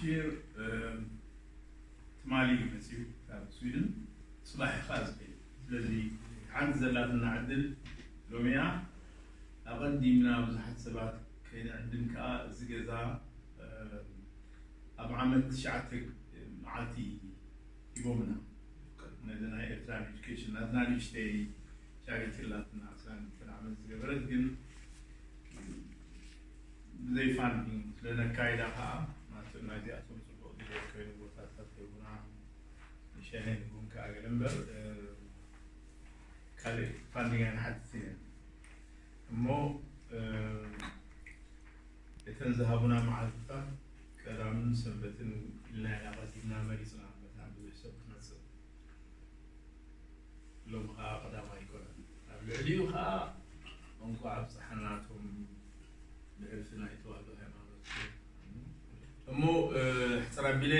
ሺር ትማሊ እዩ መፅዩ ካብ ስዊድን፣ ፅባሕ እዩ ከዓ ዝኸይድ። ስለዚ ሓንቲ ዘላትና ዕድል ሎሚ እያ። ኣቐዲምና ብዙሓት ሰባት ከይንዕድም ከዓ እዚ ገዛ ኣብ ዓመት ትሽዓተ መዓልቲ ሂቦምና፣ ነዚ ናይ ኤርትራን ኤዱኬሽን ናትና ንእሽተይ ቻሪቲ ኣላትና፣ ዕስራን ክልተን ዓመት ዝገበረት፣ ግን ብዘይ ፋንዲንግ ስለነካይዳ ከዓ ናይዚኣቶም ፅቡቕ ድሌት ኮይኑ ቦታታት ሂቡና፣ ንሸሄን እውን ከዓ ገለ እምበር ካልእ ፋንዲንግ ኣይንሓትትን ኢና። እሞ እተን ዝሃቡና መዓልትታት ቀዳምን ሰንበትን ኢልና ኢና ቀዲምና መሪፅና፣ መታን ብዙሕ ሰብ ክመፅእ ሎም ከዓ ቀዳማ ኣይኮነን። ኣብ ልዕሊኡ ከዓ እንኳዕ ኣብፀሓናቶም ብሕልፊ ናይ ተዋህዶ ሃይማኖት እሞ ሕፅር ኣቢለ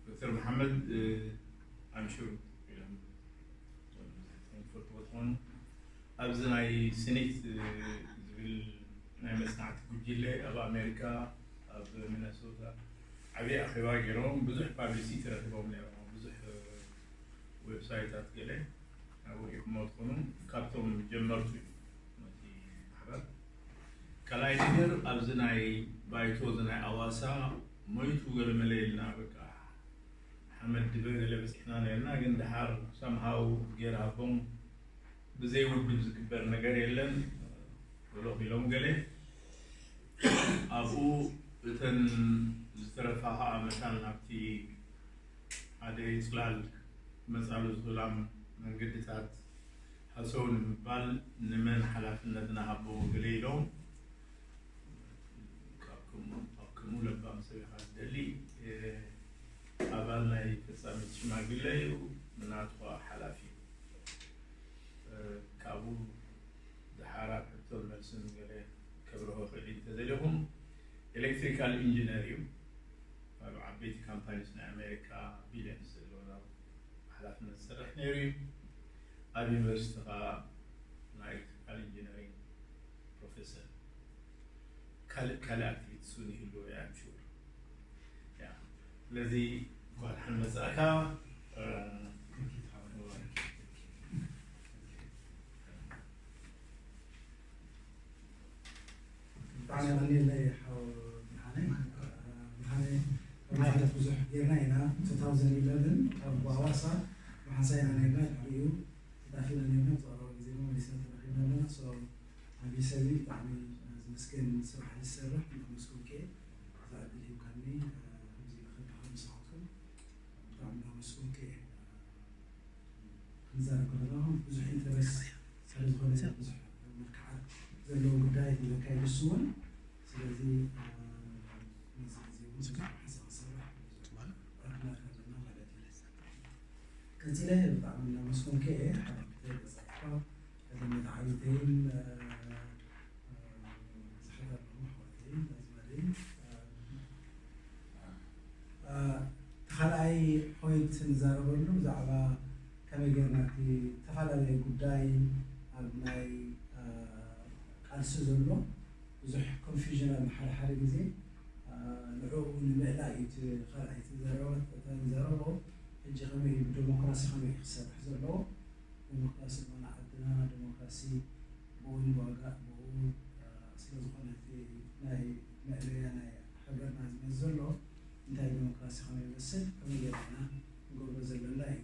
ዶክተር መሓመድ ኣምሹር ኢሎም ትፈልጥዎ ትኾኑ። ኣብዚ ናይ ሴኔት ዝብል ናይ መፅናዕቲ ጉጅለ ኣብ ኣሜሪካ ኣብ ሚነሶታ ዓብዪ ኣኼባ ገይሮም ብዙሕ ፓብሊሲቲ ረኪቦም ነይሮም። ብዙሕ ዌብሳይታት ገለ ኣብኡ ሪኢኹሞ ትኾኑ። ካብቶም ጀመርቱ እዩ ነቲ ማሕበር። ካልኣይ ነገር ኣብዚ ናይ ባይቶ እዚ ናይ ኣዋሳ ሞይቱ ገለ መለ ኢልና በቃ ሓመድ ድበ ገለ በፂሕና ነርና፣ ግን ድሓር ሳምሃው ገይር ሃቦም ብዘይ ውድብ ዝግበር ነገር የለን ብሎ ኢሎም ገለ ኣብኡ እተን ዝተረፋ ከዓ መታን ናብቲ ሓደ ፅላል መፃሉ ዝኽእላ መንገድታት ሃሰው ንምባል ንመን ሓላፍነት ንሃቦ ገለ ኢሎም ካብ ከምኡ ኣብ ከምኡ ለባም ሰብ ኢኻ ዝደሊ ኣባል ናይ ፈፃሚት ሽማግለ እዩ። ንናቱ ከዓ ሓላፊ እዩ። ካብኡ ዝሓራ ሕቶን መልስን ገለ ከብርሆ ክእል እንተዘለኹም ኤሌክትሪካል ኢንጂነር እዩ። ኣብ ዓበይቲ ካምፓኒስ ናይ ኣሜሪካ ቢልዮንስ ዘለዎም ሓላፍነት ዝሰርሕ ነይሩ እዩ። ኣብ ዩኒቨርሲቲ ከዓ ናይ ኤሌክትሪካል ኢንጂነሪንግ ፕሮፌሰር ካልእ ካልእ ኣክቲቪቲስ እውን ይህልዎ እየ ኣምሹር። ስለዚ እንኳን ደሓን መጻእካ። ብጣዕሚ የቐንየለይ ሓው ብርሃነ። ብርሃነ ብሓፈሻ ብዙሕ ጌርና ኢና። two thousand eleven ኣብ ኣዋሳ ብሓንሳእ ኢና ኔርና። ድሕሪኡ ተጣፊእና ኔርና። ብዝቐረበ ግዜ መሊስና ተራኺብና ኣለና። So ዓብዪ ሰብ እዩ። ብጣዕሚ ዝምስገን ስራሕ እዩ ዝሰርሕ። ነመስግንኪ እየ። እዛ ዕድል ሂብካኒ ከምዚ ንኽራኸብ ምሳኹም ብጣዕሚ ነመስግንኪ እየ። ክንዛረብ ከለና እውን ብዙሕ ኢንተረስት ስለ ዝኾነ ብዙሕ መልክዓት ዘለዎ ጉዳይ እዩ ዘካይድ እሱ እውን። ስለዚ ነዚ ግዜ እውን ብዙሕ ሓሳብ ክሰርሕ ብዙሕ ዕድላት ኣለና ማለት እዩ። ቀፂለ ብጣዕሚ እናመስገንኩ እየ። ሓደ ክልተ ገፃት እኳ ቀደም መተዓቢተይን ብዙሓት ኣለዉ ኣሕዋተይን ኣዝማደይን እቲ ካልኣይ ፖይንት ንዛረበሉ ብዛዕባ ከመይ ጌርና እቲ ዝተፈላለየ ጉዳይ ኣብ ናይ ቃልሲ ዘሎ ብዙሕ ኮንፊውዥን ኣብ ሓደ ሓደ ግዜ ንዕኡ ንምእላእ እዩ እቲ ካልኣይ እቲ ዘረባ እታ ንዘረቦ ሕጂ ከመይ እዩ ብደሞክራሲ ከመይ እዩ ክሰርሕ ዘለዎ ዲሞክራሲ ዝኾነ ዓድና ዲሞክራሲ ብኡ ንዋጋእ ብኡ ስለ ዝኾነ እቲ ናይ መእለያ ናይ ሃገርና ዝመዝ ዘሎ እንታይ ዲሞክራሲ ከመይ ይመስል ከመይ ጌርና ንገብሮ ዘለና እዩ።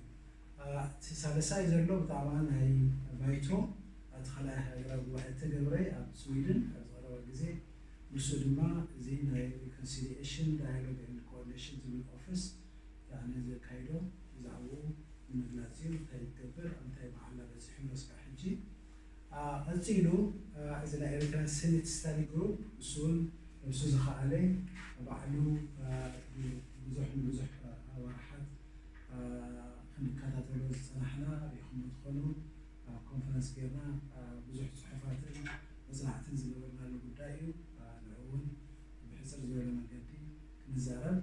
እቲ ሳልሳይ ዘሎ ብዛዕባ ናይ ባይቶ እቲ ካልኣይ ሃገራዊ ጉባኤ ተገብረ ኣብ ስዊድን ኣብ ዝቐረበ ግዜ ንሱ ድማ እዚ ናይ reconciliation dialogue and coordination ዝብል ኦፊስ ነዚ ዘካይዶ ብዛዕባኡ ንምግላፅ እዩ። እንታይ ትገብር ኣብ እንታይ መዓላ በፂሑ ዶ ስካብ ሕጂ? ቀፂሉ እዚ ናይ ኤርትራ ሴኔት ስታዲ ግሩፕ እሱ እውን ነብሱ ዝኸኣለ ባዕሉ ብዙሕ ንብዙሕ ኣዋርሓት ክንከታተሎ ዝፀናሕና ሪኢኹሞ ትኾኑ ኣብ ኮንፈረንስ ጌርና ብዙሕ ፅሑፋትን መፅናዕትን ዝገበርናሉ ጉዳይ እዩ። ንዕኡ እውን ብሕፅር ዝበለ መንገዲ ክንዛረብ።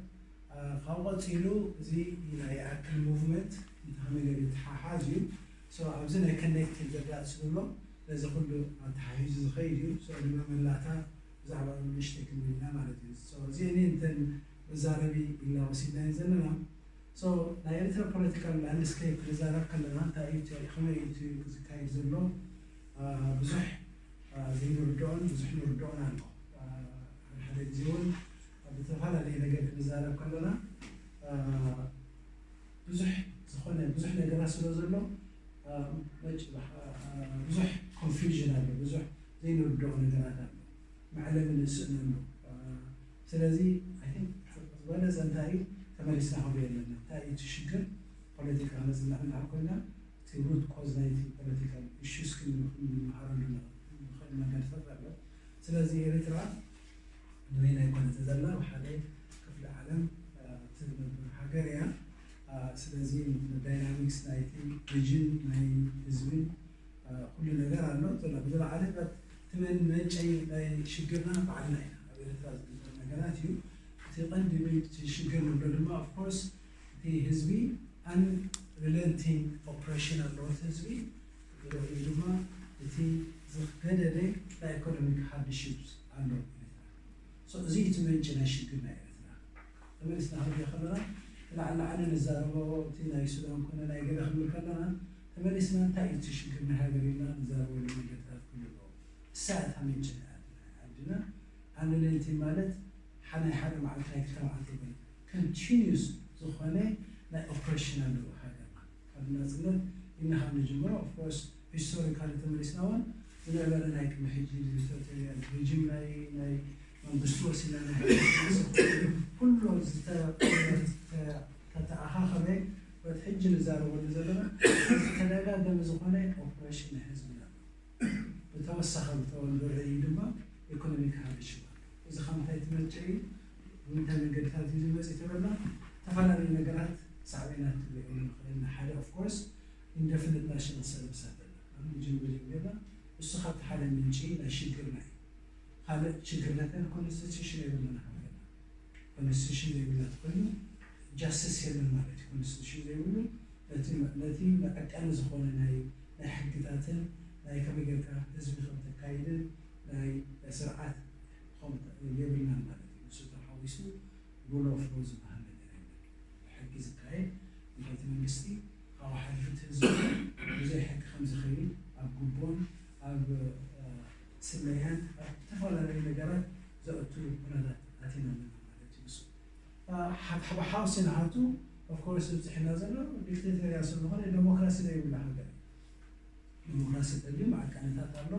ካብኡ ቀፂሉ እዚ ናይ ይኣክል ሙቭመንት እንተ ከመይ ገይሩ ይተሓሓዝ እዩ። So ኣብዚ ናይ ኮኔክቲቭ ዘጋጥስ ብሎ ነዚ ኩሉ ኣተሓሒዙ ዝኸይድ እዩ። So ንመመላእታ ብዛዕባ ንእሽተይ ክንብል ኢና ማለት እዩ። So እዚአን እየን እተን መዛረቢ ኢልና ወሲድናየን ዘለና። So ናይ ኤርትራ ፖለቲካል ላንድስኬፕ ክንዛረብ ከለና እንታይ እዩ እቲ፣ ከመይ እዩ እቲ ዝካየድ ዘሎ? አ፣ ብዙሕ አ፣ ዘይንርድኦን ብዙሕ ንርድኦን ኣሎ። አ፣ ሓደ ሓደ ግዜ እውን ኣብ ዝተፈላለየ ነገር ክንዛረብ ከለና አ፣ ብዙሕ ዝኾነ ብዙሕ ነገራት ስለ ዘሎ አ፣ መጭ- አ፣ ብዙሕ ኮንፊውዥን ኣሎ፣ ብዙሕ ዘይንርድኦ ነገራት ኣሎ፣ መዕለቢ ንስእነሉ። አ፣ ስለዚ I think ዝበለፀ እንታይ እዩ ተመሊስና ክንሪኦ ኣለና። እንታይ እዩ እቲ ሽግር? ፖለቲካ መፅናዕ እንድሕር ኮይና እቲ ሩት ኮዝ ናይቲ ፖለቲካል ኢሹስ ክንመሃረሉ ንኽእል መገድታት ኣሎ። ስለዚ ኤርትራ ንበይና ኣይኮነትን ዘላ፣ ኣብ ሓደ ክፍለ ዓለም አ፣ ትነብር ሃገር እያ። አ፣ ስለዚ ዳይናሚክስ ናይቲ ሪጅን ናይ ህዝብን አ፣ ኩሉ ነገር ኣሎ። ብዝለዓለ እቲ መን- መንጨይ ናይ ሽግርና ባዕልና ኢና። ኣብ ኤርትራ ዝግበር ነገራት እዩ። እቲ ቀንዲ ምንጪ ሽግር ንብሎ ድማ ኦፍኮርስ እቲ ህዝቢ ኣን ሪለንቲንግ ኦፕሬሽን ኣለዎ። እቲ ህዝቢ ብድሕሪኡ ድማ እቲ ዝገደደ ናይ ኢኮኖሚክ ሃርድሺፕስ ኣሎ። So እዚ እቲ ምንጪ ናይ ሽግር ናይ ኤርትራ። ተመሊስና ክንሪኦ ከለና እቲ ላዕሊ ላዕሊ ንዛረቦ እቲ ናይ ሱዳን ኮነ ናይ ገለ ክንብል ከለና ተመሊስና እንታይ እዩ እቲ ሽግር ናይ ሃገር ኢልና ንዛረበሉ መገድታት ክህሉ ኣለዎ። እሳ እታ ምንጪ ናይ ዓድና። ኣን ሪለንቲንግ ማለት ሓደ ናይ ሓደ መዓልቲ ናይ ክልተ መዓልቲ ይኮነ ኮንቲኒዩስ ዝኾነ ናይ ኦፕሬሽን ኣለዎ ሃገርና። ካብ ናፅነት ኢልና ካብ ንጅምሮ ኦፍኮርስ ሂስቶሪካሊ ተመሊስና እውን ዝነበረ ናይ ቅድሚ ሕጂ ዲክታቶሪያል ሪጅም ናይ ናይ መንግስቲ ወሲና ናይ ኩሉ ዝተ- ተተኣኻኸበ በቲ ሕጂ ንዛረበሉ ዘለና ዝተደጋገመ ዝኾነ ኦፕሬሽን ናይ ህዝብና ብተወሳኺ ብተወልዶ ርእዩ ድማ ኢኮኖሚክ ሃርድሽፕ ኣሎ። እዚ ካብ ምንታይ ትመንጨ እዩ? ብምንታይ መንገድታት እዩ ዝመፅእ ተበልና ዝተፈላለዩ ነገራት ሳዕቤናት ክንሪኦ ንኽእል ኢና። ሓደ ኦፍኮርስ ኢንደፊኒት ናሽናል ሰርቪስ ኣለና ኣብ ምጅን ብጅን ጌርና እሱ ካብቲ ሓደ ምንጪ ናይ ሽግርና እዩ። ካልእ ሽግርና ከን ኮንስቲቱሽን የብልና ሃገርና ኮንስቲቱሽን የብልና ኮይኑ ጃስቲስ የለን ማለት እዩ። ኮንስቲቱሽን ዘይብሉ ነቲ ነቲ መዐቀኒ ዝኾነ ናይ ናይ ሕግታትን ናይ ከመይ ጌርካ ህዝቢ ከም ተካይድን ናይ ስርዓት ከም የብልናን ማለት እዩ። ንሱ ተሓዊሱ ሩል ኦፍ ሎ ዝበሃል ነገር የለን። ብሕጊ ዝካየድ ንሕቲ መንግስቲ ካብኡ ሓሊፉ እቲ ህዝቢ ብዘይ ሕጊ ከም ዝኸይድ ኣብ ጉቦን ኣብ እ፣ ስለያን ኣብ ዝተፈላለዩ ነገራት ዘእቱ ኩነታት ኣቲና ኣለና ማለት እዩ። ንሱ ሓብሓብ ሓውሲ ንሃቱ ኦፍኮርስ ዝብፅሕና ዘሎ ዲክቴተርያ ስለዝኾነ ዴሞክራሲ ዘይብሉ ሃገር እዩ። ዴሞክራሲ ተልዩ መዐቀንታት ኣሎ።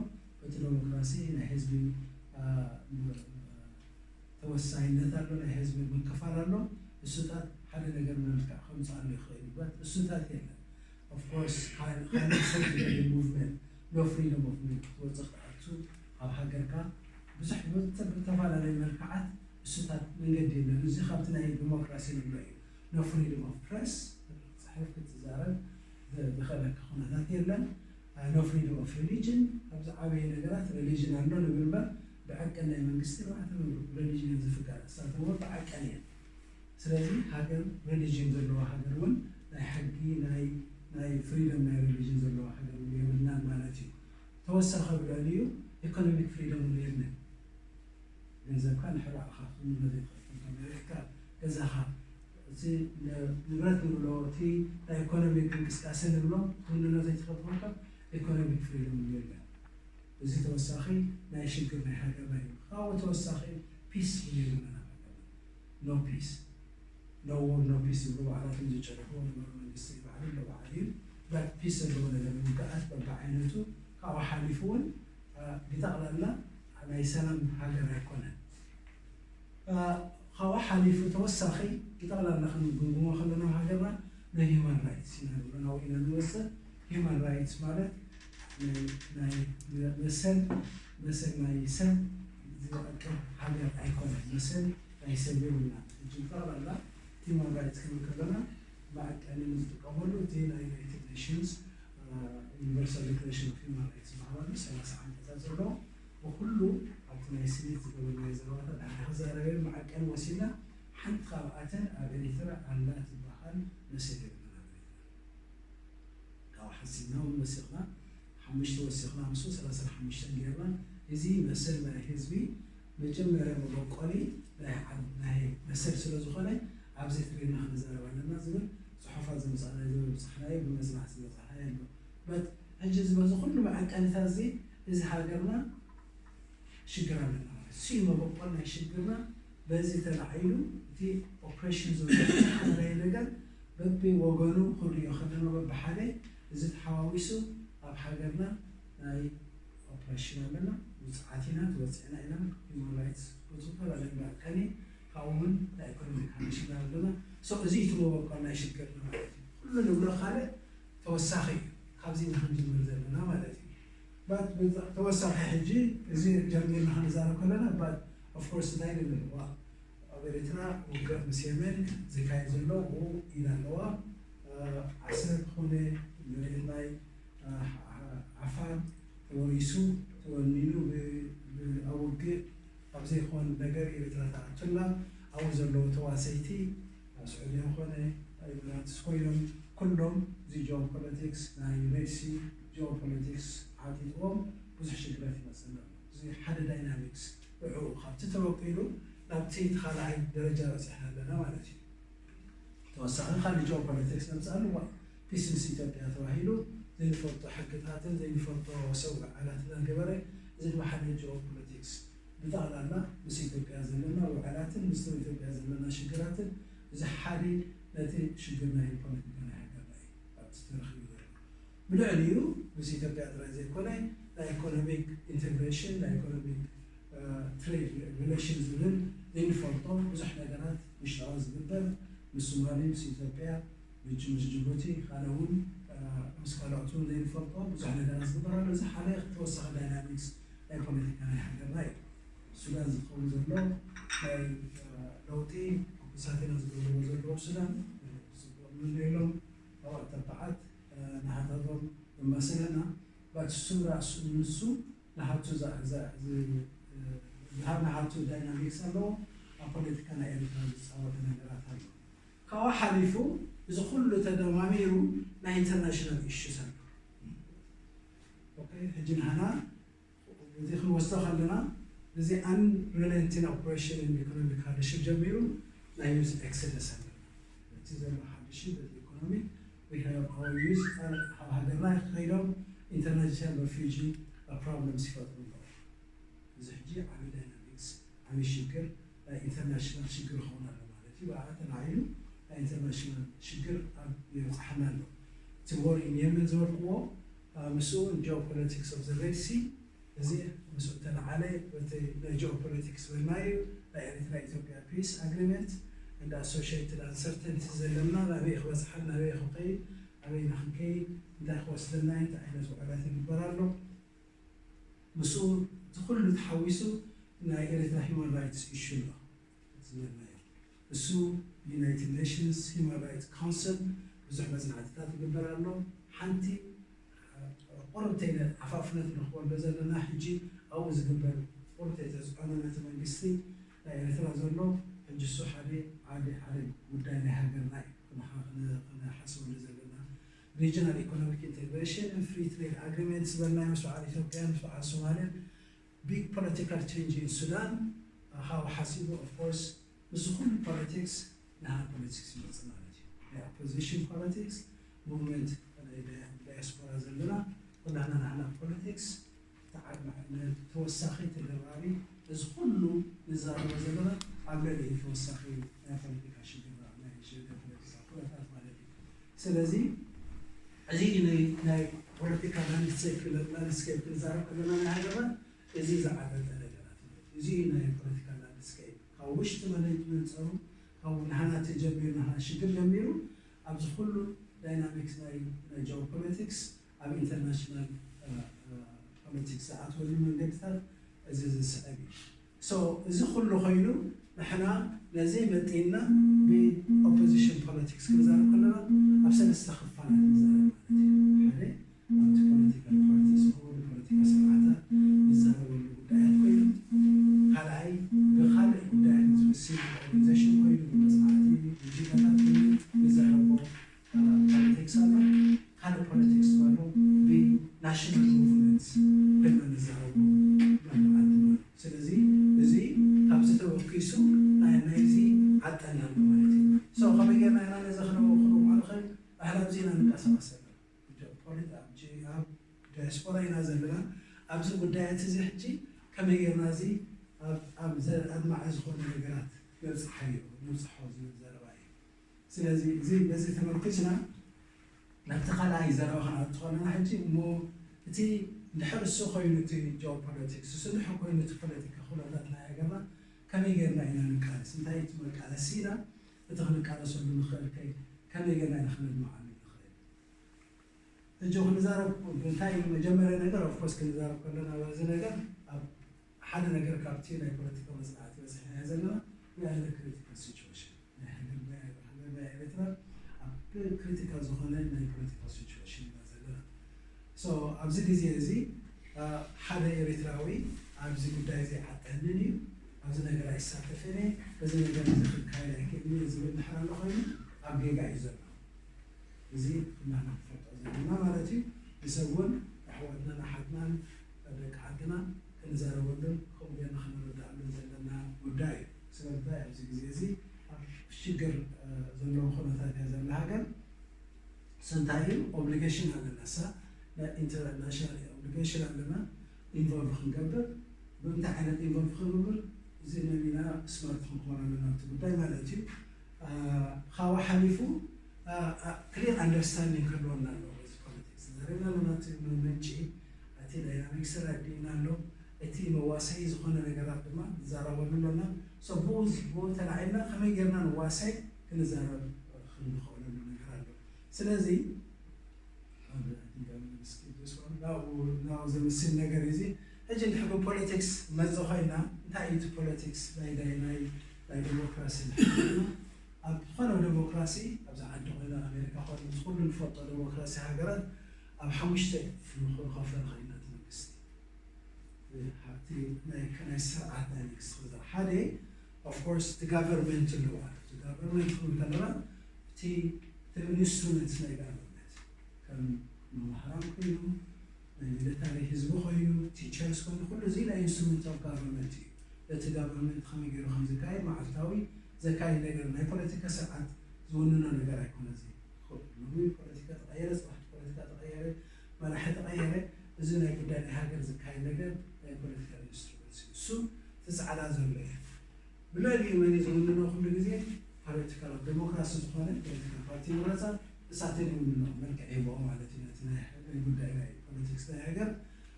በቲ ዴሞክራሲ ናይ ህዝቢ አ፣ ተወሳይነት ኣሎ፣ ናይ ህዝቢ ምክፋል ኣሎ። እሱታት ሓደ ነገር መልክዕ ከምፅኣሉ ይኽእል እዩ። በት እሱታት የለን። ኦፍኮርስ ካልእ ሰብ ዝበለ ሙቭመንት ኖ ፍሪደም ኦፍ ሞቭመንት ክትወፅእ ክትኣቱ ኣብ ሃገርካ ብዙሕ ብተ- ብተፈላለዩ መልክዓት እሱታት መንገዲ የለን። እዚ ካብቲ ናይ ዲሞክራሲ ንብሎ እዩ። ኖ ፍሪደም ኦፍ ፕሬስ ክትፅሕፍ ክትዛረብ ዝ- ዝኽእለካ ኩነታት የለን። ኖ ፍሪደም ኦፍ ሪሊጅን ኣብዚ ዓበየ ነገራት ሪሊጅን ኣሎ ንብል እምበር ብዐቀን ናይ መንግስቲ ርባዕተ ሪሊጅን ዝፍቀድ እሳተዎ ብዐቀን እየን። ስለዚ ሃገር ሪሊጅን ዘለዋ ሃገር እውን ናይ ሕጊ ናይ ናይ ፍሪደም ናይ ሪሊጅን ዘለዋ ሃገር እውን የብልናን ማለት እዩ። ተወሳኺ ብልዕሊኡ ኢኮኖሚክ ፍሪደም እውን የለን። ገንዘብካ ንሕባእኻ ክንብሎ ዘይትኽእል ከም ገዛኻ እቲ ንብረት ንብሎ እቲ ናይ ኢኮኖሚክ እንቅስቃሴ ንብሎ ክንብሎ ዘይትኽእል ኢኮኖሚክ ፍሪደም እውን የለን። እዚ ተወሳኺ ናይ ሽግር ናይ ሃገርና እዩ። ካብኡ ተወሳኺ ፒስ እውን የብልናን ኣብ ሃገርና። ኖ ፒስ ኖ ዎር ኖ ፒስ ዝብሉ ባዕላቶም ዝጨርሕዎ ነበሩ መንግስቲ ባዕሉ ኣሎ ባዕሉ እዩ። በት ፒስ ዘለዎ ነገር ምውጋኣት በብዓይነቱ ካብኡ ሓሊፉ እውን ብጠቕላላ ናይ ሰላም ሃገር ኣይኮነን። ካብኡ ሓሊፉ ተወሳኺ ብጠቕላላ ክንግምግሞ ከለና ሃገርና ናይ ሂማን ራይትስ ኢና ንብሎ ናብኡ ኢና ንወፅእ። ሂማን ራይትስ ማለት ናይ መሰል መሰል ናይ ሰብ ዝዕቅብ ሃገር ኣይኮነን። መሰል ናይ ሰብ የብልና። ሕጂ ብጠቕላላ ሂማን ራይትስ ክንብል ከለና መዐቀኒ ንጥቀመሉ እቲ ናይ ዩናይትድ ኔሽንስ ዩኒቨርሳል ዲክሌሬሽን ኦፍ ሂማን ራይትስ ዝበሃል ኣሎ ሰላሳ ዓንቀፃት ዘለዎ ብኩሉ ኣብቲ ናይ ስኒት ዝገበርናዮ ዘረባታት ሓደ ክዛረበ መዐቀኒ ወሲድና ሓንቲ ካብኣተን ኣብ ኤሪትራ ኣላ ትበሃል መሰል የብልና ኣብ ኤሪትራ። ካብ ሓሲብና እውን ወሲኽና ሓሙሽተ ወሲኽና ምስ ሰላሳ ሓሙሽተ ጌርና እዚ መሰል ናይ ህዝቢ መጀመርያ መበቆሊ ናይ ዓድ ናይ መሰል ስለ ዝኾነ ኣብዚ ትግርኛ ክንዛረብ ኣለና ዝብል ጽሑፋት ዘምጻእናዮ ዘበብጻሕናዮ ብመጽናዕቲ ዝበጻሕናዮ ኣሎ። በት ሕጂ እዚ በዚ ኩሉ መዐቀኒታት እዚ እዚ ሃገርና ሽግር ኣለና ማለት እዩ። መበቆል ናይ ሽግርና በዚ ተላዒሉ እቲ ኦፕሬሽን ዘሎ ዝተፈላለየ ነገር በቢ ወገኑ ክንሪኦ ከለና በብሓደ እዚ ተሓዋዊሱ ኣብ ሃገርና ናይ ኦፕሬሽን ኣለና፣ ውፅዓት ኢና፣ ተወፂዕና ኢና፣ ሂማን ራይትስ ብዝተፈላለዩ መዐቀኒ ካብኡ እውን ናይ ኢኮኖሚክ ሃንሽና ኣለና። ሶ እዚ እቲ መበቆል ናይ ሽግርና ማለት እዩ። ኩሉ ንብሎ ካልእ ተወሳኺ እዩ። ካብዚ ኢና ክንጅምር ዘለና ማለት እዩ። ባት ተወሳኺ ሕጂ እዚ ጀሚርና ክንዛረብ ከለና ባት ኦፍኮርስ እንታይ ንብል ዋ ኣብ ኤርትራ ውግእ ምስ የመን ዝካየድ ዘሎ ብኡ ኢላ ኣለዋ። ዓሰብ ኮነ መሬት ናይ ዓፋር ተወሪሱ ተወኒኑ ኣብ ውግእ ኣብ ዘይኮን ነገር ኤርትራ ተኣቱላ። ኣብኡ ዘለዉ ተዋሰይቲ ኣብ ስዑድያ ኮነ ኢሚራትስ ኮይኖም ኩሎም እዚ ጂኦፖለቲክስ ናይ ሬድሲ ጂኦፖለቲክስ ዓጢጥዎም ብዙሕ ሽግራት ይመፅና ኣሎ። እዚ ሓደ ዳይናሚክስ ብዕኡ ካብቲ ተበቂሉ ናብቲ እቲ ካልኣይ ደረጃ በፂሕና ኣለና ማለት እዩ። ተወሳኺ ካልእ ጂኦፖለቲክስ ነምፅኣሉ ፒስ ምስ ኢትዮጵያ ተባሂሉ ዘይንፈልጦ ሕግታትን ዘይንፈልጦ ሰብ ውዕላት እናገበረ እዚ ድማ ሓደ ጂኦፖለቲክስ ብጠቕላላ ምስ ኢትዮጵያ ዘለና ውዕላትን ምስ ኢትዮጵያ ዘለና ሽግራትን እዚ ሓደ ነቲ ሽግር ናይ ፖለቲካ ናይ ሃገርና እዩ ኣብቲ ተረኺቡ ዘሎ። ብልዕሊኡ ምስ ኢትዮጵያ ጥራይ ዘይኮነ ናይ ኢኮኖሚክ ኢንቴግሬሽን ናይ ኢኮኖሚክ ትሬድ ሪሌሽን ዝብል ዘይንፈልጦ ብዙሕ ነገራት ውሽጣዊ ዝግበር ምስ ሶማሊ ምስ ኢትዮጵያ ብጅ ምስ ጅቡቲ ካልእ እውን ምስ ካልኦት እውን ዘይንፈልጦ ብዙሕ ነገራት ዝግበር ኣሎ። እዚ ሓደ ተወሳኺ ዳይናሚክስ ናይ ፖለቲካ ናይ ሃገርና እዩ። ሱዳን ዝኸውን ዘሎ ናይ ለውጢ ሕጉሳት ኢና ዝገብርዎ ዘለዉ ሱዳን ንኢሎም ኣዋዕ ተባዓት ናሃታቶም መማስለና ባት እሱ ራእሱ ንሱ ናሃቱ ናሃቱ ዳይናሚክስ ኣለዎ። ኣብ ፖለቲካ ናይ ኤርትራ ዝፃወተ ነገራት ኣሎ። ካብኡ ሓሊፉ እዚ ኩሉ ተደማሚሩ ናይ ኢንተርናሽናል ኢሹስ ኣሎ። ሕጂ ንሃና እዚ ክንወስዶ ከለና እዚ ኣንሪሌንቲንግ ኦፕሬሽን ኢኮኖሚክ ሃርድሺፕ ጀሚሩ ናይ ዩዝ ኤክሰደስ ኣለና። እቲ ዘሎ ሃርድሺፕ በቲ ኢኮኖሚ ዩዝ ኣብ ሃገርና ከይዶም ኢንተርናሽናል ሬፊጂ ፕሮብለምስ ይፈጥሩ ኣለዉ። እዚ ሕጂ ዓብዪ ዳይናሚክስ ዓብዪ ሽግር ናይ ኢንተርናሽናል ሽግር ይኸውን ኣሎ ማለት እዩ። ብኣ ተላዒሉ ናይ ኢንተርናሽናል ሽግር ኣብ የብፅሓና ኣሎ። እቲ ዎር ኢን የመን ዝበልክዎ ምስኡ ጂኦፖለቲክስ ኦፍ ዘ ሬድ ሲ እዚ ምስኡ ተለዓለ በቲ ናይ ጂኦፖለቲክስ ዝበልናዩ ናይ ኤርትራ ኢትዮጵያ ፒስ ኣግሪመንት እንዳ ኣሶሽትድ ኣንሰርተንቲ ዘለና ናበይ ክበፅሓን ናበይ ክኸይድ ኣበይ ንክንከይድ እንታይ ክወስደና እንታይ ዓይነት ውዕላት ይግበር ኣሎ ምስኡ እቲ ኩሉ ተሓዊሱ ናይ ኤርትራ ሂማን ራይትስ ኢሹ ኣሎ ዝበልናዮ እሱ ዩናይትድ ኔሽንስ ሂማን ራይትስ ካውንስል ብዙሕ መፅናዕትታት ይግበር ኣሎ። ሓንቲ ቁርብተይ ዓፋፍነት ንክወልዶ ዘለና ሕጂ ኣብኡ ዝግበር ቁርብተይ ተፅዕኖ ነቲ መንግስቲ ናይ ኤርትራ ዘሎ ሕጂ እሱ ሓደ ዓቢ ሓደ ጉዳይ ናይ ሃገርና እዩ ክንሓስበሉ ዘለና። ሪጅናል ኢኮኖሚክ ኢንቴግሬሽን ፍሪ ትሬድ ኣግሪመንት ዝበልናዮ ምስ በዓል ኢትዮጵያ ምስ በዓል ሶማልን ቢግ ፖለቲካል ቼንጅ ኢን ሱዳን ካብ ሓሲቡ ኦፍኮርስ ምስ ኩሉ ፖለቲክስ ንሃ ፖለቲክስ ይመፅእ ማለት እዩ ናይ ኦፖዚሽን ፖለቲክስ ሙቭመንት ናይ ዳያስፖራ ዘለና ኩላና ናህና ፖለቲክስ ተዓግመ ተወሳኺ ተደራቢ እዚ ኩሉ ንዛረቦ ዘለና ኣብ ልዕሊ ተወሳኺ ናይ ፖለቲካ ሽግር ናይ ሽግር ፖለቲካ ኩነታት ማለት እዩ። ስለዚ እዚ ናይ ፖለቲካ ላንድስኬፕ ላንድስኬፕ ክንዛረብ ከለና ናይ ሃገርና እዚ ዝዓጠጠ ነገራት እዚ ናይ ፖለቲካ ላንድስኬፕ ካብ ውሽጢ መለይ መንፀሩ ካብ ንሃና ተጀሚሩ ንሃና ሽግር ጀሚሩ ኣብዚ ኩሉ ዳይናሚክስ ናይ ጂኦፖለቲክስ ኣብ ኢንተርናሽናል ፖለቲክስ ዝኣትወሉ መንገድታት እዚ ዝስዕብ እዩ። So እዚ ኩሉ ኮይኑ ንሕና ነዚ መጢና ብኦፖዚሽን ፖለቲክስ ክንዛረብ ከለና ኣብ ሰለስተ ክፋላት ንዛረብ ማለት እዩ። ሓደ ኣብቲ ፖለቲካል ፓርቲ ዝኸውን ፖለቲካ ስርዓታት ንዛረበሉ ጉዳያት ኮይኑ ካልኣይ ብካልእ ጉዳያት ዝብል ሲቪክ ኦርጋኒዜሽን ኮይኑ ብመፅናዕቲ ውጅበታት ኮይኑ ንዛረቦ ፖለቲክስ ኣሎ። ካልእ ፖለቲክስ ዝበሎ ብናሽናል ሙቭመንትስ ኮይና ንዛረቡ መድዓት ማለት ስለዚ እዚ ዓጠና ኣሎ ማለት እዩ። So ከመይ ጌርና ኢና ነዚ ክነው ክንብሎ ንኽእል? ኣሕላ ኣብዚ ኢና ንንቀሳቐስ ዘለና። ፖሊት ኣብ ጂ-፣ ኣብ ዳያስፖራ ኢና ዘለና። ኣብዚ ጉዳያት እዚ ሕጂ ከመይ ጌርና እዚ ኣብ፣ ኣብ ዘ-፣ ኣድማዒ ዝኾነ ነገራት ነብጽሓዮ፣ ነብጽሖ ዝብል ዘረባ እዩ። ስለዚ እዚ በዚ ተመርኩስና ናብቲ ካልኣይ ዘረባ ክንኣቱ ከለና ሕጂ እሞ እቲ እንድሕር እሱ ኮይኑ እቲ ጂኦፖለቲክስ፣ እሱ እንድሕር ኮይኑ እቲ ፖለቲካ ኩነታት ናይ ሃገርና ከመይ ጌርና ኢና ንቃለስ? እንታይ እቲ መቃለሲ ኢና? እቲ ክንቃለሰሉ ንኽእል ከ ከመይ ጌርና ኢና ክነድምዓሉ ንኽእል? ሕጂ ክንዛረብ እንታይ መጀመርያ ነገር፣ of course፣ ክንዛረብ ከለና በዚ ነገር ኣብ ሓደ ነገር ካብቲ ናይ ፖለቲካ መጽናዕቲ በጺሕናዮ ዘለና ናይ ክሪቲካል ሲቹዌሽን ናይ ሃገር፣ ናይ ሃገር ናይ ኤርትራ ኣብ ክሪቲካል ዝኾነ ናይ ፖለቲካል ሲቹዌሽን ኢና ዘለና። So ኣብዚ ግዜ እዚ፣ አ፣ ሓደ ኤርትራዊ ኣብዚ ጉዳይ እዚ ዓጠንን እዩ፣ ኣብዚ ነገር ኣይሳተፍን እየ፣ በዚ ነገር እዚ ክካየድ ኣይክእልን እየ ዝብል ድሕር ኣሎ ኮይኑ ኣብ ጌጋ እዩ ዘሎ። እዚ ኩላና ክፈልጦ ዘለና ማለት እዩ። ንሰብ እውን ኣሕዋትናን ኣሓትናን ደቂ ዓድና ክንዛረበሉን ከምኡ ጌርና ክንርድኣሉን ዘለና ጉዳይ እዩ። ስለምንታይ ኣብዚ ግዜ እዚ ኣብ ሽግር፣ እ፣ ዘለዎ ኩነታት እያ ዘላ ሃገር። ስንታይ እዩ ኦብሊጌሽን ኣለና፣ ሳ ናይ ኢንተርናሽናል ኦብሊጌሽን ኣለና ኢንቮልቭ ክንገብር። ብምንታይ ዓይነት ኢንቮልቭ ክንገብር? እዚ ነቢና ስማርት ክንኮን ኣለና ኣብቲ ጉዳይ ማለት እዩ። አ፣ ካብኡ ሓሊፉ፣ አ፣ አ፣ ክሊር ኣንደርስታንዲንግ ክህልወና ኣለዎ። እዚ ፖለቲክስ ዘሪብና ኣለና፣ እቲ ምንጪ፣ እቲ ዳይናሚክስ ረዲእና ኣሎ። እቲ መዋሰይ ዝኾነ ነገራት ድማ ንዛረበሉ ኣለና። So ብኡ፣ ብኡ ተላዒልና ከመይ ጌርና ንዋሰይ ክንዛረብ ክንኽእለሉ ነገር ኣሎ። ስለዚ ናብኡ፣ ናብኡ ዘምስል ነገር እዚ ሕጂ እንድሕር ብፖለቲክስ መጽእ ኮይና እንታይ እዩ እቲ ፖለቲክስ ናይ፣ ናይ፣ ናይ፣ ናይ ዲሞክራሲ እንድሕር ኮይና፣ ኣብ ዝኾነ ዲሞክራሲ ኣብዚ ዓዲ ኮይና ኣሜሪካ ኮይና ምስ ኩሉ ንፈልጦ ዲሞክራሲ ሃገራት ኣብ ሓሙሽተ ክንኸፍሎ ንኽእል ኢና። እቲ መንግስቲ እቲ ናይ፣ ናይ ስርዓት ናይ መንግስቲ ክልተ ሓደ of course እቲ ጋቨርንመንት ኣለዎ። እቲ ጋቨርንመንት ክንብል ከለና እቲ፣ እቲ ኢንስትሩመንት ናይ ጋቨርንመንት ከም መማህራን ኮይኑ ናይ ሚሊታሪ ህዝቢ ኮይኑ ቲቸርስ ኮይኑ ኩሉ እዚ ናይ ኢንስትሩመንት ኦፍ ጋቨርንመንት እዩ። እቲ ጋቨርንመንት ከመይ ገይሩ ከም ዝካየድ መዓልታዊ ዘካይድ ነገር ናይ ፖለቲካ ስርዓት ዝውንኖ ነገር ኣይኮነ። እዚ ሎሚ ፖለቲካ ተቐየረ፣ ጽባሕ ፖለቲካ ተቐየረ፣ መራሒ ተቐየረ፣ እዚ ናይ ጉዳይ ናይ ሃገር ዝካየድ ነገር ናይ ፖለቲካል ኢንስትሩመንት እዩ። እሱ እቲ ጻዕዳ ዘሎ እዩ። ብልዕሊኡ መን እዩ ዝውንኖ? ኩሉ ግዜ ፖለቲካል ዴሞክራሲ ዝኾነ ፖለቲካል ፓርቲ ይምረጻ፣ እሳተን ይውንኖ፣ መልክዕ ይህብኦ ማለት እዩ። ነቲ ናይ፣ ናይ ጉዳይ ናይ ፖለቲክስ ናይ ሃገር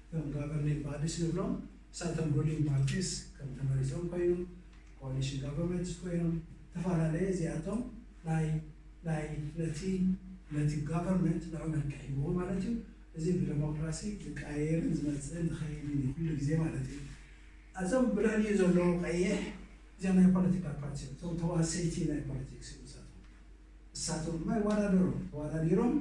እቶም ጋቨርኒንግ ባዲስ ንብሎም እሳቶም ሩሊንግ ፓርቲስ ከም ተመሪጾም ኮይኑ ኮሊሽን ጋቨርንመንት ኮይኖም ተፈላለየ እዚኣቶም ናይ፣ ናይ ነቲ፣ ነቲ ጋቨርንመንት ንዑ መልክዕ ሂብዎ ማለት እዩ። እዚ ብደሞክራሲ ዝቀያየርን ዝመጽእን ዝኸይድን እዩ ኩሉ ግዜ ማለት እዩ። እዞም ብልዕሊኡ ዘለዉ ቀይሕ እዚኦም ናይ ፖለቲካል ፓርቲ እዮም። እቶም ተዋሰይቲ ናይ ፖለቲክስ እዮም እሳቶም። እሳቶም ድማ ይወዳደሩ። ተወዳዲሮም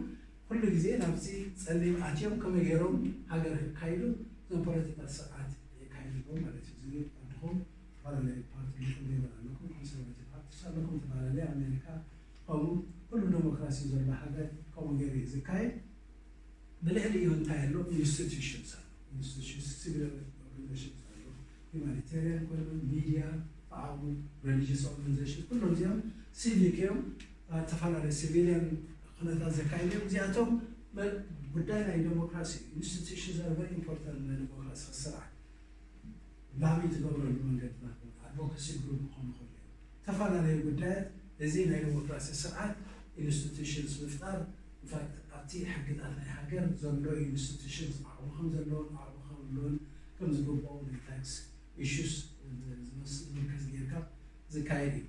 ኩሉ ግዜ ናብዚ ጸሊም ኣትዮም ከመይ ገይሮም ሃገር ከካይዱ እዞም ፖለቲካል ስርዓት የካይድዎም ማለት እዩ። እዚ ኣድኹም ዝተፈላለዩ ፓርቲ ንክንደይ ኣለኩም፣ ኮንሰርቫቲቭ ፓርቲ ኣለኩም፣ ዝተፈላለየ ኣሜሪካ ከምኡ ኩሉ ዴሞክራሲ ዘሎ ሃገር ከምኡ ገይሩ እዩ ዝካየድ። ብልዕሊ እዩ እንታይ ኣሎ? ኢንስቲትዩሽንስ ኣሎ። ኢንስቲትዩሽንስ፣ ሲቪል ኦርጋናይዜሽንስ ኣሎ፣ ሂማኒቴሪያን ኮይኑ፣ ሚድያ ብዓቕሙ፣ ሬሊጅስ ኦርጋናይዜሽን፣ ኩሎም እዚኦም ሲቪክ እዮም። ኣብ ዝተፈላለዩ ሲቪሊያን ኩነታት ዘካይዱ እዮም። እዚኣቶም መ-፣ ጉዳይ ናይ ዴሞክራሲ እዩ። ኢንስቲትዩሽንስ ኣር ቨሪ ኢምፖርታንት ናይ ዴሞክራሲ ክስራሕ ላቢ ትገብረሉ መንገድታት ኣድቮካሲ ግሩፕ ክኾኑ ይኽእሉ እዮም። ዝተፈላለዩ ጉዳያት እዚ ናይ ዴሞክራሲ ስርዓት ኢንስቲትዩሽንስ ምፍጣር፣ ኢንፋክት ኣብቲ ሕግታት ናይ ሃገር ዘሎ ኢንስቲትዩሽንስ ዓቕሚ ከም ዘለዎን ዓቕሚ ከም ዘለዎን ከም ዝግብኦ ናይ ታክስ ኢሹስ ዝመስ-፣ ዝምልከት ጌርካ ዝካየድ እዩ።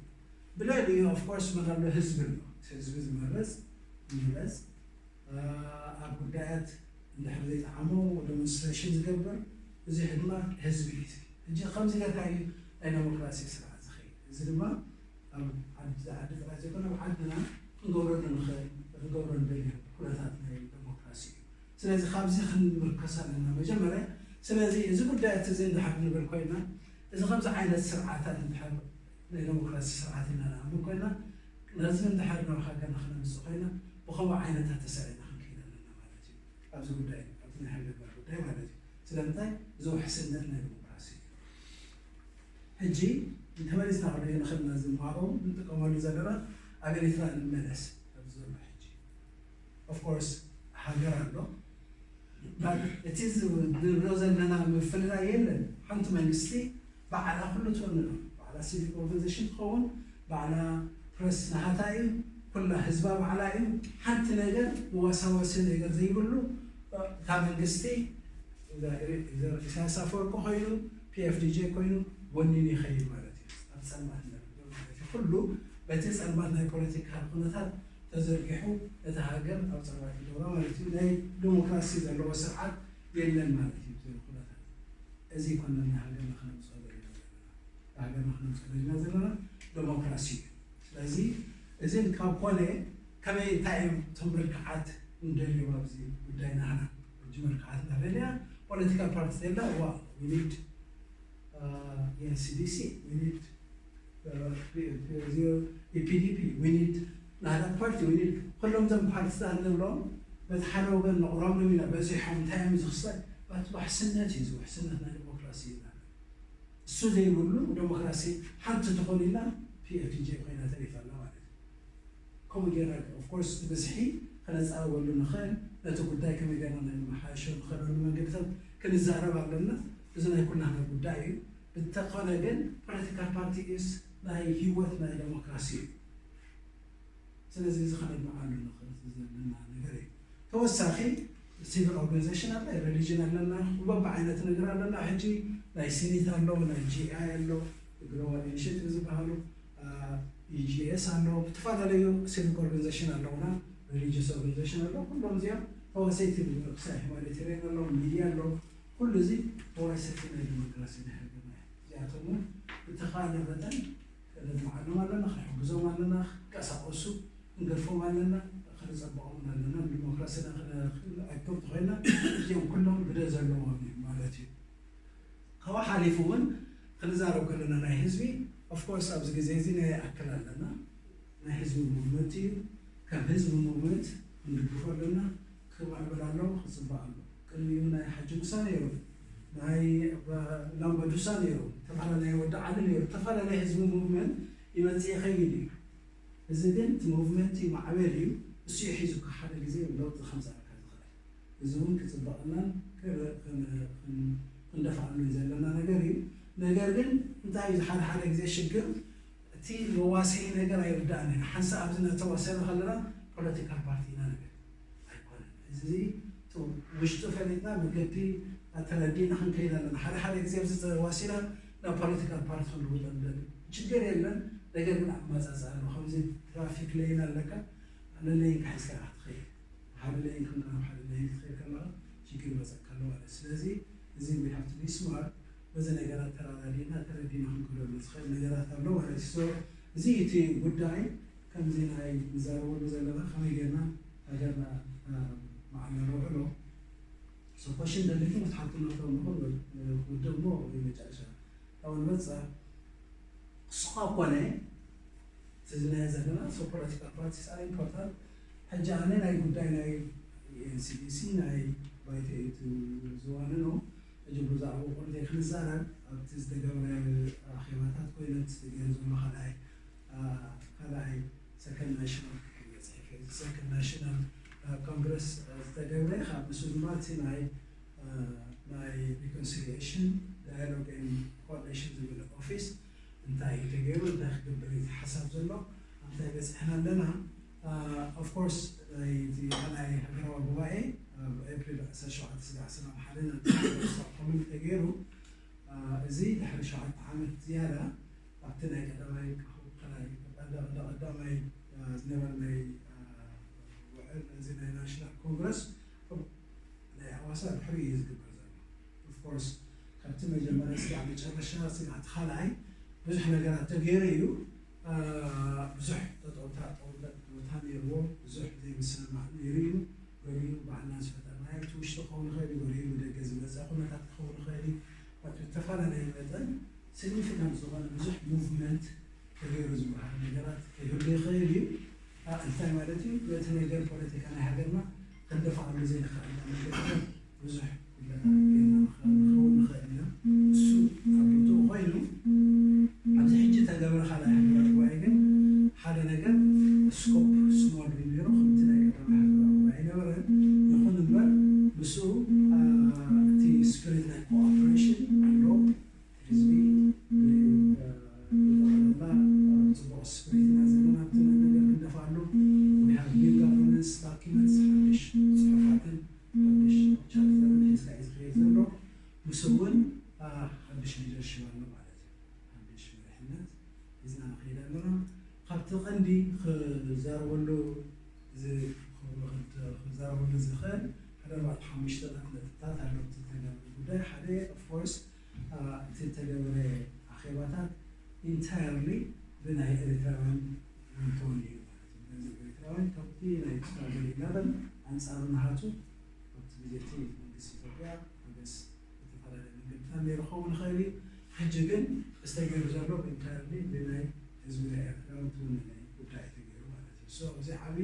ብልዕሊኡ ኦፍኮርስ መን ኣሎ? ህዝቢ ኣሎ። ህዝቢ ዝመርጽ ይምረጽ። ኣብ ጉዳያት እንድሕር ዘይጠዓሞ ዴሞንስትሬሽን ዝገብር፣ እዚ ድማ ህዝቢ እዩ። ሕጂ ከምዚ ጌርካ እዩ ናይ ዴሞክራሲ ስርዓት ዝኸይድ። እዚ ድማ ኣብ ዓዲ፣ ዓዲ ጥራይ ዘይኮነ ኣብ ዓድና ክንገብረሉ ንኽእል፣ ክንገብሮ ንደሊ ኩነታት ናይ ዴሞክራሲ እዩ። ስለዚ ካብዚ ክንምርከስ ኣለና መጀመርያ። ስለዚ እዚ ጉዳያት እዚ እንድሕር ንብል ኮይና፣ እዚ ከምዚ ዓይነት ስርዓታት እንድሕር ናይ ዴሞክራሲ ስርዓት ኢና ንኣምን ኮይና፣ ነዚ እንድሕር ናብ ሃገርና ክነምጽእ ኮይና፣ ብኸምኡ ዓይነት ኣተሳኢና ክንከይድ ኣለና ማለት እዩ። ኣብዚ ጉዳይ፣ ኣብቲ ናይ ሃገርና ጉዳይ ማለት እዩ። ስለምንታይ? እዚ ውሕስነት ናይ ዴሞክራሲ እዩ። ሕጂ እንተመሊስና ክንሪኦ ንኽእል ኢና። እዚ መዋቕር ንጥቀመሉ ዘለና ኣብ ኤርትራ ንመለስ ኣብዚ ዘሎ ሕጂ ኦፍኮርስ ሃገር ኣሎ። እቲ ንብሎ ዘለና ምፍልላይ የለን። ሓንቲ መንግስቲ ባዕላ ኩሉ ትወንኖ ባዕላ ሲቪክ ኦርጋናይዜሽን ትኸውን ባዕላ ፕረስ ናሃታ እዩ። ኩላ ህዝባ ባዕላ እዩ። ሓንቲ ነገር መዋሳወሲ ነገር ዘይብሉ እታ መንግስቲ ኢሳያስ ኣፈወርቂ ኮይኑ ፒኤፍዲጄ ኮይኑ ወኒን ይኸይድ ማለት እዩ። ኣብ ፀልማት ነብር ማለት እዩ። ኩሉ በቲ ፀልማት ናይ ፖለቲካ ኩነታት ተዘርጊሑ እቲ ሃገር ኣብ ፀልማት ይገብሮ ማለት እዩ። ናይ ዲሞክራሲ ዘለዎ ስርዓት የለን ማለት እዩ። ኩነታት እዚ ኮነ ሃገር ንክነምፅኦ ዘለና ሃገር ንክነምፅኦ ዘለና ዘለና ዲሞክራሲ እዩ። ስለዚ እዚ ካብ ኮነ ከመይ እንታይ እዮም እቶም መልክዓት እንደልዮም ኣብዚ ጉዳይ ናህና ሕጂ መልክዓት እናደለያ ፖለቲካል ፓርቲ ዘላ ዋ ዊኒድ ኤንሲዲሲ ዊኒድ ኢፒዲፒ ዊኒድ ናህዳ ፓርቲ ዊኒድ ኩሎም እዞም ፓርቲታት ንብሎም በቲ ሓደ ወገን ንቕሮም ንሚና በዚሖም እንታይ እዮም ዝኽሰል ባት ውሕስነት እዩ። ዝውሕስነት ናይ ዲሞክራሲ እዩ። እሱ ዘይብሉ ዲሞክራሲ ሓንቲ ትኾን ኢልና ፒኤፍዲጄ ኮይና ተሪፋ ኣላ ማለት እዩ። ከምኡ ጌርና ኦፍኮርስ እቲ ብዝሒ ክነፃበበሉ ንኽእል ነቲ ጉዳይ ከመይ ጌርና ናይ መሓየሾ ንኽእለሉ መንገድታት ክንዛረብ ኣለና። እዚ ናይ ኩላህና ጉዳይ እዩ። እንተኾነ ግን ፖለቲካል ፓርቲ ኢስ ናይ ህይወት ናይ ዴሞክራሲ እዩ። ስለዚ እዚ ከነድምዓሉ ንኽእል ዘለና ነገር እዩ። ተወሳኺ ሲቪል ኦርጋናይዜሽን ኣለ፣ ሪሊጅን ኣለና፣ በብዓይነት ነገር ኣለና። ሕጂ ናይ ሲኒት ኣሎ፣ ናይ ጂኣይ ኣሎ፣ ግሎባል ኢኒሽቲቭ ዝበሃሉ ኢጂኤስ ኣሎ፣ ዝተፈላለዩ ሲቪክ ኦርጋናይዜሽን ኣለውና፣ ሪሊጅስ ኦርጋናይዜሽን ኣሎ። ኩሎም እዚኦም ተዋሰይቲ ርክሳይ ሁማኒቴሪያን ኣሎ፣ ሚድያ ኣሎ። ኩሉ እዚ ተዋሰይቲ ናይ ዲሞክራሲ ናይ ሃገርና እዩ። እዚኣቶም እውን ብተኻለ መጠን ከነድምዓሎም ኣለና፣ ክንሕግዞም ኣለና፣ ክንቀሳቀሱ ክንገድፎም ኣለና፣ ክንፀበቖም ኣለና። ንዲሞክራሲና ክነዕቅብ ተኾይና እዚኦም ኩሎም ግደ ዘለዎም እዩ ማለት እዩ። ካብኡ ሓሊፉ እውን ክንዛረብ ከለና ናይ ህዝቢ ኦፍኮርስ ኣብዚ ግዜ እዚ ናይ ኣክል ኣለና። ናይ ህዝቢ ሙቭመንት እዩ። ከም ህዝቢ ሙቭመንት ክንድግፎ ኣለና። ክምዕብል ኣለዎ፣ ክፅባእ ኣለዎ። ቅድሚኡ ናይ ሓጂ ሙሳ ነይሩ፣ ናይ ላምበዱሳ ነይሩ፣ ተፈላለየ ወዲ ዓሊ ነይሩ። ተፈላለየ ህዝቢ ሙቭመንት ይመፅእ ይኸይድ እዩ። እዚ ግን እቲ ሙቭመንት ይማዕበል እዩ። እሱ እዩ ሒዙካ ሓደ ግዜ ለውጢ ከምፅኣልካ ዝኽእል። እዚ እውን ክፅበቐልናን ክንደፍኣሉን ዘለና ነገር እዩ። ነገር ግን እንታይ እዩ ሓደ ሓደ ግዜ ሽግር እቲ መዋሰኒ ነገር ኣይርዳእን ኢና። ሓንሳእ ኣብዚ እናተዋሰና ከለና ፖለቲካል ፓርቲ ኢና ንብል ኣይኮነን። እዚ ውሽጡ ፈሊጥና መገዲ ተረዲእና ክንከይድ ኣለና። ሓደ ሓደ ግዜ ኣብዚ ተዋሲና ናብ ፖለቲካል ፓርቲ ክንልውጦ ንደሊ ችግር የለን። ነገር ግን ኣመፃፅኣ ኣሎ። ከምዚ ትራፊክ ለይን ኣለካ፣ ሓደ ለይን ካሒዝካ ኢኻ ትኸይድ። ሓደ ለይን ከም ናብ ሓደ ለይን ክትኸይድ ከለኻ ችግር ይመፀካ ኣሎ ማለት እዩ። ስለዚ እዚ we have to be smart በዚ ነገራት ተራዳዲእና ተረዲና ክንክደሉ ዝኽእል ነገራት ኣሎ ማለት እዩ። So እዚ እቲ ጉዳይ ከምዚ ናይ ንዛረበሉ ዘለና ከመይ ጌርና ሃገርና መዓለ ነውዕሎ። So ኮሽን ደሊኹም ክትሓቱ ንኽእል ንኽእል ውድእ እሞ ወይ መጨረሻ ካብ ንመፅእ ክስኻ ኮነ እዚ ናይ ዘለና so political parties are important። ሕጂ ኣነ ናይ ጉዳይ ናይ ኤንሲዲሲ ናይ ባይቶ እዩ ዝዋንኖ። ሕጂ ብዛዕባ ቁርደይ ክንዛረብ ኣብቲ ዝተገብረ ኣኼባታት ኮይነ እቲ ዝተገይሩ ዘሎ ካልኣይ ካልኣይ ሰከንድ ናሽናል ሰከንድ ናሽናል ኮንግረስ ዝተገብረ ካብ ምስ ድማ እቲ ናይ ናይ ሪኮንሲሊሽን ዳያሎግ ኮኦርዲኔሽን ዝብል ኦፊስ እንታይ እዩ ተገይሩ እንታይ ክገብር እዩ ሓሳብ ዘሎ እንታይ በፅሕና ኣለና። ኦፍኮርስ ናይ ካልኣይ ሃገራዊ ጉባኤ ኣብ ኤፕሪል ዓሰርተ ሸውዓተ ስጋዕ ሰላም ሓደ ኮሚኒቲ ተገይሩ። እዚ ድሕሪ ሸውዓተ ዓመት ዝያዳ ኣብቲ ናይ ቀዳማይ ቀዳማይ ዝነበረ ናይ ውዕል እዚ ናይ ናሽናል ኮንግረስ ናይ ኣዋሳ ድሕሪ እዩ ዝግበር ዘሎ። ኦፍኮርስ ካብቲ መጀመርያ ስጋዕ መጨረሻ ስጋዕ እቲ ካልኣይ ብዙሕ ነገራት ተገይሩ እዩ። ብዙሕ ጠጠውታ ጠውለት ቦታ ነይርዎ ብዙሕ ዘይምስምማዕ ነይሩ እዩ። ገሊኡ ባዕልና ዝፈጠርናዮ እቲ ውሽጢ ክኸውን ይኽእል እዩ፣ ገሊኡ ብደገ ዝመፀ ኩነታት ክኸውን ይኽእል እዩ። ብዝተፈላለየ መጠን ሲግኒፊካንት ዝኾነ ብዙሕ ሙቭመንት ተገይሩ ዝበሃል ነገራት ክህሉ ይኽእል እዩ። እንታይ ማለት እዩ? ነቲ ነገር ፖለቲካ ናይ ሃገርና ክንደፍኣሉ ዘይንኽእል መንገድታት ብዙሕ ጉድለታት ጌርና ንኽኸውን ንኽእል ኢና። እሱ ኣብ ቦትኡ ኮይኑ ኣብዚ scope small እዩ ነይሩ፣ ከምቲ ናይ ቀዳማይ ሃገራዊ ጉባኤ ኣይነበረን። ይኹን እምበር ምስኡ እቲ spirit ናይ cooperation ኣሎ። ህዝቢ ብጠቕላላ ጽቡቕ spirit ኢና ዘለና ኣብቲ ነገር ክንደፍኣሉ። We have new governance documents፣ ሓድሽ ጽሑፋትን ሓድሽ charter ን ሒዝካ እዩ ዝኸይድ ዘሎ። ምስ እውን ሓድሽ leadership ኣሎ ማለት እዩ። ሓድሽ መሪሕነት ሒዝና ንኸይድ ኣለና። ካብቲ ቀንዲ ክዛረበሉ ክዛረበሉ ዝኽእል ሓደ ኣርባዕተ ሓሙሽተ ነጥብታት ኣሎ። እቲ ተጋሩ ጉዳይ ሓደ of course እቲ ተገበረ ኣኼባታት entirely ብናይ ኤርትራውያን ውንቶን እዩ ማለት እዩ። ገንዘብ ኤርትራውያን ካብቲ ናይ ስትራገል ኢለቨን ኣንጻሩ ናሃቱ ኣብቲ ግዜ እቲ መንግስቲ ኢትዮጵያ መገስ ዝተፈላለዩ መንገድታት ነይሩ ክኸውን ይኽእል እዩ። ሕጂ ግን ዝተገይሩ ዘሎ entirely ብናይ ህዝቢ ናይ ኤርትራ ውንቶን ናይ ጉዳይ ተገይሩ ማለት እዩ። So እዚ ዓብዪ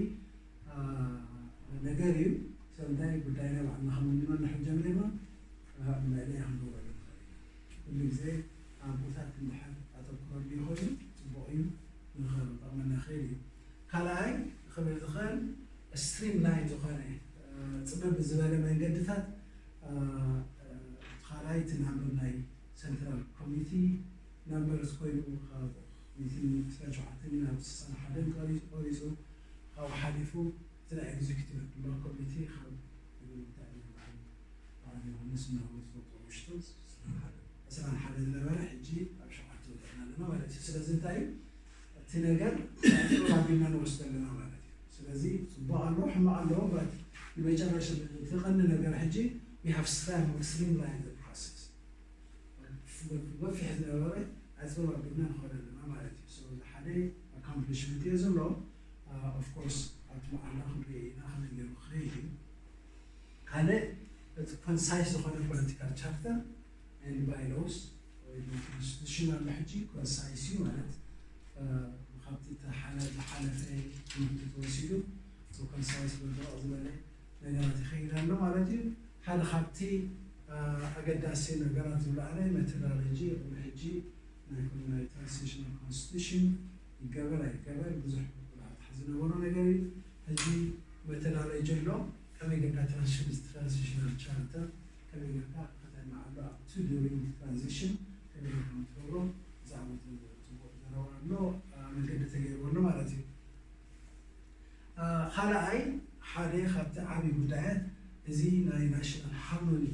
ነገር እዩ። ስለምንታይ ጉዳይና ባዕልና ከም እንመርሖ ጀሚርና መእለያ ክንገብረሉ ንኽእል ኢና። ኩሉ ግዜ ኣቦታት እንድሕር ኣተኩረሉ ይኽእሉ ጽቡቕ እዩ፣ ንኽጠቕመና ይኽእል እዩ። ካልኣይ ክብል ዝኽእል streamline ዝኾነ ጽብብ ዝበለ መንገድታት ካልኣይ እቲ ናምበር ናይ central committee members ኮይኑ ካብ ሚእትን ዕስራን ሸውዓተን ናብ ስሳን ሓደን ቆሪጹ ካብኡ ሓሊፉ እቲ ናይ executive ድማ committee ካብ በዓል ዮሃንስ እናወት ውሽጡ ዕስራን ሓደ ዝነበረ ሕጂ ኣብ ሸውዓተ ወዲቕና ኣለና ማለት እዩ። ስለዚ እንታይ እዩ እቲ ነገር ኣቢልና ንወስዶ ኣለና ማለት እዩ። ስለዚ ጽቡቕ ኣለዎ ሕማቕ ኣለዎ በት ንመጨረሻ እቲ ቀንዲ ነገር ሕጂ we have streamlined the process። ገፊሕ ዝነበረ ኣጽብብ ኣቢልና ንኸዶ ኣለና ማለት እዩ። So ሓደ accomplishment እየ ዘሎ። Of course ኣብቲ መዓላ ክንርኢ ኢና ከመይ ገይሩ ክኸይድ እዩ። ካልእ እቲ concise ዝኾነ political charter and bylaws ወይ constitution ኣሎ። ሕጂ concise እዩ ማለት ካብቲ ዝሓለፈ ትምህርቲ ተወሲዱ concise ብድረቕ ዝበለ ነገራት ይኸይድ ኣሎ ማለት እዩ። ሓደ ካብቲ ኣገዳሲ ነገራት ዝብላዕለ methodology ቅድሚ ሕጂ ናይ transitional constitution ይገበር ኣይገበር ብዙሕ ብልሓት ዝነበሮ ነገር እዩ። ሕጂ methodology ኣሎ። ከመይ ጌርካ transitional charter ከመይ ጌርካ ከተማዕሎ ኣብቲ during transition ከመይ ጌርካ ትገብሮ ብዛዕባ ጽቡቕ ዘረባ ኣሎ። መገዲ ተገይርዎ ኣሎ ማለት እዩ። ካልኣይ ሓደ ካብቲ ዓብዪ ጉዳያት እዚ ናይ national harmony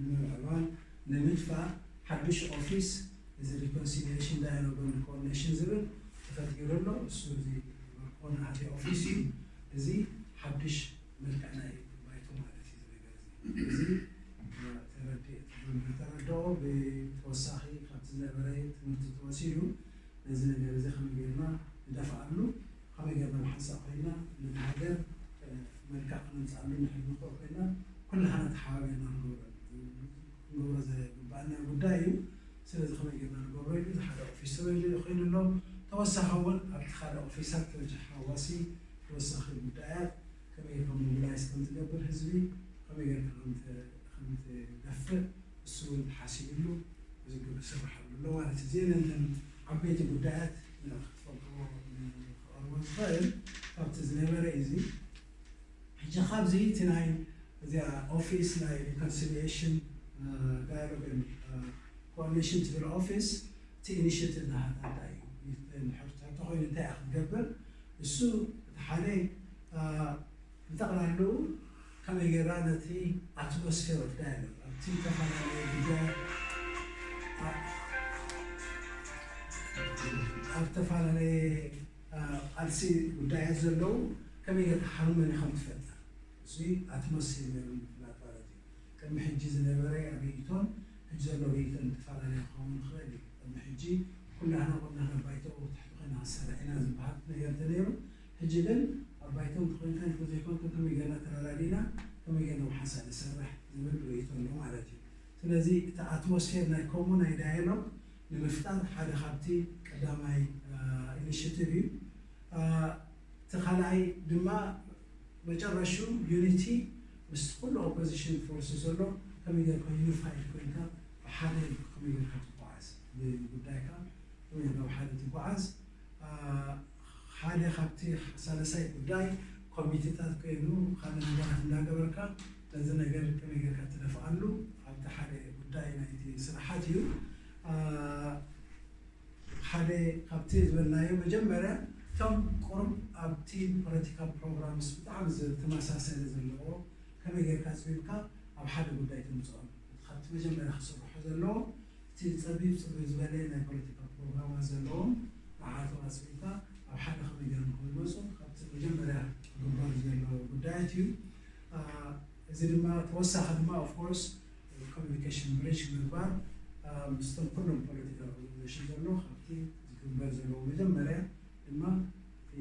ንምዕባል ንምድፋእ ሓዱሽ ኦፊስ እዚ reconciliation dialogue and coordination ዝብል ተፈጢሩ ኣሎ። እሱ እዚ መርኮን ሓደ ኦፊስ እዩ። እዚ ሓዱሽ መልክዕ ናይ ባይቶ ማለት እዩ። እዚ ነገር እዚ ተረድኦ ብተወሳኺ ካብቲ ዝነበረ ትምህርቲ ተወሲዱ ነዚ ነገር እዚ ከመይ ጌርና ንደፍኣሉ፣ ከመይ ጌርና ብሓንሳእ ኮይና ነቲ ሃገር መልክዕ ክነምፅኣሉ ንሕል ንኽእል ኮይና ኩላህና ተሓባቢርና ክንገብሮ ዘግባኣና ጉዳይ እዩ። ስለዚ ከመይ ጌርና ንገብሮ ኢሉ ሓደ ኦፊስ ተበይሉ ኮይኑ ኣሎ። ተወሳኺ እውን ኣብቲ ካልእ ኦፊሳት ተበጃ ሓዋሲ ተወሳኺ ጉዳያት ከመይ ጌርካ ሞቢላይዝ ከም ዝገብር ህዝቢ ከመይ ጌርካ ከም ትደፍእ እሱ እውን ተሓሲብሉ ዝግብ ዝስርሐሉ ኣሎ ማለት እዩ። እዚአን እተን ዓበይቲ ጉዳያት ክትፈልጥዎ ክቐርቦ ዝኽእል ካብቲ ዝነበረ እዩ። እዚ ሕጂ ካብዚ እቲ ናይ እዚኣ ኦፊስ ናይ reconciliation dialogue coordination ትብል ኦፊስ እቲ ኢኒሽቲቭ ናሃታ እንታይ እዩ? ተኾይኑ እንታይ ክትገብር እሱ እቲ ሓደ ብጠቕላሉ ከመይ ጌራ ነቲ atmosphere of dialogue ኣብቲ ዝተፈላለየ ጉዳያት ኣብ ዝተፈላለየ ቃልሲ ጉዳያት ዘለዉ ከመይ ጌርካ ሃርሞኒ ከም ትፈጥር እዚ atmosphere ነይሩ ምፍላጥ ማለት እዩ። ቅድሚ ሕጂ ዝነበረ ርእይቶን ሕጂ ዘሎ ርእይቶን ዝተፈላለየ ክኸውን ይኽእል እዩ። ቅድሚ ሕጂ ኩላህና ቁናና ባይቶ ትሕቲ ኮይና ክሰርሕ ኢና ዝበሃል ነገር እንተነይሩ ሕጂ ግን ኣብ ባይቶ እንተኮይንካ እንተዘይኮንካ ከመይ ጌርና ተረዳዲና ከመይ ጌርና ብሓንሳእ ንሰርሕ ዝብል ርእይቶ ኣሎ ማለት እዩ። ስለዚ እቲ atmosphere ናይ ከምኡ ናይ dialogue ንምፍጣር ሓደ ካብቲ ቀዳማይ ኢኒሽቲቭ እዩ። እቲ ካልኣይ ድማ መጨረሹ unity ምስ ኩሉ opposition force ዘሎ ከመይ ጌርካ unified ኮይንካ ብሓደ ከመይ ጌርካ ትጓዓዝ ብጉዳይካ ከመይ ጌርካ ብሓደ ትጓዓዝ ሓደ ካብቲ ሳልሳይ ጉዳይ ኮሚቴታት ኮይኑ ካልእ ነገራት እንዳገበርካ ነዚ ነገር ከመይ ጌርካ ትደፍኣሉ ኣብቲ ሓደ ጉዳይ ናይቲ ስራሓት እዩ። ሓደ ካብቲ ዝበልናዮ መጀመርያ እቶም ቁሩብ ኣብቲ ፖለቲካል ፕሮግራምስ ብጣዕሚ ዝተመሳሰለ ዘለዎ ከመይ ጌርካ ኣፅቢብካ ኣብ ሓደ ጉዳይ ተምፅኦም ካብቲ መጀመርያ ክስርሑ ዘለዎ እቲ ፀቢብ ፅብብ ዝበለ ናይ ፖለቲካ ፕሮግራማት ዘለዎም ንዓቶም ኣፅቢብካ ኣብ ሓደ ከመይ ገይሮም ክመፁ ካብቲ መጀመርያ ክግበር ዘለዎ ጉዳያት እዩ። እዚ ድማ ተወሳኺ ድማ ኦፍኮርስ ኮሚኒኬሽን ብሪጅ ምግባር ምስቶም ኩሎም ፖለቲካል ኦርጋናይዜሽን ዘሎ ካብቲ ዝግበር ዘለዎ መጀመርያ ድማ እቲ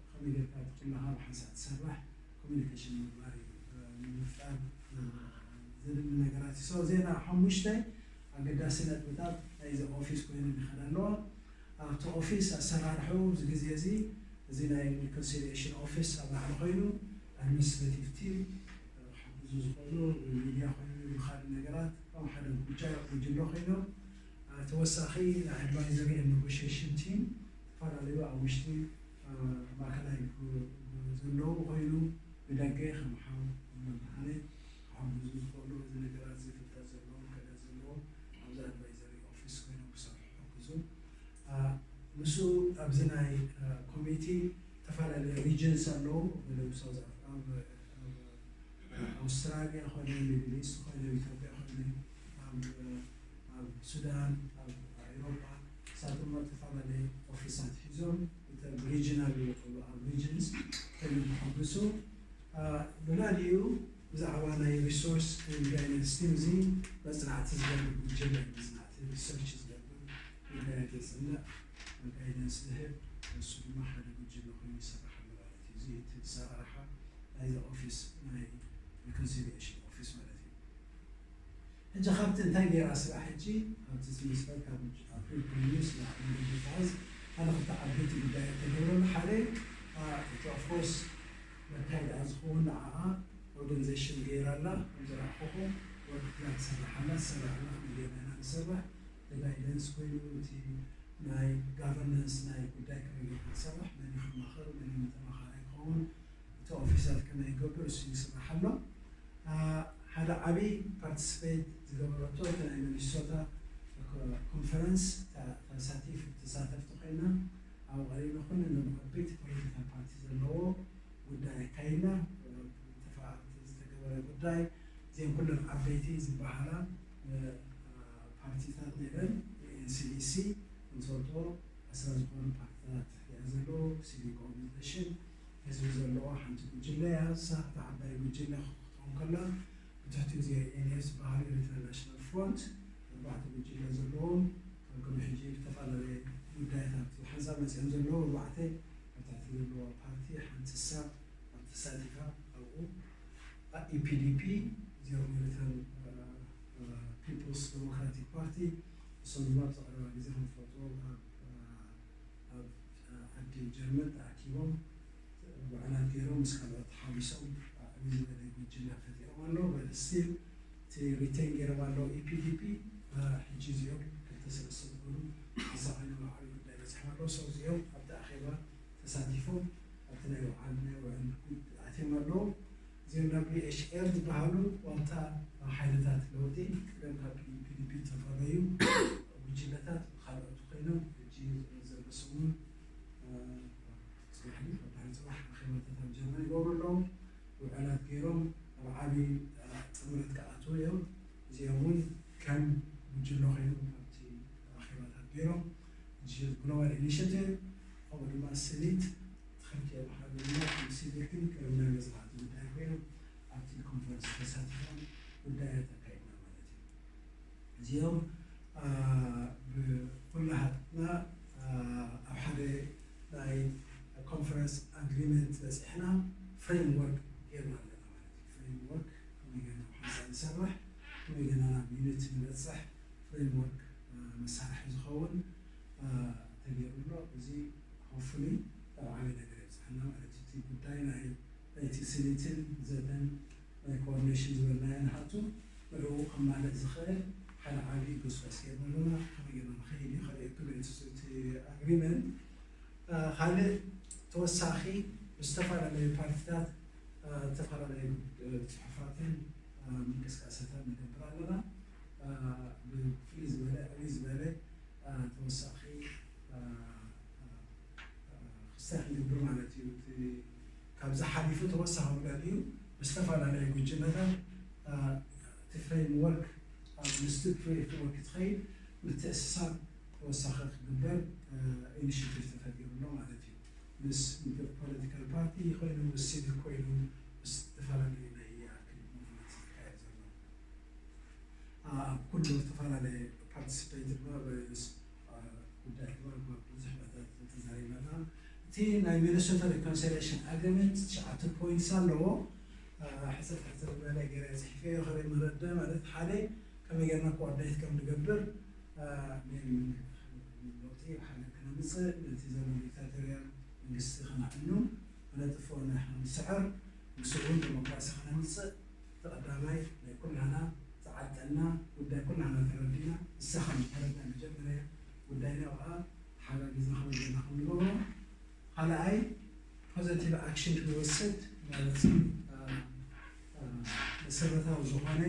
ከመይ ጌርካ እቲ ኩላኻ ብሓንሳእ ትሰርሕ ኮሚኒኬሽን ምግባር እዩ ንምፍጣር ዝድሊ ነገራት እዩ። ዜና ሓሙሽተ ኣገዳሲ ነጥብታት ናይዚ ኦፊስ ኮይነን ይኸዳ ኣለዋ። ኣብቲ ኦፊስ ኣሰራርሑ እዚ ግዜ እዚ እዚ ናይ ሪኮንሲሊሽን ኦፊስ ኣብ ላዕሊ ኮይኑ ኣድሚኒስትሬቲቭ ቲም ክሕግዙ ዝኽእሉ ሚድያ ኮይኑ ካልእ ነገራት ከም ሓደ ጉጃ ጉጅሎ ኮይኖም ተወሳኺ ናይ ኣድቫይዘሪ ኔጎሽሽን ቲም ዝተፈላለዩ ኣብ ውሽጢ ማእከላይ ዘለዉ ኮይኑ ብደገ ከም ሓው መምሃሪ ክሕግዙ ዝኽእሉ እዚ ነገራት እዚ ፍልጠት ዘለዎም ክእለት ዘለዎም ኣብዚ ኣድቫይዘሪ ኦፊስ ኮይኖም ክሰርሑ ክሕግዙ ምስኡ ኣብዚ ናይ ኮሚቲ ዝተፈላለዩ ሪጅንስ ኣለዉ ገለ ሳውዝ ኣውስትራሊያ ኮነ ሚድል ኢስት ኮነ ኢትዮጵያ ኮነ ኣብ ሱዳን ኣብ ኤሮፓ ሳትማ ዝተፈላለዩ ኦፊሳት ሒዞም ሪጅናል ይወክሉ ኣብ ሪጅንስ ከይሕግሱ ብላዕሊኡ ብዛዕባ ናይ ሪሶርስ ጋይደንስ ቲም እዚ መፅናዕቲ ዝገብር ጉጅለ መፅናዕቲ ሪሰርች ዝገብር ጉዳያት የፅንዕ ጋይደንስ ዝህብ እሱ ድማ ሓደ ጉጅለ ኮይኑ ይሰርሕ ኣሎ ማለት እዩ። እዚ እቲ ኣሰራርሓ ናይዚ ኦፊስ ናይ ሪኮንሲሊሽን ኦፊስ ማለት እዩ። ሕጂ ካብቲ እንታይ ገይራ ስራሕ ሕጂ ኣብቲ ስሚስተር ካብ ኣፕሪል ኮይኑ ስራሕ ንግዲ ፋዝ ሓደ ክልተ ዓበይቲ ጉዳያት ተገብረሉ ሓደ እቲ ኦፍኮርስ መካይዳ ዝኸውን ንዓኣ ኦርጋናይዜሽን ገይራ ኣላ ከም ዝረኣኹኹም ወርክ ፕላን ትሰርሕ ኣላ ትሰርሕ ኣላ ከመይ ጌርና ኢና ንሰርሕ እቲ ጋይደንስ ኮይኑ እቲ ናይ ጋቨርነንስ ናይ ጉዳይ ከመይ ጌርካ ትሰርሕ መን ከማኽር መን ተማኻራይ ክኸውን እቲ ኦፊሳት ከመይ ይገብር እሱ ይስራሕ ኣሎ ሓደ ዓብዪ ፓርቲስፔት ዝገበረቶ እቲ ናይ ሚኒሶታ ኮንፈረንስ ተሳቲፍ ተሳተፍቲ ኮይና ኣብ ቀሪና ኩሉ ዓበይቲ ፖለቲካል ፓርቲ ዘለዎ ጉዳይ ኣካይድና ዝተፈኣርቲ ዝተገበረ ጉዳይ እዚአን ኩለን ዓበይቲ ዝበሃላ ፓርቲታት ነይረን ኤንሲዲሲ ንፈልጦ ኣስራ ዝኾኑ ፓርቲታት እያ ዘለዎ ሲቪክ ኦርጋናይዜሽን ህዝቢ ዘለዎ ሓንቲ ጉጅለ እያ። እሳ እታ ዓባይ ጉጅለ ክትኸውን ከላ ብትሕቲ እዚ ኤልኤፍ ዝበሃል ኤሪትራ ናሽናል ፍሮንት ኣርባዕተ ጉጅለ ዘለዎም ከም ሕጂ ዝተፈላለየ ጉዳያት ኣብቲ ሓንሳብ መፅኦም ዘለዉ ኣርባዕተ ኣብ ታሕቲ ዘለዋ ፓርቲ ሓንቲ እሳ ኣብ ተሳቲፋ ኣብኡ ኢፒዲፒ እዚኦም ኤሪትራን ፒፕልስ ዴሞክራቲክ ፓርቲ እሶም ድማ ብዛዕባ ግዜ ክንፈልጦ ኣብ ኣብ ዓዲ ጀርመን ተኣኪቦም ውዕላት ገይሮም ምስ ካልኦት ተሓዊሶም ዓብዪ ዝበለ ጉጅለ ፈጢሮም ኣለዉ። በል ስቲል እቲ ሪቴን ገይሮም ኣለዉ ኢፒዲፒ ሕጂ እዚኦም ክልተ ሰለስተ ዝኾኑ ሓንሳ ኮይኖም ኣብ ዓብዪ ጉዳይ በፂሖም ኣለዉ። ሰው እዚኦም ኣብቲ ኣኼባ ተሳቲፎም ኣብቲ ናይ ውዓል ናይ ውዕል ኣትዮም ኣለዉ። እዚኦም ደብሊው ኤች ኤል ዝበሃሉ ዋልታ ሓይልታት ለውጢ ቅደም ካብ ፒዲፒ ዝተፈረዩ ጉጅለታት ካልኦት ኮይኖም ሕጂ ዘሎ ሰሙን ፅባሕ ድዩ ካብ ድሕሪ ፅባሕ ኣኼባታት ኣብ ጀርመን ይገብሩ ኣለዉ። ውዕላት ገይሮም ኣብ ዓብዪ ጥምረት ክኣትዉ እዮም። እዚኦም እውን ከም ጉጅለ ኮይኖም ኣብቲ ኣኼባታት ገይሮም ግሎባል ኢኒሽቲቭ ከምኡ ድማ ስኒት ክልቲኦም ሓደ ድማ ከም ሲቪክን ከም ናይ መፅናዕቲ ጉዳይ ኮይኖም ኣብቲ ኮንፈረንስ ተሳቲፎም ጉዳያት ኣካይድና ማለት እዩ። እዚኦም ብኩላሃትና ኣብ ሓደ ናይ ኮንፈረንስ ኣግሪመንት በፂሕና ፍሬምወርክ ጌርና ኣለና ማለት እዩ። ፍሬምወርክ ከመይ ጌርና ብሓንሳብ ንሰርሕ ከመይ ጌርና ናብ ዩኒቲ ንበፅሕ ፍሬምወርክ መሳርሒ ዝኸውን ተገይሩ ኣሎ። እዚ ሆፕፉሊ ኣብ ዓብዪ ነገር የብፅሓና ማለት እዩ። እቲ ጉዳይ ናይ ናይቲ ስኒትን ዘተን ናይ ኮኦርዲኔሽን ዝበልናዮ ንሓቱ ንዕኡ ከማልእ ዝኽእል ሓደ ዓብዪ ጎስጓስ ጌርና ኣለና። ከመይ ጌርና ንኸይድ እዩ ካልእ ዶክመንት እቲ ኣግሪመንት ካልእ ተወሳኺ ምስ ዝተፈላለዩ ፓርቲታት ዝተፈላለዩ ፅሑፋትን ምንቅስቃሳትን ንገብር ኣለና። ብፍልይ ዝበለ ዕብይ ዝበለ ተወሳኺ ክስታይ ክንገብር ማለት እዩ። ካብዚ ሓሊፉ ተወሳኺ ልዕሊኡ ብዝተፈላለዩ ጉጅለታት እቲ ፍሬምወርክ ኣብ ምስቲ ፍሬምወርክ ትኸይድ ምትእስሳር ተወሳኺ ክግበር ኢኒሽቲቭ ተፈጢሩ ኣሎ ማለት እዩ። ምስ ኢንተርፖለቲካል ፓርቲ ኮይኑ ምስ ሲቪክ ኮይኑ ምስ ዝተፈላለዩ ናይ ኣክቲቪቲ ሙቭመንት ዝካየድ ዘሎ ኣብ ኩሉ ዝተፈላለየ ፓርቲስፔት ድማ ጉዳይ ድማ ብዙሕ መጠን ተዛሪብና። እቲ ናይ ሚኒሶታ ሪኮንሲሊሽን ኣግሪመንት ትሽዓተ ፖይንትስ ኣለዎ። ሕፅር ሕፅር ዝበለ ገይረ ፅሒፈዮ ከርኢ መረደ ማለት ሓደ ከመይ ጌርና ኮኦርዲኔት ከም ንገብር ለውጢ ሓደ ክነምፅእ ነቲ ዘሎ ዲክታቶርያል መንግስቲ ከነዕኑ ክነጥፍኦ ንስዕር ምስኡ እውን ዲሞክራሲ ከነምፅእ ተቐዳማይ ናይ ኩላና ዝዓጠና ጉዳይ ኩላና ተረዲና ንሳ ከም ተረዳ መጀመርያ ጉዳይና ከዓ ሓጋጊዝና ከመይ ጌርና ከም ንገብሮ ካልኣይ ፖዘቲቭ ኣክሽን ክንወስድ ማለት መሰረታዊ ዝኾነ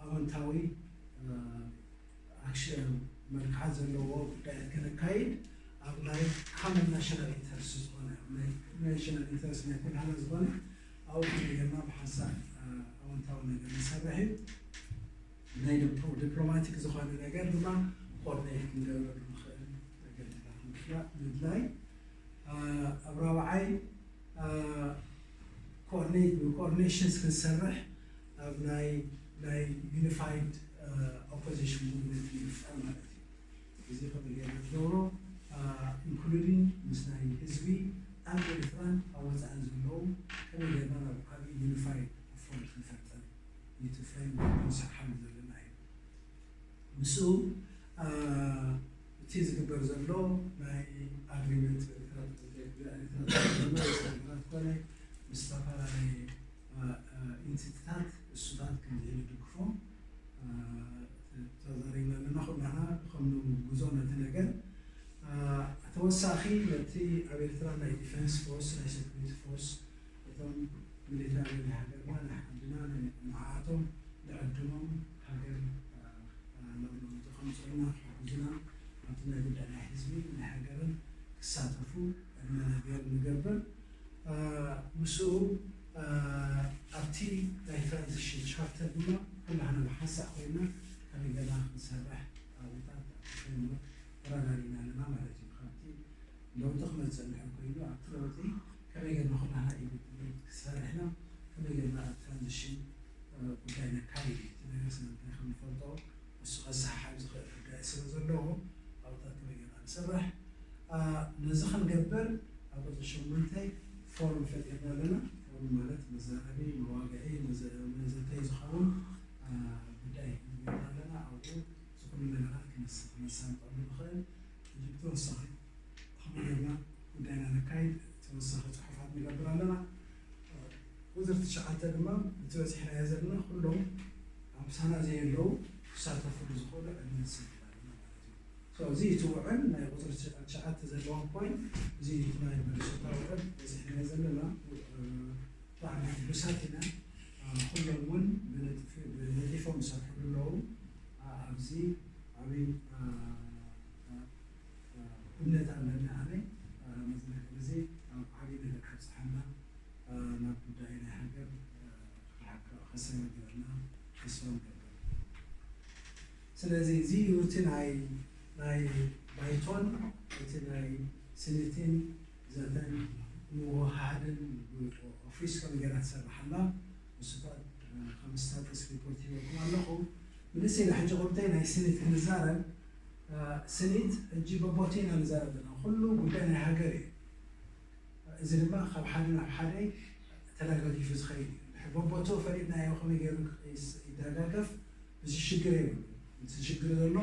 ኣወንታዊ ኣክሽን መልክዓት ዘለዎ ጉዳያት ከነካይድ ኣብ ናይ ካመን ናሽናል ኢንተረስት ዝኾነ ናሽናል ኢንተረስት ናይ ኩላና ዝኾነ ኣብኡ ከመይ ጌርና ብሓንሳእ ኣወንታዊ ነገር ንሰርሕ እዩ። ናይ ዲፕሎማቲክ ዝኾነ ነገር ድማ ኮኦርዲኔት ክንገብረሉ ንኽእል መገድታት ምድላይ ኣብ ራብዓይ ኮኦርዲኔት ብኮኦርዲኔሽንስ ክንሰርሕ ኣብ ናይ ናይ ዩኒፋይድ ኦፖዚሽን ሙቭመንት ንምፍጣር ማለት እዩ። እዚ ከምኡ ጌርና ንገብሮ ኢንክሉዲንግ ምስ ናይ ህዝቢ ኣብ ኤርትራን ኣብ ወፃእን ዘለዉ ከመይ ጌርና ናብ ዓብዪ ዩኒፋይድ ፎርም ክንፈጥር እዩ እቲ ፍሬምወርክ ክንሰርሓሉ ዘለና እዩ። ምስኡ እቲ ዝግበር ዘሎ ናይ ኣግሪመንት ኤርትራ ኤርትራ ኤርትራ ኤርትራ ኮነ ምስ ዝተፈላለዩ ኢንቲቲታት እሱታት ክንድዒ ንድግፎም ተዛሪብና ኣለና። ኩላና ከም ንጉዞ ነቲ ነገር ተወሳኺ ነቲ ኣብ ኤርትራ ናይ ዲፌንስ ፎርስ ናይ ሴኩሪቲ ፎርስ እቶም ሚሊታሪ ናይ ሃገርና ናይ ዓድና ንዓኣቶም ንዕድሞም ሃገር ናብ ለውጢ ከምፅኡልና ክሕግዙና ኣብቲ ናይ ጉዳይ ናይ ህዝቢ ናይ ሃገርን ክሳተፉ ዕድመ ነገር ንገብር። ምስኡ ኣብቲ ናይ ትራንዚሽን ቻርተር ድማ ኩላህና ብሓንሳእ ኮይና ከመይ ገና ክንሰርሕ ኣብታት ፍሬምወርክ ተራዳሪና ኣለና ማለት እዩ። ካብቲ ለውጢ ክመፅእ እንድሕር ኮይኑ ኣብቲ ለውጢ ከመይ ገና ኩላህና ኢንዲፔንደንት ክሰርሕና ከመይ ገና ኣብ ትራንዚሽን ጉዳይ ነካይድ እዩ። እቲ ነገር ስለምንታይ ከም ንፈልጦ እሱ ከሰሓሓብ ዝኽእል ጉዳይ ስለ ዘለዎ ኣብታት ከመይ ገና ንሰርሕ ነዚ ክንገብር ኣብ ቅፅሪ ሸሞንተ ፎርም ፈጢርና ኣለና። ፎርም ማለት መዛረቢ፣ መዋግዒ፣ መዘተይ ዝኸውን ጉዳይ ንገብር ኣለና። ኣብኡ ዝኩሉ ነገራት ክነሳልጠሉ ንኽእል። ሕጂ ብተወሳኺ ከመይ ጌርና ጉዳይና ነካይድ ተወሳኺ ፅሑፋት ንገብር ኣለና። ቁፅሪ ትሽዓተ ድማ እቲ በፂሕናዮ ዘለና ኩሎም ኣብ ምሳና ዘየለዉ ክሳተፍሉ ዝኽእሉ ዕድመ ንሰፍር ኣለና ማለት እዩ። እዚ እቲ ውዕል ናይ ቁፅሪ ትሽዓተ ዘለዎም ኮይን እዚ እቲ ናይ ሚኒሶታ ውዕል በፂሕናዮ ዘለና ብጣዕሚ ሕጉሳት ኢና። ኩሎም እውን ብነጢፎም ይሰርሕሉ ኣለዉ። ኣብዚ ዓብዪ እምነት ኣለኒ ኣነ መዘናግዒ እዚ ኣብ ዓብዪ ነገር ከብፅሓና ናብ ጉዳይ ናይ ሃገር ከሰጋግረና ተስፋ ንገብር። ስለዚ እዚ እዩ እቲ ናይ ናይ ባይቶን እቲ ናይ ስኒትን ዘተን ምውህሃድን ኦፊስ ከም ገይራ ትሰርሕ ኣላ። ንሱታት ከም ስታተስ ሪፖርት ሂበኩም ኣለኹ። ብንእሰይ ንሕጂ ቁርተይ ናይ ስኒት ክንዛረብ ስኒት ሕጂ በቦቴና ንዛረብ ዘለና ኩሉ ጉዳይ ናይ ሃገር እዩ። እዚ ድማ ካብ ሓደ ናብ ሓደ ተደጋጊፉ ዝኸይድ እዩ። ድሕር በቦቶ ፈሊጥናዮ ከመይ ገይሩ ይደጋገፍ እዚ ሽግር የብሉ። እቲ ሽግር ዘሎ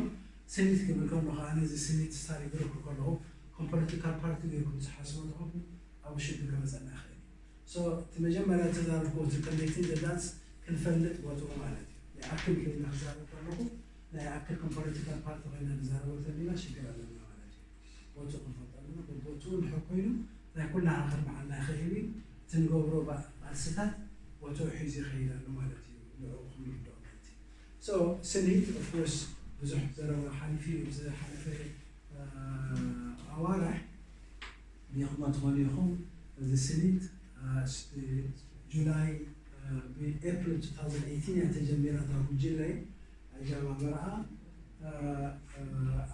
ስኒት ክብል ከሎ ከዓ እዚ ስኒት ስታዲ ግሩፕ ከለኹ ከም ፖለቲካል ፓርቲ ገይርኩም ዝሓስቦ ተኾንኩም ኣብኡ ሽግር ክመፀና ይኽእል እዩ። እቲ መጀመርያ ዝተዛረብኩ እቲ ኮኔክቲንግ ዘ ዳትስ ክንፈልጥ ቦትኡ ማለት እዩ። ናይ ኣክል ኮይና ክዛረብ ከለኹ ናይ ኣክል ከም ፖለቲካል ፓርቲ ኮይና ንዛረቦ ተሊና ሽግር ኣለና ማለት እዩ። ቦትኡ ክንፈልጠሉ ቦትኡ እንድሕር ኮይኑ ናይ ኩላና ክርብሓና ይኽእል እዩ። እቲ ንገብሮ ቃልስታት ቦትኡ ሒዙ ይኸይድ ኣሎ ማለት እዩ። ንዕኡ ክንርድኦ ማለት እዩ። So ስኒት of course ብዙሕ ዘረባ ሓሊፉ እዩ። ዝሓለፈ ኣዋርሕ ዲኹም ትኾኑ ኢኹም። እዚ ስኒት ጁላይ ብኤፕሪል two thousand eighteen እያ ተጀሚራ እታ ጉጅለ ኣጀማምራኣ።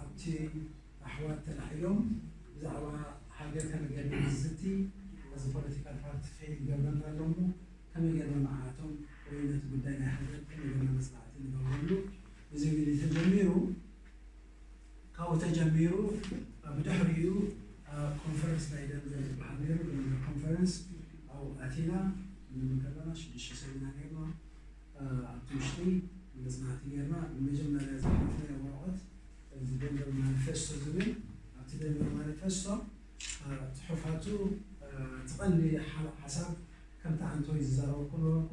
ኣብቲ ኣሕዋት ተላዒሎም ብዛዕባ ሃገር ከመይ ጌርና ንዝቲ፣ እዚ ፖለቲካል ፓርቲ ፌል ይገብረና ኣሎ እሞ ከመይ ጌርና ንዓቶም ወይ ነቲ ጉዳይ ናይ ሃገር ከመይ ጌርና መጽናዕቲ ንገብረሉ ብዝብል እዩ ተጀሚሩ። ካብኡ ተጀሚሩ ብድሕሪኡ ኮንፈረንስ ናይ ደንቨር ዝበሃል ነይሩ። ደንቨር ኮንፈረንስ ኣብኡ ኣቲና ንብል ከለና ሽዱሽተ ሰብ ኢና ነርና። ኣብቲ ውሽጢ መጽናዕቲ ጌርና ንመጀመርያ ዝሓለፍናዮ ወረቐት እዚ ደንቨር ማኒፌስቶ ዝብል ኣብቲ ደንቨር ማኒፌስቶ ጽሑፋቱ እቲ ቀንዲ ሓሳብ ከምቲ ኣንቶይ ዝዛረበኩ ነበርኩ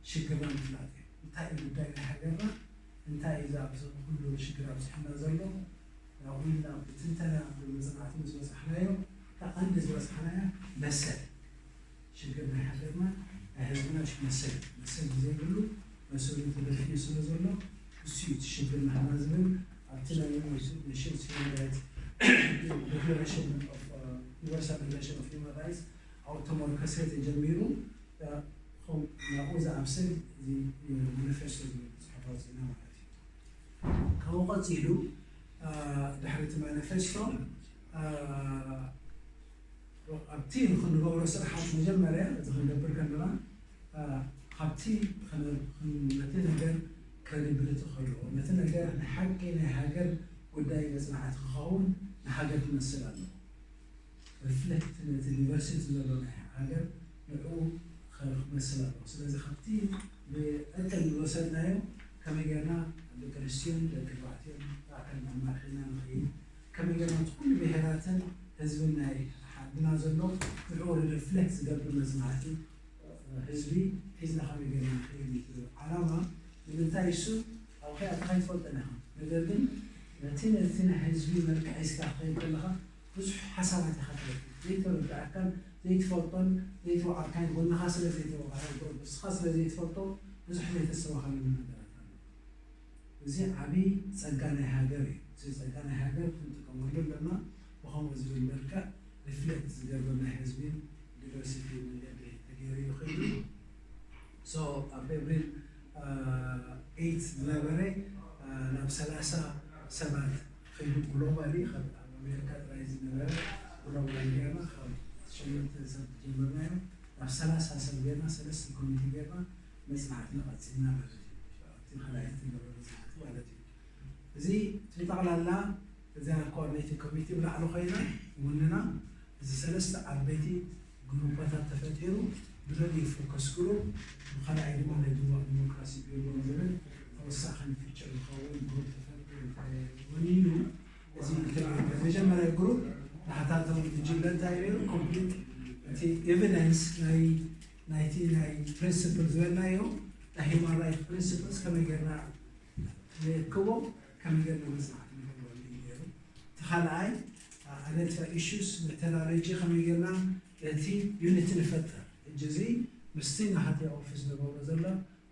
ሽግርና ምፍላጥ እዩ። እንታይ እዩ ጉዳይ ናይ ሃገርና? እንታይ እዩ ኣብዚ ኩሉ ሽግር ኣብፅሐና ዘሎ? ናብኡ ኢልና ብትንተና ብመፅናዕቲ ምስ በፃሕናዮ እታ ቀንዲ ዝበፃሕናያ መሰል ሽግር ናይ ሃገርና ናይ ህዝብና መሰል መሰል ብዘይብሉ መሰሉ ተደፊኡ ስለ ዘሎ እሱ እዩ እቲ ሽግር ናህና ዝብል ኣብቲ ናይ ዩኒቨርሲቲ ኔሽንስ ሂውማን ራይትስ ዲክለሬሽን ዩኒቨርሳል ዲክለሬሽን ኦፍ ሂውማን ራይትስ ኣብኡ ተመርኮሰ ተጀሚሩ ናብኡ ዝኣምሰል እዚ ማኒፌስቶ ዝብል ፅሑፍ ኣውፂእና ማለት እዩ። ካብኡ ቀፂሉ ድሕሪ እቲ ማኒፌስቶ ኣብቲ ንክንገብሮ ስራሓት መጀመርያ እዚ ክንገብር ከለና ካብቲ ነቲ ነገር ክሬዲብሊቲ ክህልዎ ነቲ ነገር ናይ ሓቂ ናይ ሃገር ጉዳይ መፅናዕቲ ክኸውን ንሃገር ክመስል ኣለዎ። ሪፍሌክት ነቲ ዲቨርሲቲ ዘሎ ናይ ሃገር ንዕኡ ክመስል ኣለዎ። ስለዚ ካብቲ ብዕቅን ዝወሰድናዮ ከመይ ጌርና ደቂ ኣንስትዮን ደቂ ተባዕትዮን ኣካል ኣማርሒና ንኽእል ከመይ ጌርና እቲ ኩሉ ብሄራትን ህዝብን ናይ ሓድና ዘሎ ንዕኡ ሪፍሌክት ዝገብር መፅናዕቲ ህዝቢ ሒዝና ከመይ ጌርና ንኽእል እዩ ዓላማ። ንምንታይ እሱ ኣብ ከይኣትካ ይትፈልጠን ኢኻ። ነገር ግን ነቲ ነቲ ናይ ህዝቢ መልክዕ ሒዝካ ክኸይድ ከለኻ ብዙሕ ሓሳባት ኢኻ ትረክብ። ዘይተረዳእካን ዘይትፈልጦን ዘይተወዓልካን ጎንኻ ስለ ዘይተወዓለ ንስኻ ስለ ዘይትፈልጦ ብዙሕ ዘይተስተባኸለሉ ነገራት ኣሎ። እዚ ዓብዪ ጸጋ ናይ ሃገር እዩ። እዚ ጸጋ ናይ ሃገር ክንጥቀመሉ ኣለና። ብኸምኡ ዝብል መልክዕ ሪፍሌክት ዝገብር ናይ ህዝቢ ዲቨርሲቲ መንገዲ ተገይሩ ይኸይድ እዩ። So ኣብ ኤፕሪል ኤይት ዝነበረ ናብ ሰላሳ ሰባት ከይዱ ግሎባሊ ካብ ኣብ ኣሜሪካ ጥራይ ዝነበረ ግሎባሊ ጌርና ካብ ሸሞንተ ሰብ ጀመርናዮ ናብ ሰላሳ ሰብ ጌርና ሰለስተ ኮሚቴ ጌርና መፅናዕቲ ንቐፅልና ማለት እዩ። ኣብቲ ካልኣይቲ ትገብረ መፅናዕቲ ማለት እዩ። እዚ ብጠቕላላ እዚኣ ኮኦርዲኔቲንግ ኮሚቴ ብላዕሊ ኮይና ወንና እዚ ሰለስተ ዓበይቲ ግሩፓታት ተፈጢሩ ብደሊኡ ፎከስ ግሩፕ ብካልኣይ ድማ ናይ ዲሞክራሲ ቢሮ ዝብል ተወሳኺ ንፍጭር ዝኸውን ግሩፕ ተፈጢሩ ወኒኑ እዚ መጀመርያ ግሩፕ ንሓታቶም ጉጅለ እንታይ ነይሩ ኮምፕሊት እቲ ኤቪደንስ ናይ ናይቲ ናይ ፕሪንስፕል ዝበልናዮ ናይ ሂማን ራይት ፕሪንስፕልስ ከመይ ጌርና ንእክቦ ከመይ ጌርና መፅናዕቲ ንገብረሉ እዩ ነይሩ። እቲ ካልኣይ ኣነትፈ ኢሹስ ሜቶዶሎጂ ከመይ ጌርና ነቲ ዩኒቲ ንፈጥር። ሕጂ እዚ ምስቲ ናሃትያ ኦፊስ ዝገብሮ ዘሎ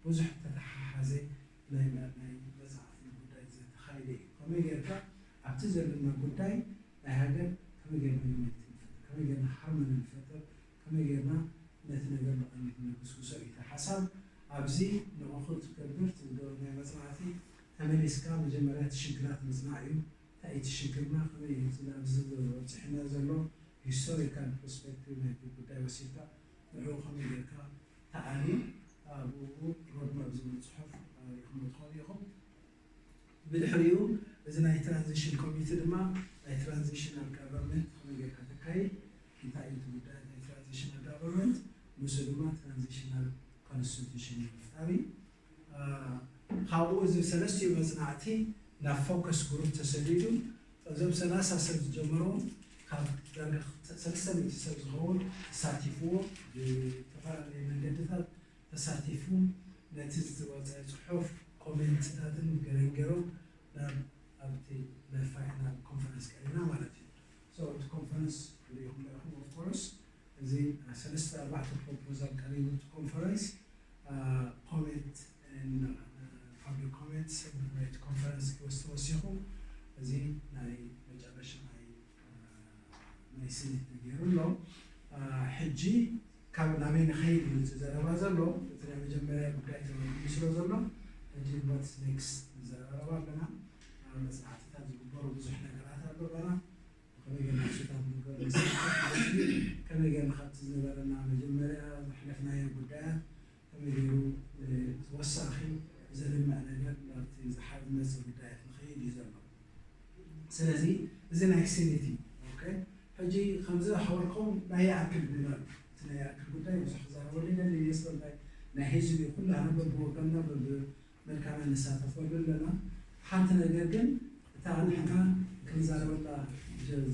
ብዙሕ ተተሓሓዘ ናይ ናይ መፅናዕቲ ጉዳይ ዘተኻይደ እዩ። ከመይ ጌርካ ኣብቲ ዘለና ጉዳይ ናይ ሃገር ከመይ ጌርና ዩኒቲ ንፈጥር፣ ከመይ ጌርና ሃርመኒ ንፈጥር፣ ከመይ ጌርና ነቲ ነገር ብቐሊሉ ነግስግሶ እዩ እቲ ሓሳብ። ኣብዚ ንእኹል ትገብር ትገብር ናይ መፅናዕቲ ተመሊስካ መጀመርያ እቲ ሽግራት ምፅናዕ እዩ። እንታይ እቲ ሽግርና ከመይ እዩ ኣብዚ በፂሕና ዘሎ ሂስቶሪካል ፐርስፔክቲቭ ናይቲ ጉዳይ ወሲድካ ንዕኡ ከመይ ጌርካ ተዓልዩ ኣብኡ ሮድማፕ ዝብል ፅሑፍ ሪኢኹም ትኾኑ ኢኹም። ብድሕሪኡ እዚ ናይ ትራንዚሽን ኮሚቴ ድማ ናይ ትራንዚሽናል ጋቨርንመንት ከመይ ጌርካ ተካይድ እንታይ እዩ እቲ ጉዳይ ናይ ትራንዚሽናል ጋቨርንመንት ንሱ ድማ ትራንዚሽናል ኮንስቲቱሽን ንምፍጣር እዩ። ካብኡ እዚ ሰለስቲኡ መፅናዕቲ ናብ ፎከስ ግሩፕ ተሰዲዱ እዞም ሰላሳ ሰብ ዝጀመርዎ ካብ ዳርጋ ሰለስተ ሚእቲ ሰብ ዝኸውን ተሳቲፍዎ ብዝተፈላለየ መንገድታት ተሳቲፉ ነቲ ዝተወፀ ፅሑፍ ኮሜንትታትን ገረንገሮም ናብ ኣብቲ ናይ ፋይናል ኮንፈረንስ ቀሪብና ማለት እዩ። So እቲ ኮንፈረንስ ሪኢኹም ኢኹም of course። እዚ ሰለስተ ኣርባዕተ ፕሮፖዛል ቀሪቡ እቲ ኮንፈረንስ። ኮሜንት፣ ፓብሊክ ኮሜንት ናይቲ ኮንፈረንስ ክወስ ተወሲኹ። እዚ ናይ መጨረሻ ናይ ናይ ስኒት ተገይሩ ኣሎ። ሕጂ ካብ ናበይ ንኸይድ እዩ እቲ ዘረባ ዘሎ። እቲ ናይ መጀመርያ ጉዳይ ተመልሱ ስለ ዘሎ ሕጂ what's next ንዘራረብ ኣለና። መፅናዕትታት ዝግበሩ ብዙሕ ነገራት ኣሎ ገና። ከመይ ጌርና ንሱታት ንግበር መሳርሒ፣ ከመይ ጌርና ካብቲ ዝነበረና መጀመርያ ዘሕለፍናዮ ጉዳያት ከመይ ገይሩ ተወሳኺ ዘልምዕ ነገር ናብቲ ዝሓ ዝመፅእ ጉዳያት ንኸይድ እዩ ዘሎ። ስለዚ እዚ ናይ ስኒት እዩ። ኦኬ፣ ሕጂ ከምዚ ሓበርኩም ናይ ይኣክል ንበል። እቲ ናይ ይኣክል ጉዳይ ብዙሕ ክዛረበሉ ይደሊ ይመስል። ናይ ህዝቢ ኩላህና በብወገንና በብመልካና ንሳተፈሉ ኣለና። ሓንቲ ነገር ግን እታ ንሕና ክንዛረበላ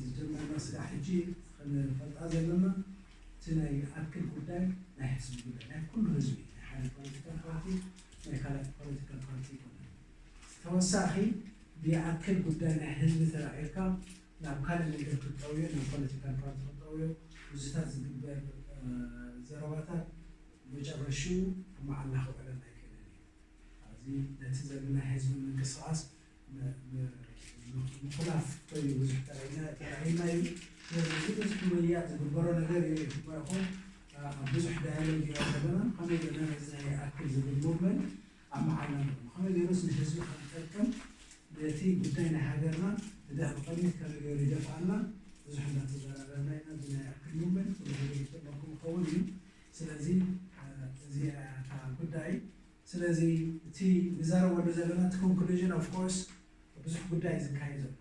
ዝጀመርና ስራሕ ሕጂ ክንፈልጣ ዘለና እቲ ናይ ይኣክል ጉዳይ ናይ ህዝቢ ጉዳይ ናይ ኩሉ ህዝቢ ናይ ሓደ ፖለቲካል ፓርቲ ናይ ካልእ ፖለቲካል ፓርቲ ይኮነ ተወሳኺ ብይኣክል ጉዳይ ናይ ህዝቢ ተራዒርካ ናብ ካልእ ነገር ክትጠውዮ ናብ ፖለቲካል ፓርቲ ክትጠውዮ ብዙታት ዝግበር ዘረባታት መጨረሽኡ ኣብ መዓላ ክውዕለና ኣይክእልን እዩ። ኣብዚ ነቲ ዘለና ህዝቢ ምንቅስቃስ ምኹላፍ ኮይኑ ብዙሕ ተራእይና እዩ። ስለዚ ብዙሕ ምልያጥ ዝግበሮ ነገር እዩ። ይኹን ኣብ ብዙሕ ዳያሎግ ኢና ዘለና። ከመይ ገና ነዚ ናይ ኣክል ዝብል ሙቭመንት ኣብ መዓላ ንኹን ከመይ ገይሩስ ንህዝቢ ከም ዝጠቅም ነቲ ጉዳይ ናይ ሃገርና ብድሕሪ ቅድሚት ከመይ ገይሩ ይደፍኣና ብዙሕ እንዳተዘራረብና ኢና። እዚ ናይ ኣክል ሙቭመንት ኩሉ ግዜ ይጠቅመኩም ይኸውን እዩ። ስለዚ እዚ እታ ጉዳይ ስለዚ እቲ ንዛረበሉ ዘለና እቲ ኮንክሉዥን of course ብዙሕ ጉዳይ እዩ ዝካየድ ዘሎ።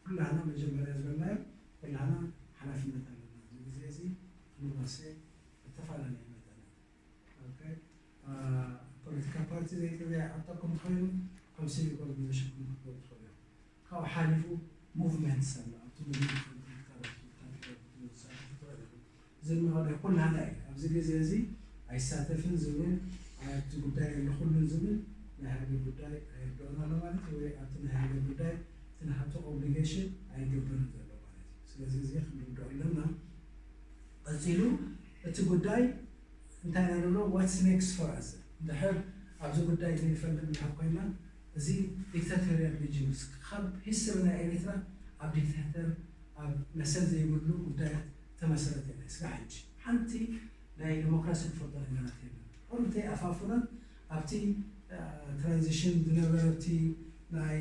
ኩላህና መጀመርያ ዝበልናዮ ኩላህና ሓላፍነት ኣለና። እዚ ግዜ እዚ ክንዋሰ ብተፈላለየ መጠናት ፖለቲካ ፓርቲ ዘይጥበያ ዓጠኩም ትኸይኑ ከም ሲቪክ ኦርጋናይዜሽን ክትገብሩ ትኽእሉ እዮም። ካብኡ ሓሊፉ ሙቭመንትስ ኣሎ ኣብቲ ሙቭመንት ዝመቐለ ኩላና እዩ። ኣብዚ ግዜ እዚ ኣይሳተፍን ዝብል ኣብቲ ጉዳይ ኣለኩሉን ዝብል ናይ ሃገር ጉዳይ ኣየርድኦን ኣሎ ማለት እዩ። ወይ ኣብቲ ናይ ሃገር ጉዳይ እቲ ንሃብቲ ኦብሊጌሽን ኣይገብርን ዘሎ ማለት እዩ። ስለዚ እዚ ክንርድኦ ኣለና። ቀፂሉ እቲ ጉዳይ እንታይ ኢና ንብሎ what's next for us እንድሕር ኣብዚ ጉዳይ ዘይንፈልጥ እንድሕር ኮይና እዚ ዲክታቶሪያል ሪጂምስ ካብ ሂስትሪ ናይ ኤሪትራ ኣብ ዲክታተር ኣብ መሰል ዘይብሉ ጉዳያት ተመስረተ ስጋ ሕጂ ሓንቲ ናይ ዲሞክራሲ ዝፈልጦ ነገራት የለን። ኩሉ እንታይ ኣፋፍኖን ኣብቲ ትራንዚሽን ዝነበረ እቲ ናይ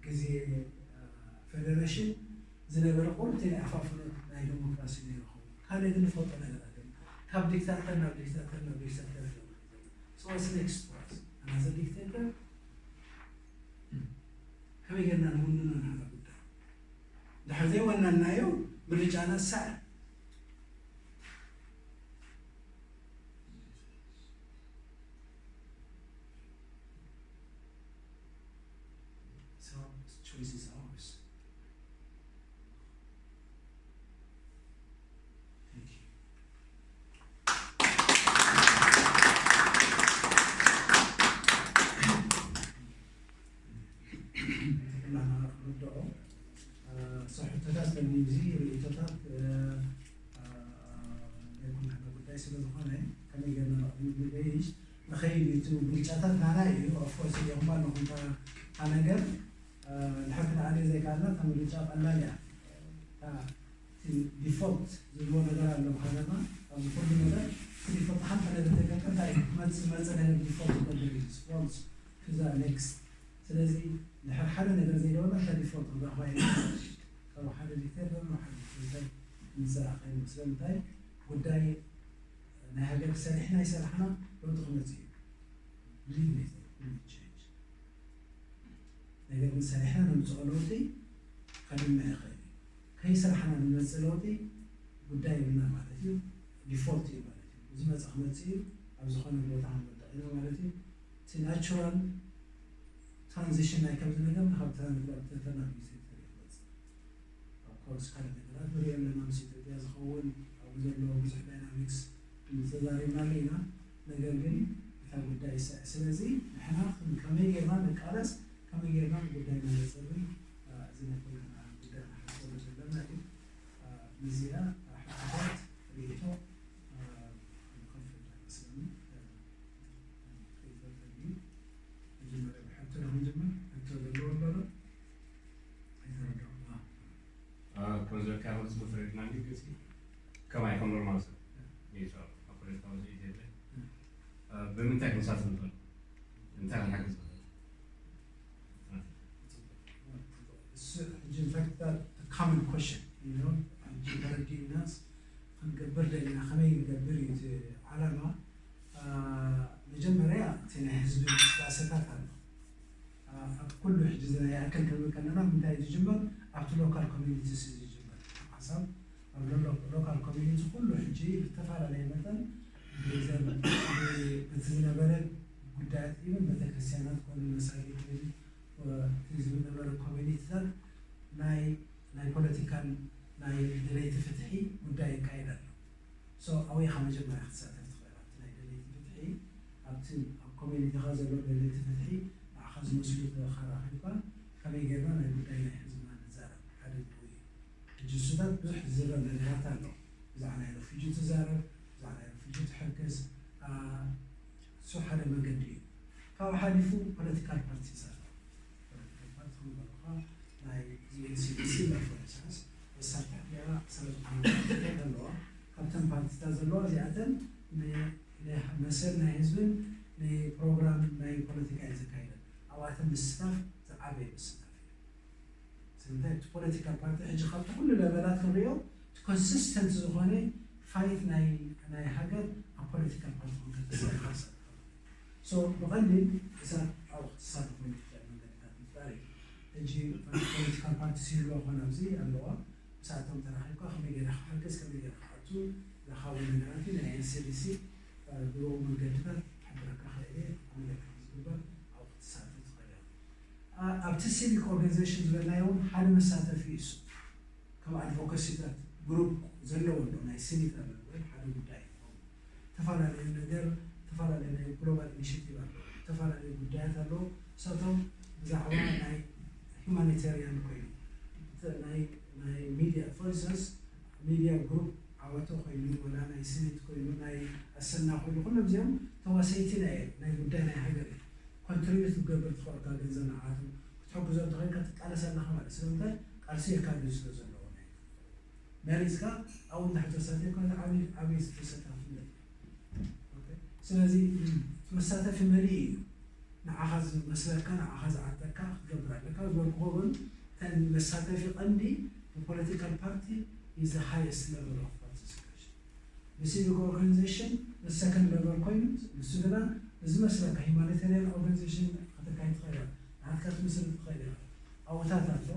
ግዜ ፌደሬሽን ዝነበረ ቁርብቲ ናይ ኣፋፍኖት ናይ ዲሞክራሲ ነይሩ ኸውን ካልእ ግን ዝፈልጦ ነገር ኣለ ካብ ዲክታተር ናብ ዲክታተር ናብ ዲክታተር ሰዋስ ኔክስት ፖርት ኣናዘ ዲክቴተር ከመይ ጌርና ንውንኖ ንሓና ጉዳይ ድሕር ዘይወናናዮ ምርጫና ሳዕ So the choice is ours. Thank you. ኩላና ክንርድኦ ሕቶታት ከዚ ርእቶታት ናይ ኩላና ጉዳይ ስለ ዝኾነ ከመይ ገርና ንቕድሚ ንገይሽ ንኸይድ እዩ። እቲ ምርጫታት ናና እዩ። ኦፍኮርስ እዚኹም ኣለኹም እታ ነገር ንሕር ክንዓልዮ ዘይከኣልና እታ ምርጫ ቀላል እያ። ዲፎልት ዝብሎ ነገር ኣሎ ብሃገርና ኣብዚ ኩሉ ነገር ዲፎልት ሓንቲ ነገር ተገርቀ እንታይ እዩ መፅ መፀ ነገር ዲፎልት ይገብር እዩ ስፖርት ቱ ዘ ኔክስት ስለዚ ድሕር ሓደ ነገር ዘይደወና እታ ዲፎልት ክንረኽባ ኢና ካብ ሓደ ዲክተር ናብ ሓደ ዲክተር ንስራሕ ከይኑ ስለምንታይ ጉዳይ ናይ ሃገር ሰሪሕና ይሰራሕና ለውጢ ክመፅእ እዩ ብሊቭ ሚ ቸንጅ ነገር ግን ሰሪሕና ነምፅኦ ለውጢ ከድምዕ ይኽእል እዩ ከይሰራሕና ንመፅእ ለውጢ ጉዳይ የብልና ማለት እዩ ዲፎልት እዩ ማለት እዩ ዝመፀ ክመፅእ እዩ ኣብ ዝኾነ ቦታ ክንወድቕ ኢና ማለት እዩ እቲ ናቹራል ትራንዚሽን ናይ ከምዚ ነገር ካብ ተናግረተና ሚኒስትሪ ክመፅእ ኣብ ኮርስ ካልእ ነገራት ንሪኦ ኣለና ምስ ኢትዮጵያ ዝኸውን ኣብኡ ዘለዎ ብዙሕ ዳይናሚክስ ተዛሪብናሉ ኢና ነገር ግን እታ ጉዳይ ይስዕ ስለዚ ንሕና ከመይ ጌርና ንቃለስ ከመይ ጌርና ንጉዳይ መለፀብን እዚ ናይ ኩልና ጉዳይ ንሓስብ እዚኣ ሕቶታት ርእይቶ፣ እ፣ ክንከፍል ኣይመስለኒ። እ፣ ርእይቶ ተድዩ። መጀመርያ ብሕቶ ዶ ክንጅምር? ሕቶ ዘለዎ ኣሎ ዶ? ኣይተረዳእኩ። እ፣ እ፣ ከም ዝበልካ፣ ከም ዝፈረድና እንዲ፣ እስኪ ከማይ ከም ኖርማል ሰብ፣ እ። ኔቸር፣ ኣብ ፖለቲካዊ ዘይት የለ። እ። እ፣ ብምንታይ ክንሳተፍ ንኽእል? እንታይ ክንሓግዝ ንኽእል? እሱ ሕጂ፣ in fact, that the common question, you know፣ ሕጂ ተረዲእናስ ክንገብር ደሊና ከመይ ንገብር እዩ እቲ ዓላማ። አ፣ መጀመርያ እቲ ናይ ህዝቢ እንቅስቃሴታት ኣሎ። አ፣ ኣብ ኩሉ ሕጂ እዚ ናይ ኣክል ክንብል ከለና ምንታይ እዩ ዝጅመር? ኣብቲ ሎካል ኮሚኒቲስ እዩ ዝጅመር። ሓሳብ ኣብ ሎ-፣ ሎካል ኮሚኒቲ ኩሉ ሕጂ ብዝተፈላለየ መጠን ብዘ-፣ ብ-፣ በቲ ዝነበረ ጉዳያት፣ ኢቨን ቤተክርስትያናት ኮኑ፣ መሳጊድ ኮኑ፣ እ፣ እቲ ዝነበረ ኮሚኒቲታት ናይ፣ ናይ ፖለቲካን ናይ ደለይቲ ፍትሒ ጉዳይ ይካየድ ኣሎ። ሶ፣ ኣበይ ኢኻ መጀመርያ ክትሳተፍ ትኽእል? ኣብቲ ናይ ደለይቲ ፍትሒ፣ ኣብቲ ኣብ ኮሚኒቲኻ ዘሎ ደለይቲ ፍትሒ ንዓኻ ዝመስሉ ተራኺብካ ከመይ ጌርና ናይ ጉዳይ ናይ ህዝብና ንዛረብ? ሓደ እዩ። ሕጂ እሱታት ብዙሕ ዝዝረብ ነገራት ኣሎ። ብዛዕባ ናይ ረፊጂ ትዛረብ፣ ብዛዕባ ናይ ረፊጂ ትሕግዝ፣ አ፣ እሱ ሓደ መንገዲ እዩ። ካብኡ ሓሊፉ ፖለቲካል ፓርቲስ ኣሎ። ፖለቲካል ፓርቲ ከም በልኻ ናይ ዩ ኤን ሲ ዲ ሲ ኢንፍሉዌንሳስ መሳርሒ እያ፣ ስለ ዝኾነ ፓርቲታት ኣለዋ። ካብተን ፓርቲታት ዘለዋ እዚኣተን ን-፣ ንመሰል ናይ ህዝብን ንፕሮግራም ናይ ፖለቲካ እየን ዘካይደን። ኣብኣተን ምስታፍ ዝዓበየ ምስታፍ እዩ። ስለምንታይ እቲ ፖለቲካል ፓርቲ ሕጂ ካብቲ ኩሉ ለቨላት ክንሪኦ እቲ ኮንሲስተንት ዝኾነ ፋይት ናይ፣ ናይ ሃገር ኣብ ፖለቲካል ፓርቲ ኮንተክስት ሓሳብ። ሶ ብቐሊል እዛ ኣብኡ ክትሳተፈሉ ትኽእል መንገድታት ምፍጣር እዩ። ሕጂ ፖለቲካል ፓርቲስ ይህልዋ ኮነ ኣብዚ ኣለዋ፣ ምስኣቶም ተራኺብካ ከመይ ገይረ ክሕግዝ፣ ከመይ ገይረ ክኣቱ፣ ዝሓወ ነገራት እዩ። ናይ ኤን ሲ ዲ ሲ ብኡ መንገድታት ክሕብረካ ክእል እየ። ኣመለካ ዝግበር ኣብኡ ክትሳተፍ ትኽእል ኢኻ። ኣ-፣ ኣብቲ ሲቪክ ኦርጋናይዜሽን ዝበልናዮ እውን ሓደ መሳተፊ እዩ እሱ። ከም ኣድቮካሲታት ግሩፕ ዘለዎ ኣሎ፣ ናይ ሲኒት ኣለዎ፣ ሓደ ጉዳይ ይኸውን። ዝተፈላለዩ ነገር፣ ዝተፈላለዩ ናይ ግሎባል ኢኒሽቲቭ ኣለዎ፣ ዝተፈላለዩ ጉዳያት ኣለዎ። ንሳቶም ብዛዕባ ናይ ሁማኒታሪያን ኮይኑ፣ እቲ ናይ፣ ናይ ሚድያ፣ ፎር ኢንስተንስ፣ ሚድያ ግሩፕ ዓወተ ኮይኑ፣ ወላ ናይ ሲኒት ኮይኑ፣ ናይ ኣሰና ኮይኑ፣ ኩሎም እዚኦም ተዋሰይቲ ናይ፣ ናይ ጉዳይ ናይ ሃገር እዮም። ኮንትሪቢዩት ክትገብር ትኽእልካ ገንዘብ ንዓኣቶም ክትሕግዞም ተኽእልካ ትቃለስ ኣለኻ ማለት። ስለምንታይ? ቃልሲ የካይዱ ስለ ዘለዉ ናይ መሪጽካ ኣብኡ እንድሕር ተሳቲፍካ፣ እዚ ዓብዪ፣ ዓብዪ ተሳታፍነት እዩ። ኦኬ? ስለዚ እቲ መሳተፊ መሊኡ እዩ። ንዓኻ ዝመስለካ፣ ንዓኻ ዝዓርጠካ ክትገብር ኣለካ። ዝበልኩዎ ግን እተን መሳተፊ ቀንዲ ብፖለቲካል ፓርቲ is the highest level of participation። ብሲቪክ ኦርጋናይዜሽን ሰከንድ ለቨል ኮይኑ፣ ንሱ ግና ንዝመስለካ ሂማኒታሪያን ኦርጋናይዜሽን ከተካይድ ትኽእል ኢኻ፣ ንዓካ ክትምስርት ትኽእል ኢኻ። ኣብኡታት ኣሎ።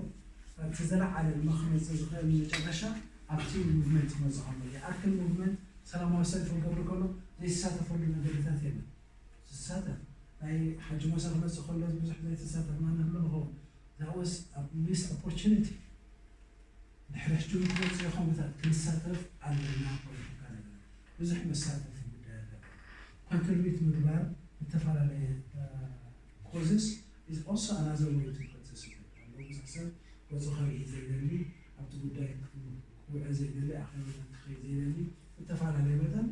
እቲ ዝለዓለ ድማ ክመጽእ ዝኽእል መጨረሻ ኣብቲ ሙቭመንት ክመጽእ ከሎ፣ የኣክል ሙቭመንት ሰላማዊ ሰልፊ ክገብር ከሎ ዘይተሳተፈሉ መገድታት የለን። ዝሳተፍ ናይ ሓጂ ሞሳ ክመጽእ ከሎ ብዙሕ ዘይተሳተፍና ንህሉ ንኸውን። That was a missed opportunity። ድሕሪ ሕጂ እውን ክመጽእ ከምታት ክንሳተፍ ኣለና። ፖለቲካ ነገር ብዙሕ መሳተፊ ጉዳይ ኣለና። ኮንትሪቢዩት ምግባር ብተፈላለየ ኮዝስ is also another way to participate። ኣሎ ብዙሕ ሰብ ገጹ ከርኢ ዘይደሊ፣ ኣብቲ ጉዳይ ክውዕል ዘይደሊ፣ ኣኼባታት ክኸይድ ዘይደሊ፣ ብተፈላለየ መጠን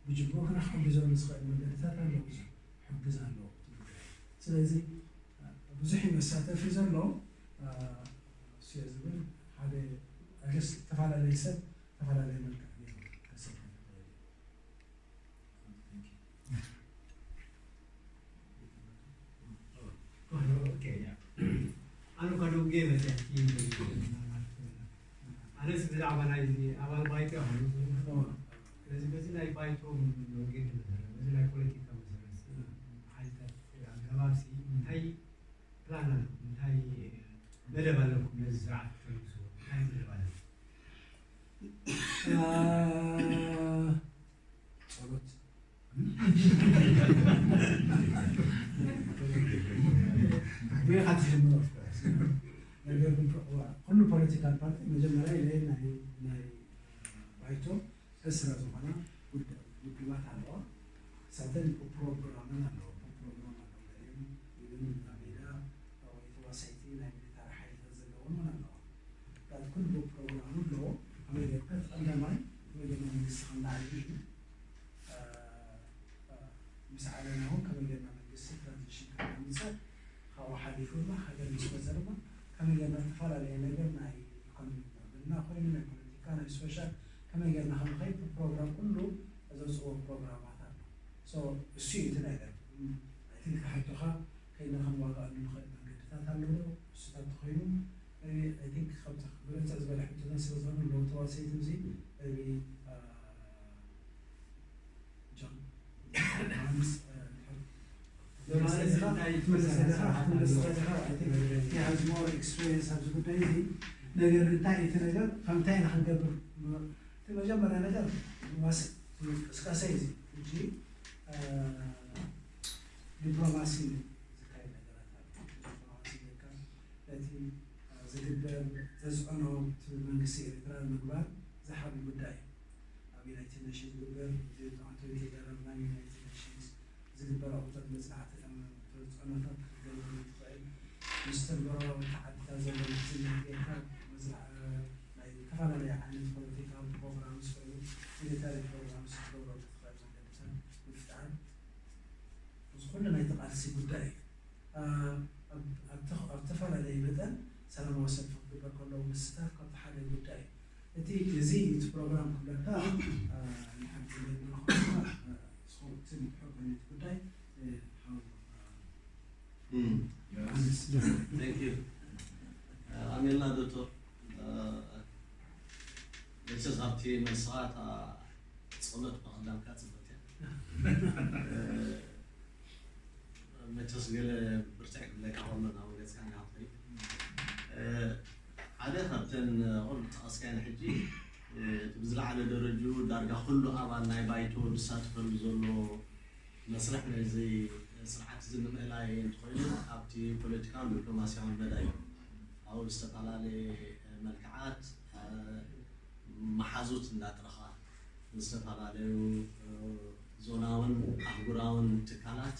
ብጅምሩ ክነሕግዞም ዝኽእል መገድታት ኣሎ። ብዙሕ ሕግዝ ኣሎ እቲ ጉዳይ። ስለዚ ብዙሕ እዩ መሳተፊ ዘሎ። እሱ እየ ዝብል ሓደ ኣገስ ዝተፈላለየ ሰብ ዝተፈላለየ መልክዕ ገይሩ ከሰልፍ ይኽእል እዩ። ኦኬ፣ ያ። ኣነ እኳ ደውጌ መፅያት ኣነስ ብዛዕባ ናይዚ ኣባል ባይቶ ይኾኑ። ስለዚ በዚ ናይ ባይቶ መውጌ ተመሰረ፣ በዚ ናይ ፖለቲካ መሰረት ሓይልታት ኣገባብ ሲ እንታይ ፕላን ኣለኩም? እንታይ መደብ ኣለኩም? ነዚ ስርዓት ትፈልግስዎ እንታይ መደብ ኣለኩም? አ፣ ጸሎት። ብኻ ትጀምሮ፣ of course። ነገር ግን ፖ-፣ ኩሉ ፖለቲካል ፓርቲ መጀመርያ ኢለ ናይ፣ ናይ ባይቶ ዕስራ ዝኾና ውድ-፣ ውድባት ኣለዋ። ሳተን ፕሮግራመን ኣለዎ። ፕሮግራም ኣለዎ። ገሊኦም ኢቨን ኣብ ሜዳ ወይ ተዋሳይቲ ናይ ሚሊታሪ ሓይልታት ዘለዎም እውን ኣለዋ። ዳት ኩሉ ፕሮግራም ኣለዎ። ከመይ ቀዳማይ ከመይ ጌርና መንግስቲ ከም ንዓሊ ምስ ዓለና እውን ከመይ ጌርና መንግስቲ ትራንዚሽን ከም ነምፅእ፣ ካብኡ ሓሊፉ ድማ ሃገር ምስ መፀ ድማ ከመይ ጌርና ዝተፈላለየ ነገር ናይ ኢኮኖሚ ምዕብልና ኮይኑ ናይ ፖለቲካ ናይ ሶሻል ከመይ ጌርና ከም ንኸይድ ፕሮግራም ኩሉ ዘውፅዎ ፕሮግራማት ኣሎ። እሱ እዩ እቲ ነገር። እቲ ሕቶኻ ከይና ክንዋጋኣሉ ንኽእል መንገድታት ኣለዎ። እሱታት ተኾይኑ ብልፅዕ ዝበለ ሕቶታት ስለ ዝኾኑ ለውጢ ዋሰይቲ እዚ ቢ ጆን ዮናስ እንታይ ትመስል? has more experience ኣብዚ ጉዳይ እዚ ነገር እንታይ እቲ ነገር ካብ እንታይ ኢና ክንገብር እቲ መጀመርያ ነገር ምንቅስቃሴ እዚ ሕጂ ዲፕሎማሲ ዝካየድ ነገራት ኣሎ። ዲፕሎማሲ ጌርካ ነቲ ዝግበር ተፅዕኖ መንግስቲ ኤርትራ ምግባር ዝሓቢ ጉዳይ እዩ። ኣብ ዩናይትድ ኔሽንስ ዝግበር ኣቶ ተዛረብና ዩናይትድ ኔሽንስ ዝግበር ኣውቶት መፅናዕቲ ተፅዕኖታት ክትገብር ትኽእል ምስ ተግባራዊ ዓድታት ዘሎ ምሕዝነት ጌርካ ናይ ዝተፈላለዩ ዓይነት ፖለቲካዊ ፕሮግራምስ ኮይኑ ሚሊታሪ ፕሮግራምስ ክትገብረሉ ትኽእል መንገድታት ምፍጣር እዚ ኩሉ ናይቲ ቃልሲ ጉዳይ እዩ። ኣብ ዝተፈላለየ መጠን ሰላማዊ ሰልፊ ክግበር ከሎ ምስታፍ ካብቲ ሓደ ጉዳይ እዩ። እቲ እዚ እቲ ፕሮግራም ክብለካ ንሓንቲ ንስኹም እቲ ምትሕር ዓይነት ጉዳይ ሓው ኣሜልና ዶክተር መቸስ ኣብቲ መልስኻ እታ ጸሎት ብቐዳምካ ጽበት እያ። መቸስ ገለ ብርትዕ ክብለካ ከሎ ናብ ገጽካ እንዳሃብተኒ ሓደ ካብተን ኩሉ ጠቐስካየን ሕጂ እቲ ብዝለዓለ ደረጅኡ ዳርጋ ኩሉ ኣባል ናይ ባይቶ ዝሳተፈሉ ዘሎ መስርሕ ናይዚ ስርዓት እዚ ንምእላይ እንተኾይኑ ኣብቲ ፖለቲካውን ዲፕሎማሲያውን መዳይ ኣብኡ ብዝተፈላለየ መልክዓት መሓዙት እንዳጥረኻ ዝተፈላለዩ ዞናውን ኣህጉራውን ትካላት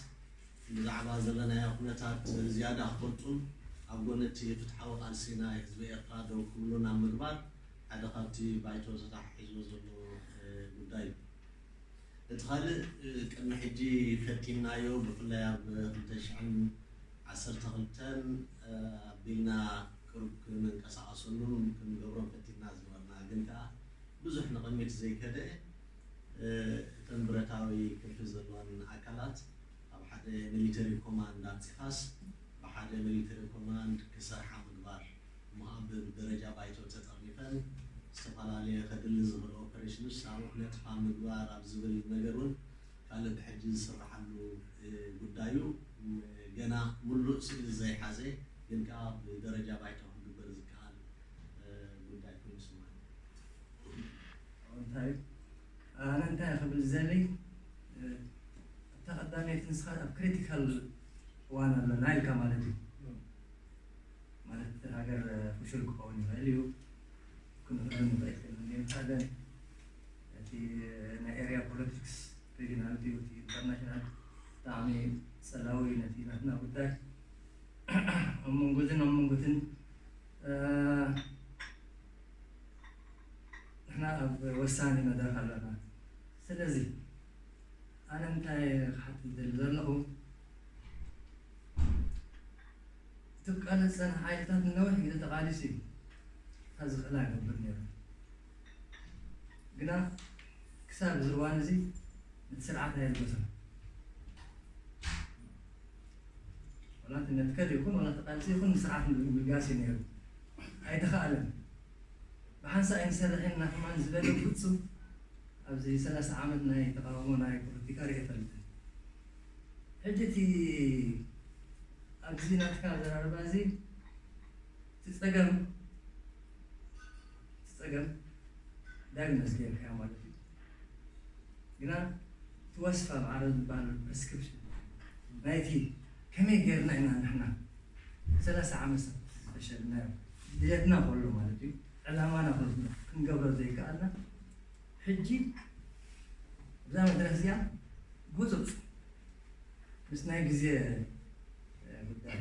ብዛዕባ ዘለናዮ ኩነታት ዝያዳ ክፈልጡን ኣብ ጎኒ እቲ ፍትሓዊ ቃልሲ ናይ ህዝቢ ኤርትራ ደው ክብሉን ኣብ ምግባር ሓደ ካብቲ ባይቶ ተታሒዝዎ ዘሎ ጉዳይ እዩ። እቲ ካልእ ቅድሚ ሕጂ ፈቲንናዮ ብፍላይ ኣብ ክልተ ሽሕን ዓሰርተ ክልተን ኣቢልና ቅሩብ ክንንቀሳቐሰሉን ክንገብሮን ፈቲንና ዝነበርና ግን ከኣ ብዙሕ ንቕድሚት ዘይከደ እተን ብረታዊ ክንፊ ዘለወን ኣካላት ኣብ ሓደ ሚሊተሪ ኮማንድ ኣምፂኻስ ብሓደ ሚሊተሪ ኮማንድ ክሰርሓ ምግባር እሞ ኣብ ደረጃ ባይቶ ተጠርኒፈን ዝተፈላለየ ከድሊ ዝኽእል ኦፐሬሽንስ ኣብኡ ክነጥፋ ምግባር ኣብ ዝብል ነገር እውን ካልእ ብሕጂ ዝስርሓሉ ጉዳዩ ገና ሙሉእ ስእሊ ዘይሓዘ ግን ከዓ ብደረጃ ባይቶ ክግበር ዝከኣል ጉዳይ ኮይኑ ይስማዕ። እንታይ ኣነ እንታይ ክብል ዝደሊ እታ ቀዳመይቲ ንስኻ ኣብ ክሪቲካል እዋን ኣለና ኢልካ ማለት እዩ። ማለት እቲ ሃገር ፍሹል ክኸውን ይኽእል እዩ ክንኽእል ንኽእል ግን ሓደ እቲ ናይ ኤርያ ፖለቲክስ ሪጅናል ድዩ እቲ ኢንተርናሽናል ብጣዕሚ ፀላዊ ነቲ ናትና ጉዳይ ኣብ መንጎትን ኣብ መንጎትን ንሕና ኣብ ወሳኒ መድረኽ ኣለና። ስለዚ ኣነ እንታይ ክሓትት ዝደሊ ዘለኹ እቲ ክቃለስ ዝፀንሐ ሓይልታት ንነዊሕ ግዜ ተቓሊሱ እዩ። ካብ ዝኽእል ኣይገብር ነይሩ። ግና ክሳብ እዚ እዋን እዚ ነቲ ስርዓት ኣየልገሶን። ዋላ እቲ መትከል ይኹን ዋላ እቲ ቃልሲ ይኹን ንስርዓት ምልጋስ እዩ ነይሩ። ኣይተኻእለን። ብሓንሳእ ኣይንሰርሕን ኢና ከማን ዝበለ ፍፁም ኣብዚ ሰላሳ ዓመት ናይ ተቓውሞ ናይ ፖለቲካ ርእየ ኣይፈልጥን። ሕጂ እቲ ኣብዚ ናትካ ኣዘራርባ እዚ እቲ ፀገም እቲ ፀገም ዳግም መዝገብካዮ ማለት እዩ። ግና እቲ ወስፋ ማዕረ ዝበሃል ፕሪስክሪፕሽን ናይቲ ከመይ ጌርና ኢና ንሕና ሰላሳ ዓመት ዝፈሸልናዮ ድሌትና ከሎ ማለት እዩ ዕላማና ከሎ ክንገብሮ ዘይከኣልና ሕጂ እዛ መድረኽ እዚኣ ጉፁፅ ምስ ናይ ግዜ ጉዳይ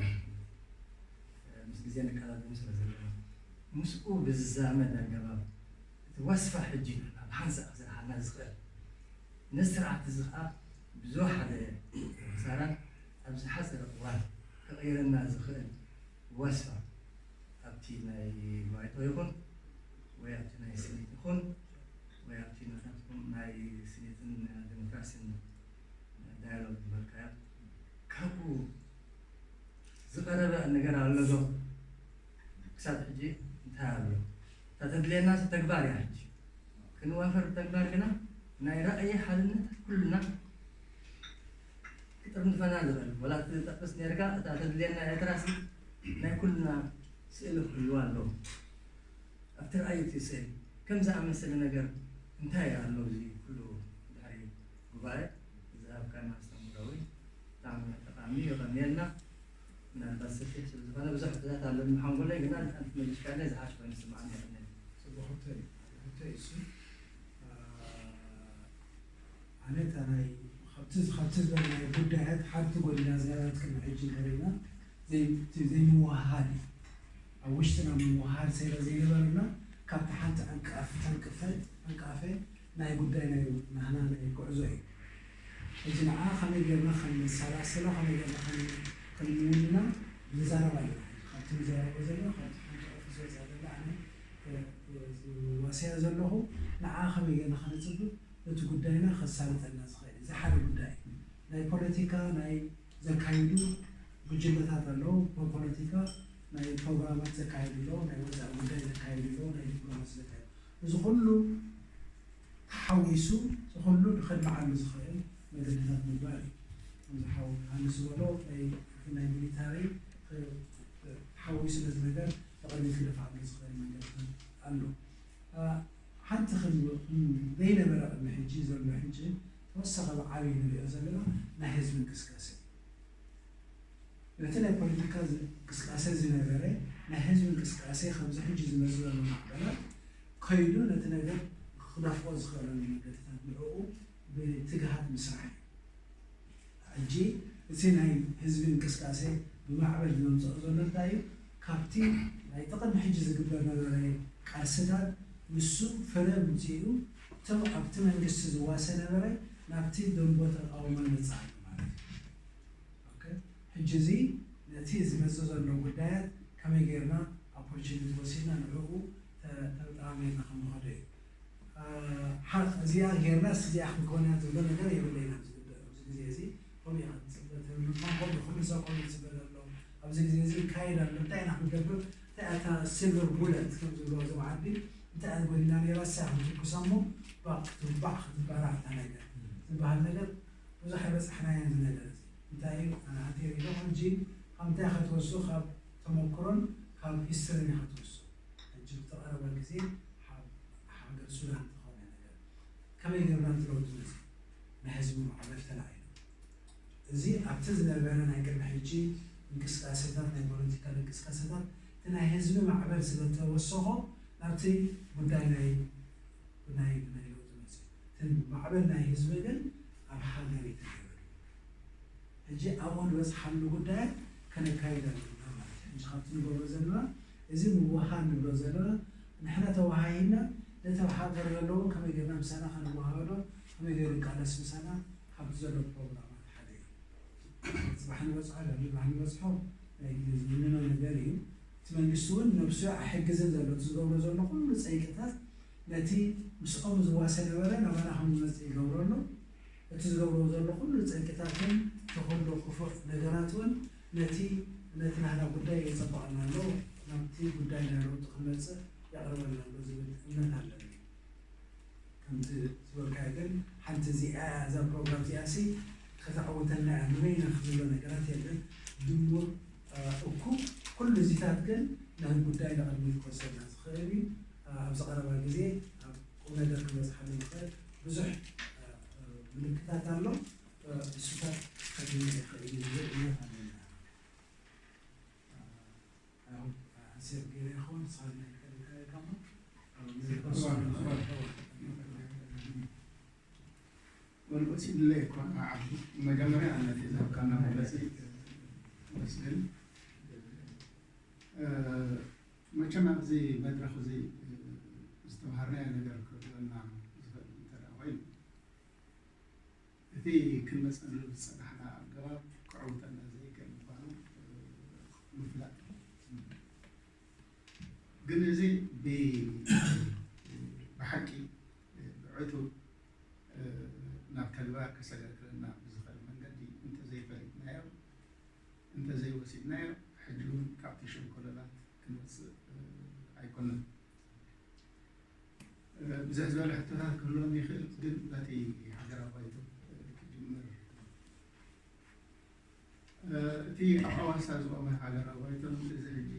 ምስ ግዜ ንቀዳደም ስለ ዘለና ምስኡ ብዝዛመድ ኣገባብ ወስፋ ሕጂ ናብ ሓንሳእ ክሰርሓልና ዝኽእል ነዚ ስርዓት እዚ ከዓ ብዝወሓደ ክሳራን ኣብ ዝሓፀረ እዋን ክቕይረና ዝኽእል ወስፋ ኣብቲ ናይ ባይቶ ይኹን ወይ ኣብቲ ናይ ስኒት ይኹን ወይ ኣብቲ ናታትኩም ናይ ስኒትን ዲሞክራሲን ዳያሎግ ዝበልካዮ ካብኡ ዝቐረበ ነገር ኣሎ ዶ? ክሳብ ሕጂ እንታይ ኣሎ? እታ ተድልየና ተግባር እያ። ሕጂ ክንዋፈር ብተግባር ግና ናይ ራእይ ሓድነት ኩልና ክጥርንፈና ዝኽእል ወላ ትጠቅስ ነርካ እታ ተድልየና ኤርትራሲ ናይ ኩልና ስእሊ ክህልዋ ኣለዎ። ኣብቲ ራእይ እቲ ስእሊ ከም ዝኣመሰለ ነገር እንታይ ኣሎ? እዚ ኩሉ ድሕሪ ጉባኤ ዝሃብካና ኣስተምህሮ እውን ብጣዕሚ ጠቃሚ እዩ። የቐንየልና። ምናልባት ሰፊሕ ስለ ዝኾነ ብዙሕ ሕቶታት ኣለኒ ሓንጎለይ፣ ግና ንሓንቲ መሊስካለይ ዝሓሽ ኮይኑ ይስምዓኒ። የቐንየልና። ጽቡቕ ሕቶ እዩ። ሕቶ እዩ እሱ። ኣነ እታ ናይ ካብቲ ካብቲ ዝበልናዮ ጉዳያት ሓንቲ ጎዲላ ዝነበረት ቅድሚ ሕጂ እንተሪእና ዘይ- እቲ ዘይምውህሃድ እዩ። ኣብ ውሽጥና ምውህሃድ ስለ ዘይነበረና ካብቲ ሓንቲ ዕንቃፍ ተንቅፈ ዕንቃፈ ናይ ጉዳይ ናይ ናህና ናይ ጉዕዞ እዩ። ሕጂ ንዓ ከመይ ጌርና ከም ነሰላስላ ከመይ ጌርና ከም ከም ንውንና ንዛረብ ኣለና። ካብቲ ንዛረቦ ዘለና ካብቲ ሓንቲ ዕርፊ ዝወፅኣ ዘላ ኣነ ዋስያ ዘለኹ ንዓ ከመይ ጌርና ከነፅብብ ነቲ ጉዳይና ከሳልጠልና ዝኽእል እዚ ሓደ ጉዳይ እዩ። ናይ ፖለቲካ ናይ ዘካይዱ ጉጅለታት ኣለዉ። ብፖለቲካ ናይ ፕሮግራማት ዘካይዱ ኣለዉ፣ ናይ ወፃኢ ጉዳይ ዘካይዱ ኣለዉ፣ ናይ ዲፕሎማሲ ዘካይዱ እዚ ኩሉ ተሓዊሱ እዚ ኩሉ ንኸድምዓሉ ዝኽእል መገድታት ምግባር እዩ። ከምዚ ሓው ሃንስ ዝበሎ ናይ ናይ ሚሊታሪ ተሓዊሱ ነዚ ነገር ብቕድሚት ክደፍዓሉ ዝኽእል መንገድታት ኣሎ። ሓንቲ ዘይነበረ ቅድሚ ሕጂ ዘሎ ሕጂ ተወሳኺ ብዓብዪ ንሪኦ ዘለና ናይ ህዝቢ እንቅስቃሴ ነቲ ናይ ፖለቲካ እንቅስቃሴ ዝነበረ ናይ ህዝቢ እንቅስቃሴ ከምዚ ሕጂ ዝመፅእ ዘሎ ማዕበላት ከይዱ ነቲ ነገር ክደፍኦ ዝኽእለሉ መገድታት ንዕኡ ብትግሃት ምስራሕ እዩ። ሕጂ እቲ ናይ ህዝቢ እንቅስቃሴ ብማዕበል ዘምፅኦ ዘሎ እንታይ እዩ? ካብቲ ናይ ጥቕሚ ሕጂ ዝግበር ነበረ ቃልስታት ንሱ ፍረ ምፅኡ እቶም ኣብቲ መንግስቲ ዝዋሰ ነበረ ናብቲ ደንቦ ተቃውሞ ይመፅእ ኣሎ ማለት እዩ። ሕጂ እዚ ነቲ ዝመፅእ ዘሎ ጉዳያት ከመይ ጌርና ኦፖርቹኒቲ ወሲድና ንዕኡ ተጠቃሚና ክንኸዶ እዩ። እዚኣ ጌርና እዚኣ ክንከውን እያ ዝብሎ ነገር የብለይና። ኣብዚ ግዜ እዚ ከምኡ ኢኻ ትፅበ ተብል ምዃን ከምኡ ኩሉ ሰብ ከምኡ ይፅበ ዘሎ ኣብዚ ግዜ እዚ ይካየድ ኣሎ። እንታይ ኢና ክንገብር? እንታይ እታ ሲልቨር ቡለት ከም ዝብልዎ እዞም ዓዲ እንታይ እያ ጎዲላ ነይራ እሳ ክትኩሳ እሞ ባዕ ክትባዕ ክትባራዕ እታ ነገር ዝበሃል ነገር ብዙሕ ኣይበፃሕናዮን እዚ ነገር እዚ እንታይ እዩ ኣነ ኣንቴር ኢሎ ሕጂ ካብ እንታይ ከተወስኡ ካብ ተመክሮን ካብ ሂስትሪን ኢኻ ትወስኡ ሕጂ ብተቐረበ ግዜ ሃገር ሱዳን ዝኾነ ነገር ከመይ ጌርና እንትለውጥ መፅእ ናይ ህዝቢ ማዕበል ተላዒሉ እዚ ኣብቲ ዝነበረ ናይ ቅድሚ ሕጂ እንቅስቃሴታት ናይ ፖለቲካል እንቅስቃሴታት እቲ ናይ ህዝቢ ማዕበል ስለተወሰኾ ናብቲ ጉዳይ ናይ ናይ ናይ ለውጢ መፅእ እቲ ማዕበል ናይ ህዝቢ ግን ኣብ ሃገር እዩ ተገበረ ሕጂ ኣብኡ ንበፅሓሉ ጉዳያት ከነካይድ ኣለና ማለት እዩ ሕጂ ካብቲ ንገብሮ ዘለና እዚ ምውሃን ንብሎ ዘለና ንሕና ተወሃሂና ነቲ ኣብ ሃገር ዘለዉ ከመይ ጌርና ምሳና ከነወሃህዶ ከመይ ገይሩ ይቃለስ ምሳና ካብቲ ዘሎ ፕሮግራማት ሓደ እዩ። ፅባሕ ንበፅሖ ሎሚ ባህ ንበፅሖ ናይ ግዜ ዝውንኖ ነገር እዩ። እቲ መንግስቲ እውን ነብሱ ኣይሕግዝን ዘሎ እቲ ዝገብሮ ዘሎ ኩሉ ፀይቅታት ነቲ ምስኦም ዝዋሰ ነበረ ናባና ከም ዝመፅእ ይገብሮ ኣሎ። እቲ ዝገብሮ ዘሎ ኩሉ ፀይቅታትን እቲ ኩሉ ክፉእ ነገራት እውን ነቲ ነቲ ናህና ጉዳይ የፀብቐና ኣሎ ናብቲ ጉዳይ ናይ ለውጢ ክመፅእ የቕርበና ኣሎ ዝብል እምነት ኣለኒ። ከምቲ ዝበልካዮ ግን ሓንቲ እዚኣ እዛ ፕሮግራም እዚኣ ሲ ከተዕውተና እያ ንበይና ክትብሎ ነገራት የለን። ድሙር እኩ ኩሉ እዚታት ግን ናይ ጉዳይ ንቕድሚት ክወሰድና ዝኽእል እዩ። ኣብዚ ቀረባ ግዜ ኣብ ቁም ነገር ክበፅሓሉ ይኽእል ብዙሕ ምልክታት ኣሎ። እሱታት ከድምዕ ይኽእል እዩ ዝብል እምነት ኣለና። ኣንሴር ገይረ ይኸውን ሳል ናይ ከልካየ ከሞ ወልቁት ይድለ እኳ ዓቢ መጀመርያ ነቲ ዝሃብካና መግለፂ መስግን መቸም ኣብዚ መድረኽ እዚ ዝተምሃርናዮ ነገር ክህልወና ዝኽእል እንተ ደኣ ኮይኑ፣ እቲ ክንመጸሉ ዝጸናሕና ኣገባብ ክዕውተና ዘይክእል ምዃኑ፣ እ፣ ምፍላጥ እዩ። ግን እዚ ብ-፣ ብሓቂ፣ እ፣ ብዕቱብ፣ እ፣ ናብ ተግባር ከሰጋግረና ብዝኽእል መንገዲ እንተዘይፈሊጥናዮ፣ እንተዘይወሲድናዮ፣ ሕጂ እውን ካብቲ ሸንኮለላት ክንወጽእ፣ እ፣ ኣይኮነን። እ፣ ብዝሕ ዝበለ ሕቶታት ክህልወኒ ይኽእል፣ ግን በቲ ሃገራዊ ባይቶ፣ እ፣ ክጅምር። እ፣ እቲ ኣብ ኣዋሳ ዝቖመ ሃገራዊ ባይቶን እዚ ሕጂ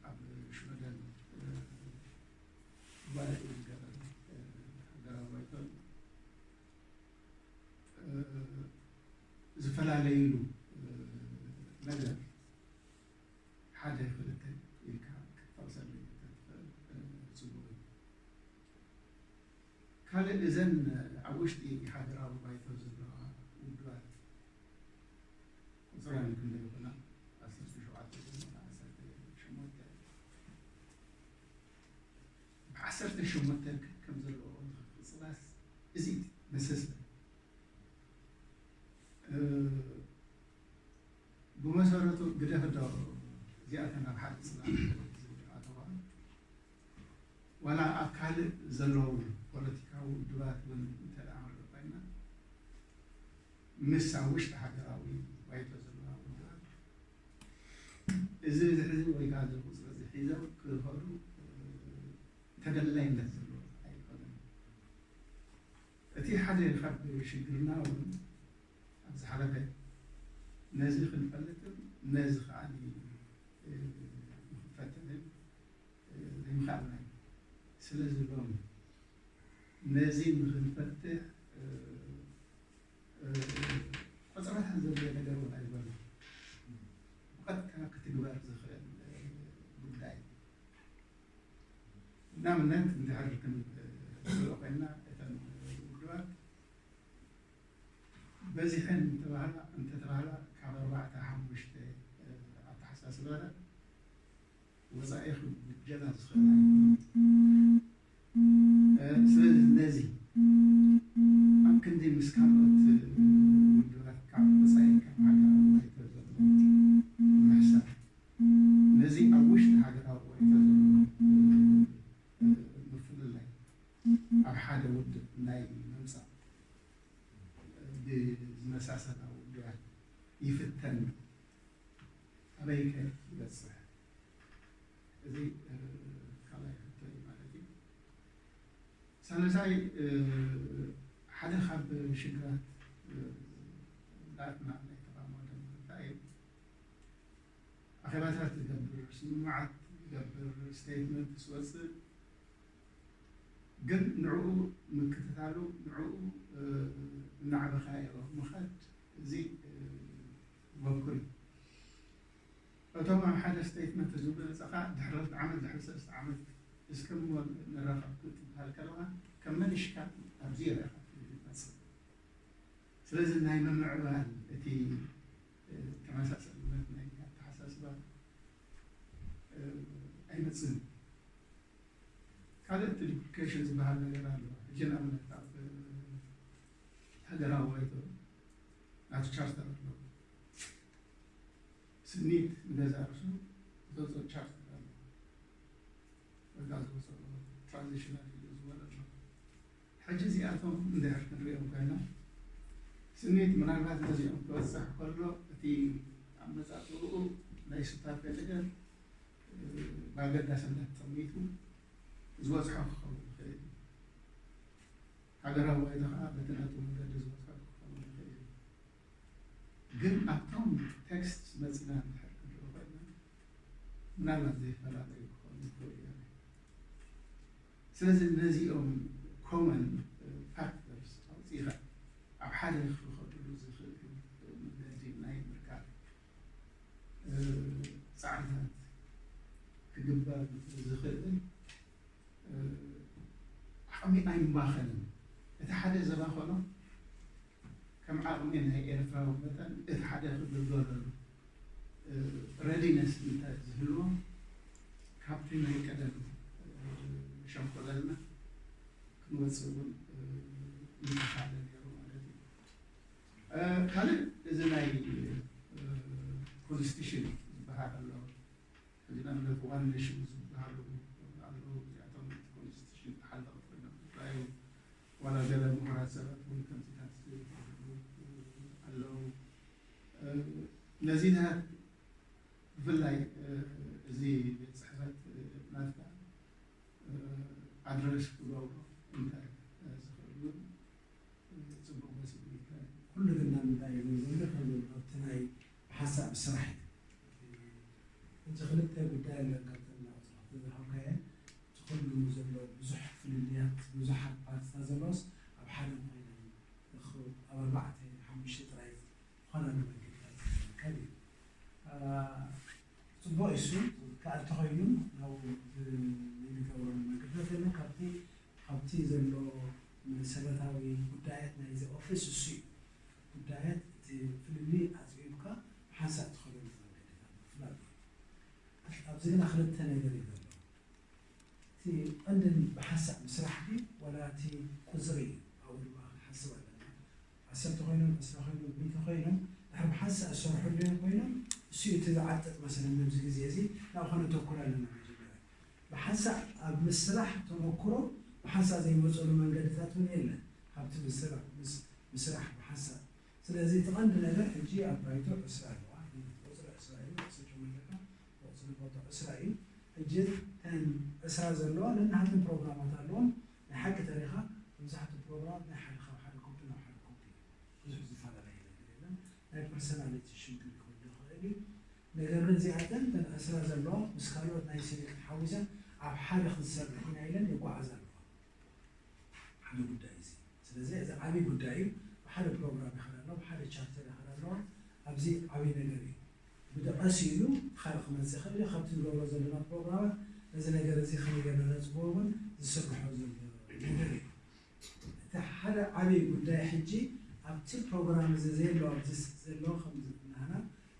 ኣብ ሽወደን፣ እ፣ ጉባኤኡ ዝገበረ፣ እ፣ ሃገራዊ ባይቶን፣ እ፣ ዝፈላለዩሉ፣ እ፣ ነገር ሓደ ክልተ ኢልካ ክትጠቕሰለይ እንተትኽእል፣ እ፣ ጽቡቕ እዩ። ካልእ እዘን ኣብ ውሽጢ ሃገራዊ ባይቶ ዘለዋ ውድባት ቁጽረን ክንደይ ይኾና? ዓሰርተ ሸውዓተ ዘለዋ፣ ዓሰርተ ሸሞንተ። ብዓሰርተ ሸሞንተ ከም ዘለዎ ዝኽፍጽላስ እዚ መሰስለ። እ፣ ብመሰረቱ ግደፍ ዶ እዚኣተን ኣብ ሓደ ጽላል ዝኣተዋ፣ ዋላ ኣብ ካልእ ዘለዉ ፖለቲካዊ ውድባት እውን እንተ ደኣ ንርኢ ኮይና፣ ምስ ኣብ ውሽጢ ሃገራዊ ባይቶ ዘለዋ ውድባት እዚ፣ እዚ ሕዚ ወይ ከዓ እዚ ቁጽሪ እዚ ሒዞም ክኸዱ፣ እ፣ ተደላይነት ዘለዎ ኣይኮነን። እቲ ሓደ ካብ ሽግርና እውን ኣብ ዝሓለፈ ነዚ ክንፈልጥን ነዚ ከኣ፣ እ፣ ንክንፈትንን፣ እ፣ ዘይምኽኣልና እዩ። ስለዚ ሎሚ ነዚ ንክንፈትሕ፣ እ፣ እ፣ ቆጸራታት ዘድልዮ ነገር እውን ኣይኮነን። ብቐጥታ ክትግበር ዝኽእል፣ እ፣ ጉዳይ እዩ። ንኣብነት እንድሕር ክንርኢ ኮይና፣ እተን ውድባት በዚሐን እንተባህላ፣ እንተተባህላ ካብ ኣርባዕተ ሓሙሽተ፣ እ፣ ኣተሓሳስባታት ወጻኢ ክጉጀላ ዝኽእል ኣይኮነን። እ፣ ስለዚ ነዚ ኣብ ክንዲ ምስ ካልኦት ውድባት ካብ ወጻኢ ካብ ሃገራዊ ባይቶ ዘሎ ምሕሳብ፣ ነዚ ኣብ ውሽጢ ሃገራዊ ባይቶ ዘሎ፣ እ፣ ምፍልላይ ኣብ ሓደ ውድብ ናይ ምምጻእ ብዝመሳሰላ ውድባት ይፍተን። ኣበይ ከ ይበጽሕ? እዚ፣ እ፣ ካልኣይ ሕቶ እዩ ማለት እዩ። ሳልሳይ፣ እ፣ ሓደ ካብ ሽግራት፣ እ፣ ዳትና ናይ ተቓውሞ ደንበ እንታይ እዩ? ኣኼባታት ዝገብር፣ ስምምዓት ዝገብር፣ ስቴትመንት ዝወጽእ፣ ግን ንዕኡ ምክትታሉ፣ ንዕኡ፣ እ፣ እናዕበኻዮ ምኻድ፣ እዚ፣ እ፣ በኩር እዩ። እቶም ኣብ ሓደ ስቴትመንት ዝብሉ ነጻኻ ድሕሪ ክልተ ዓመት፣ ድሕሪ ሰለስተ ዓመት እስከ እሞ ንራኸብ ክትበሃል ከለኻ፣ ከም መን ሽካል ኣብዚ ኢኻ ትመጽእ። ስለዚ ናይ ምምዕባል እቲ፣ እ፣ ተመሳሳልነት ናይ ኣተሓሳስባ፣ እ፣ ኣይመጽእን። ካልእ እቲ ዱፕሊኬሽን ዝበሃል ነገር ኣሎ። ሕጂ ንኣብነት ኣብ፣ እ፣ ሃገራዊ ባይቶ ናቱ ቻርተር ኣሎ። ስኒት ንገዛ ርእሱ ዘውፅኦ ቻርተር ኣሎ። በቃ ዝወፅኦ ትራንዚሽናል ኢሉ ዝበለ ኣሎ። ሕጂ እዚኣቶም እንድሕር ክንሪኦም ኮይና፣ ስኒት ምናልባት ነዚኦም ክበፅሕ ከሎ እቲ ኣመፃፅእኡ ናይ ሱታፌ ነገር፣ እ፣ ብኣገዳስነት ጠሚቱ ዝበፅሖ ክኸውን ይኽእል እዩ። ሃገራዊ ባይቶ ከዓ በቲ ናቱ መገዲ ዝበፅሖ ክኸውን ይኽእል እዩ። ግን ኣብቶም ቴክስት መፂና እንድሕር ክንሪኦ ኮይና፣ ምናልባት ዘይፈላለዩ ክኾኑ ይኽእሉ እዮም። ስለዚ ነዚኦም ኮመን ፋክተርስ ኣውፂኻ ኣብ ሓደ ክኸድሉ ዝኽእሉ መገዲ ናይ ምርካብ፣ እ፣ ጻዕርታት ክግበር ዝኽእል፣ እ፣ ዓቕሚ ኣይምባኸንን። እቲ ሓደ ዘባኸኖ ከም ዓቕሚ ናይ ኤርትራዊ መጠን እቲ ሓደ ክግልገለሉ፣ እ፣ ሬዲነስ እንተ ዝህልዎ፣ ካብቲ ናይ ቀደም፣ እ፣ ሸንኮለልና መፅእ እውን ይመሓለ ነይሩ ማለት እዩ። ካልእ እዚ ናይ ኮንስቲቱሽን ዝበሃል ኣሎ። ሕዚ ንኣብነት ዋን ኔሽን ዝበሃሉ ኣለዉ። እዚኣቶም ኮንስቲቱሽን ተሓለቕቲ ኮይኖም ዝረኣዩ ዋላ ገለ ምሁራት ሰባት እውን ከምዚታት ዝብሉ ኣለዉ። ነዚታት ብፍላይ እዚ ቤት ፅሕፈት ናትካ ኣድረስ ክገብሮ እንታይ ዝኽእል እውን ፅቡቕ መሲሉ ይታይ። ኩሉ ግን ናብ እንታይ እዩ ዝብል ከም ኣብቲ ናይ ሓሳብ ስራሕ እዩ። ሕጂ ክልተ ጉዳይ ኣለካ ተናውፅና ተዝሃብካየ እቲ ኩሉ ዘሎ ብዙሕ ፍልልያት ብዙሓት ፓርትታት ዘለዎስ ኣብ ሓደ ኮይነ ኣብ ኣርባዕተ ሓሙሽተ ጥራይ ዝኾነ መግለፂ እዩ። ፅቡቕ እሱ ክኣል ተኾይኑ ናብኡ ንገብሮ መግለፂ የለን። ካብቲ ካብቲ ዘሎ መሰረታዊ ጉዳያት ናይዚ ኦፊስ እሱ እዩ። ጉዳያት እቲ ፍልልይ ኣፅቢብካ ሓንሳእ ትኸደሉ መገድታት ምፍላጥ እዩ። ኣብዚ ግና ክልተ ነገር እዩ ዘሎ። እቲ ቀንዲ ብሓንሳእ ምስራሕ ድዩ ዋላ እቲ ቁፅሪ እዩ? ኣብኡ ድማ ክንሓስብ ኣለና። ዓሰርተ ኮይኖም ዕስራ ኮይኖም ሚእቲ ኮይኖም ድሕሪ ብሓንሳእ ዝሰርሑ እንድዮም ኮይኖም እሱ እዩ እቲ ዝዓጥጥ መሰለን ኣብዚ ግዜ እዚ ናብ ኾነ ተኩር ኣለና መጀመርያ ብሓንሳእ ኣብ ምስራሕ ተመክሮ ብሓንሳእ ዘይመፀሉ መንገድታት እውን የለን ካብቲ ምስራሕ ብሓንሳእ ስለዚ እቲ ቀንዲ ነገር ሕጂ ኣብ ባይቶ ዕስራ ኣለዋ ቁፅሪ ዕስራ እዩ ርእሰ ጨመለካ ቁፅሪ ቦቶ ዕስራ እዩ ሕጂ ተን ዕስራ ዘለዋ ነናሃትን ፕሮግራማት ኣለዎም ናይ ሓቂ ተሪኻ መብዛሕትኡ ፕሮግራማት ናይ ሓደ ካብ ሓደ ኮፒ ናብ ሓደ ኮፒ ብዙሕ ዝፈላለየ ነገር የለን ናይ ፐርሰናሊቲ ሽግር ይኸውን ይኽእል እዩ ነገር ግን እዚኣተን ተን ዕስራ ዘለዋ ምስ ካልኦት ናይ ሲቪክ ተሓዊሰን ኣብ ሓደ ክትሰርሕ ኢና ኢለን ይጓዓዝ ኣለዋ ሓደ ጉዳይ እዚ ስለዚ እዚ ዓብዪ ጉዳይ እዩ ብሓደ ፕሮግራም ይኸዳ ኣለዋ ብሓደ ቻርተር ይኸዳ ኣለዋ ኣብዚ ዓብዪ ነገር እዩ ብደቐስ ኢሉ ካልእ ክመፅእ ይኽእል እዩ ካብቲ ንገብሮ ዘለና ፕሮግራማት ነዚ ነገር እዚ ከመይ ጌርና ነፅብቦ እውን ዝስርሖ ዘሎ ነገር እዩ እቲ ሓደ ዓብዪ ጉዳይ ሕጂ ኣብቲ ፕሮግራም እዚ ዘየለዋ ኣብዚ ዘሎ ከም ናህና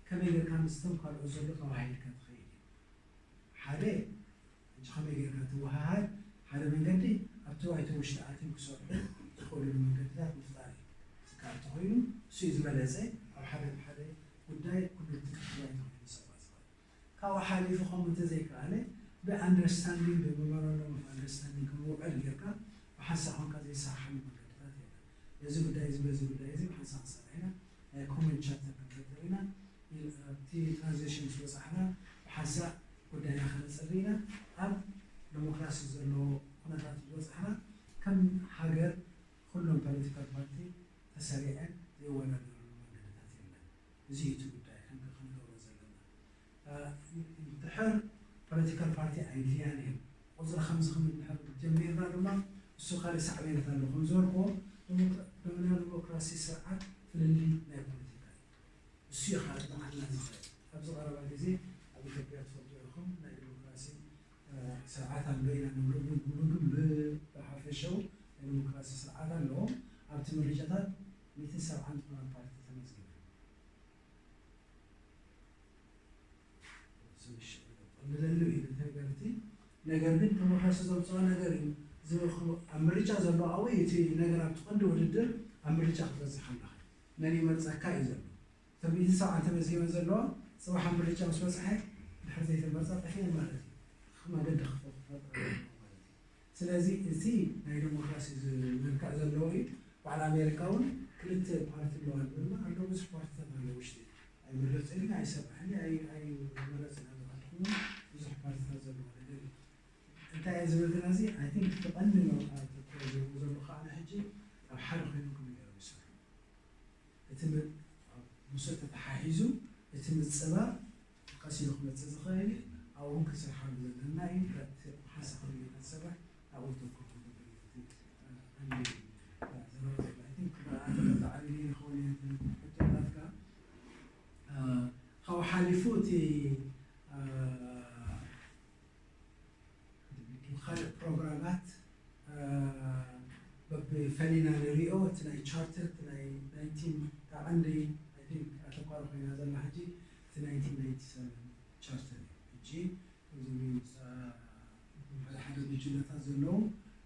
ከመይ ጌርካ ምስቶም ካልኦት ዘሎ ተዋሂድካ ትኸይድ እዩ ሓደ ሕጂ ከመይ ጌርካ ትወሃሃድ ሓደ መንገዲ ኣብቲ ባይቶ ውሽጢ ኣትዮም ክሰርሑ ዝኽእሉሉ መንገድታት ምፍጣር እዩ ዝከኣል ተኾይኑ እሱ እዩ ዝበለፀ ኣብ ሓደ ሓደ ጉዳይ ኩሉ ትክክል ኣይተኾይኑ ሰባት ዝኽእል ካብኡ ሓሊፉ ከምኡ እንተዘይከኣለ ብኣንደርስታንዲንግ ብመሞራንደም ኦፍ ኣንደርስታንዲንግ ክምውዕል ጌርካ ብሓንሳእ ኮንካ ዘይሰራሓሉ መንገድታት የለን በዚ ጉዳይ እዚ በዚ ጉዳይ እዚ ብሓንሳእ ክሰርሕ ኢና ናይ ኮመን ቻርተር ክንፈጥር ኢና ኣብቲ ትራንዚሽን ምስ በፃሕና ብሓንሳእ ጉዳይና ከነፅሪ ኢና ኣብ ዴሞክራሲ ዘለዎ ኩነታት ዝበፃሕና ከም ሃገር ኩሎም ፖለቲካል ፓርቲ ተሰሪዐን ዘይወዳደርሉ መንገድታት የለን እዚ እዩ እቲ ጉዳይ ከም ክንገብሮ ዘለና ድሕር ፖለቲካል ፓርቲ ኣይድልያን እየን ቁፅሪ ከምዚ ክምድሕር ጀሚርና ድማ እሱ ካልእ ሳዕቤነት ኣሎ ከም ዝበልክዎ ደመና ዲሞክራሲ ስርዓት ፍልልይ ናይ ፖለቲካ እዩ እሱ እዩ ካልእ ንዓና ዝኽእል ኣብዚ ቀረባ ግዜ ኣብ ኢትዮጵያ ትፈልጡ ኢኹም ናይ ዲሞክራሲ ስርዓት ኣሎ ኢና ንብሎ ግን ብሓፈሻው ናይ ዲሞክራሲ ስርዓት ኣለዎም ኣብቲ ምርጫታት ሚእትን ሰብዓን ዝኾና ፓርቲ ተመዝጊቡ ዝልለሉ እዩ ተገርቲ ነገር ግን ዲሞክራሲ ዘምፅኦ ነገር እዩ ኣብ ምርጫ ዘሎ ኣወይ እቲ ነገር ኣብቲ ቀንዲ ውድድር ኣብ ምርጫ ክትበፅሕ ኣለኻ መን ይመርፀካ እዩ ዘሎ እቶም ሚእቲ ሰብዓ ተመዝጊበን ዘለዋ ፅባሕ ኣብ ምርጫ ምስ በፅሐ ድሕር ዘይተመርፃ ጠፊአን ማለት እዩ መገዲ ክፈጥራ ማለት እዩ ስለዚ እዚ ናይ ዲሞክራሲ መልክዕ ዘለዎ እዩ በዓል ኣሜሪካ እውን ክልተ ፓርቲ ኣለዋ ንብልና ኣሎ ብዙሕ ፓርቲታት ኣሎ ውሽጢ ኣይምረፅን ኣይሰርሕን ኣይመረፅን ኣለካትኩም ብዙሕ ፓርቲታት ዘለዎ ነገር እዩ እንታይ እየ ዝብል ግና እዚ ኣይ ቲንክ እቲ ቀንዲ መብቃዕቲ ክረዝቡ ዘሎ ከዓ ሕጂ ኣብ ሓደ ኮይኖም ከመይ ገይሮም ይሰርሑ እቲ ምስኡ ተተሓሒዙ እቲ ምፅባር ቀስ ኢሉ ክመፅእ ዝኽእል እዩ ኣብኡ እውን ክንሰርሓሉ ዘለና እዩ ሓንሳእ ከመይ ገይርና ዝሰርሕ ኣብኡ ተኩር ክንገብር ዘረባ ዘሎ ኣተተዓሊ ይኸውን ሕቶታትካ ካብኡ ሓሊፉ እቲ ካልእ ፕሮግራማት በብፈሊና ንሪኦ እቲ ናይ ቻርተር እቲ ናይ ናይንቲን እታ ቀንዲ ኣተኳሪ ኮይና ዘላ ሕጂ እቲ ናይንቲን ናይንቲ ሰቨን ቻርተር እዩ ሕጂ ከምዞም ሓደ ሓደ ጉጅለታት ዘለዉ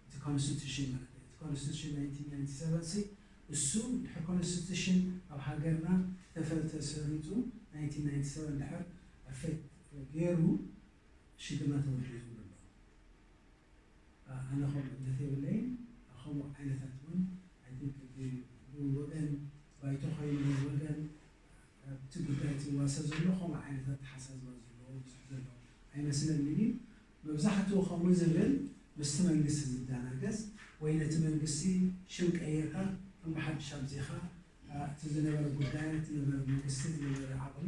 እቲ ኮንስቲቱሽን ማለት እዩ ኮንስቲቱሽን ናይንቲን ናይንቲ ሰቨን ሲ እሱ ድሕር ኮንስቲቱሽን ኣብ ሃገርና ተፈ- ተሰሪፁ ናይንቲን ናይንቲ ሰቨን ድሕር ኣፌክት ገይሩ ሽግርና ተወዲኡ ዝብሉ ኣለዉ። ኣነ ከምኡ እንተተይብለይን ከምኡ ዓይነታት እውን I think ብወገን ባይቶ ኮይኑ ብወገን ኣብቲ ጉዳይ ዝዋሰ ዘሎ ከምኡ ዓይነት ኣተሓሳስባ ዘለዎ ብዙሕ ዘሎ ኣይመስለንን እዩ። መብዛሕትኡ ከምኡ ዝብል ምስቲ መንግስቲ ዝደናገጽ ወይ ነቲ መንግስቲ ሽም ቀይርካ ከም ብሓድሽ ኣብዚኻ እቲ ዝነበረ ጉዳይ እቲ ዝነበረ መንግስቲ ዝነበረ ዓቕሚ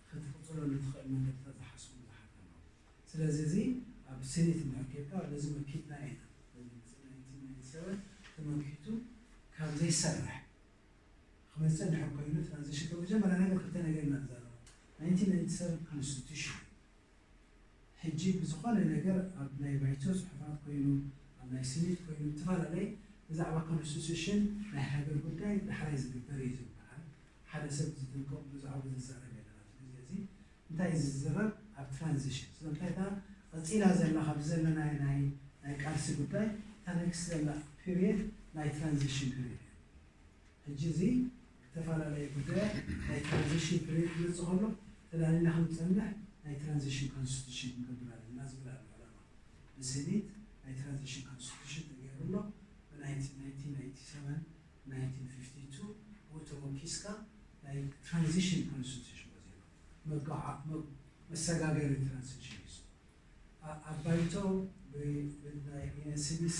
ክትቕፅለሉ ትኽእል መንገድታት ዝሓስቡ ብዙሓት ኣለዉ። ስለዚ እዚ ኣብ ሴኔት እንድሕር ኬድካ ነዚ መኪትና ኢና። ነዚ ናይንቲን ናይንቲ ሰቨን ተመኪቱ ካብ ዘይሰርሕ ክመፅእ እንድሕር ኮይኑ ትራንዚሽን ከ መጀመርያ ነገር ክልተ ነገር ኢና ንዛረባ ናይንቲን ናይንቲ ሰቨን ኮንስቲቱሽን ሕጂ ብዝኾነ ነገር ኣብ ናይ ባይቶ ፅሑፋት ኮይኑ ኣብ ናይ ሴኔት ኮይኑ ዝተፈላለየ ብዛዕባ ኮንስቲቱሽን ናይ ሃገር ጉዳይ ዳሕራይ ዝግበር እዩ ዝበሃል ሓደ ሰብ ዝትንከቕ ብዛዕባ ዝዛረብ የለን ኣብዚ ግዜ እዚ እንታይ እዩ ዝዝረብ ኣብ ትራንዚሽን ስለምንታይ እታ ቀፂላ ዘላ ካብ ዘለና ናይ ናይ ቃልሲ ጉዳይ እታ ኔክስት ዘላ ፒሪየድ ናይ ትራንዚሽን ፒሪየድ ሕጂ እዚ ዝተፈላለየ ጉዳያት ናይ ትራንዚሽን ፒሪድ ክመፅእ ከሎ ተዳሊና ክንፀንሕ ናይ ትራንዚሽን ኮንስቲቱሽን ክንገብር ኣለና ዝብል ኣሎ ዕላማ ብስኒት ናይ ትራንዚሽን ኮንስቲቱሽን ተገይሩ ኣሎ ብ1997 1952 ብኡ ተሞኪስካ ናይ ትራንዚሽን ኮንስቲቱሽን ወፂኡ መጋዓ መሰጋገሪ ትራንዚሽን እዩ ኣብ ባይቶ ናይ ኤንሲቢሲ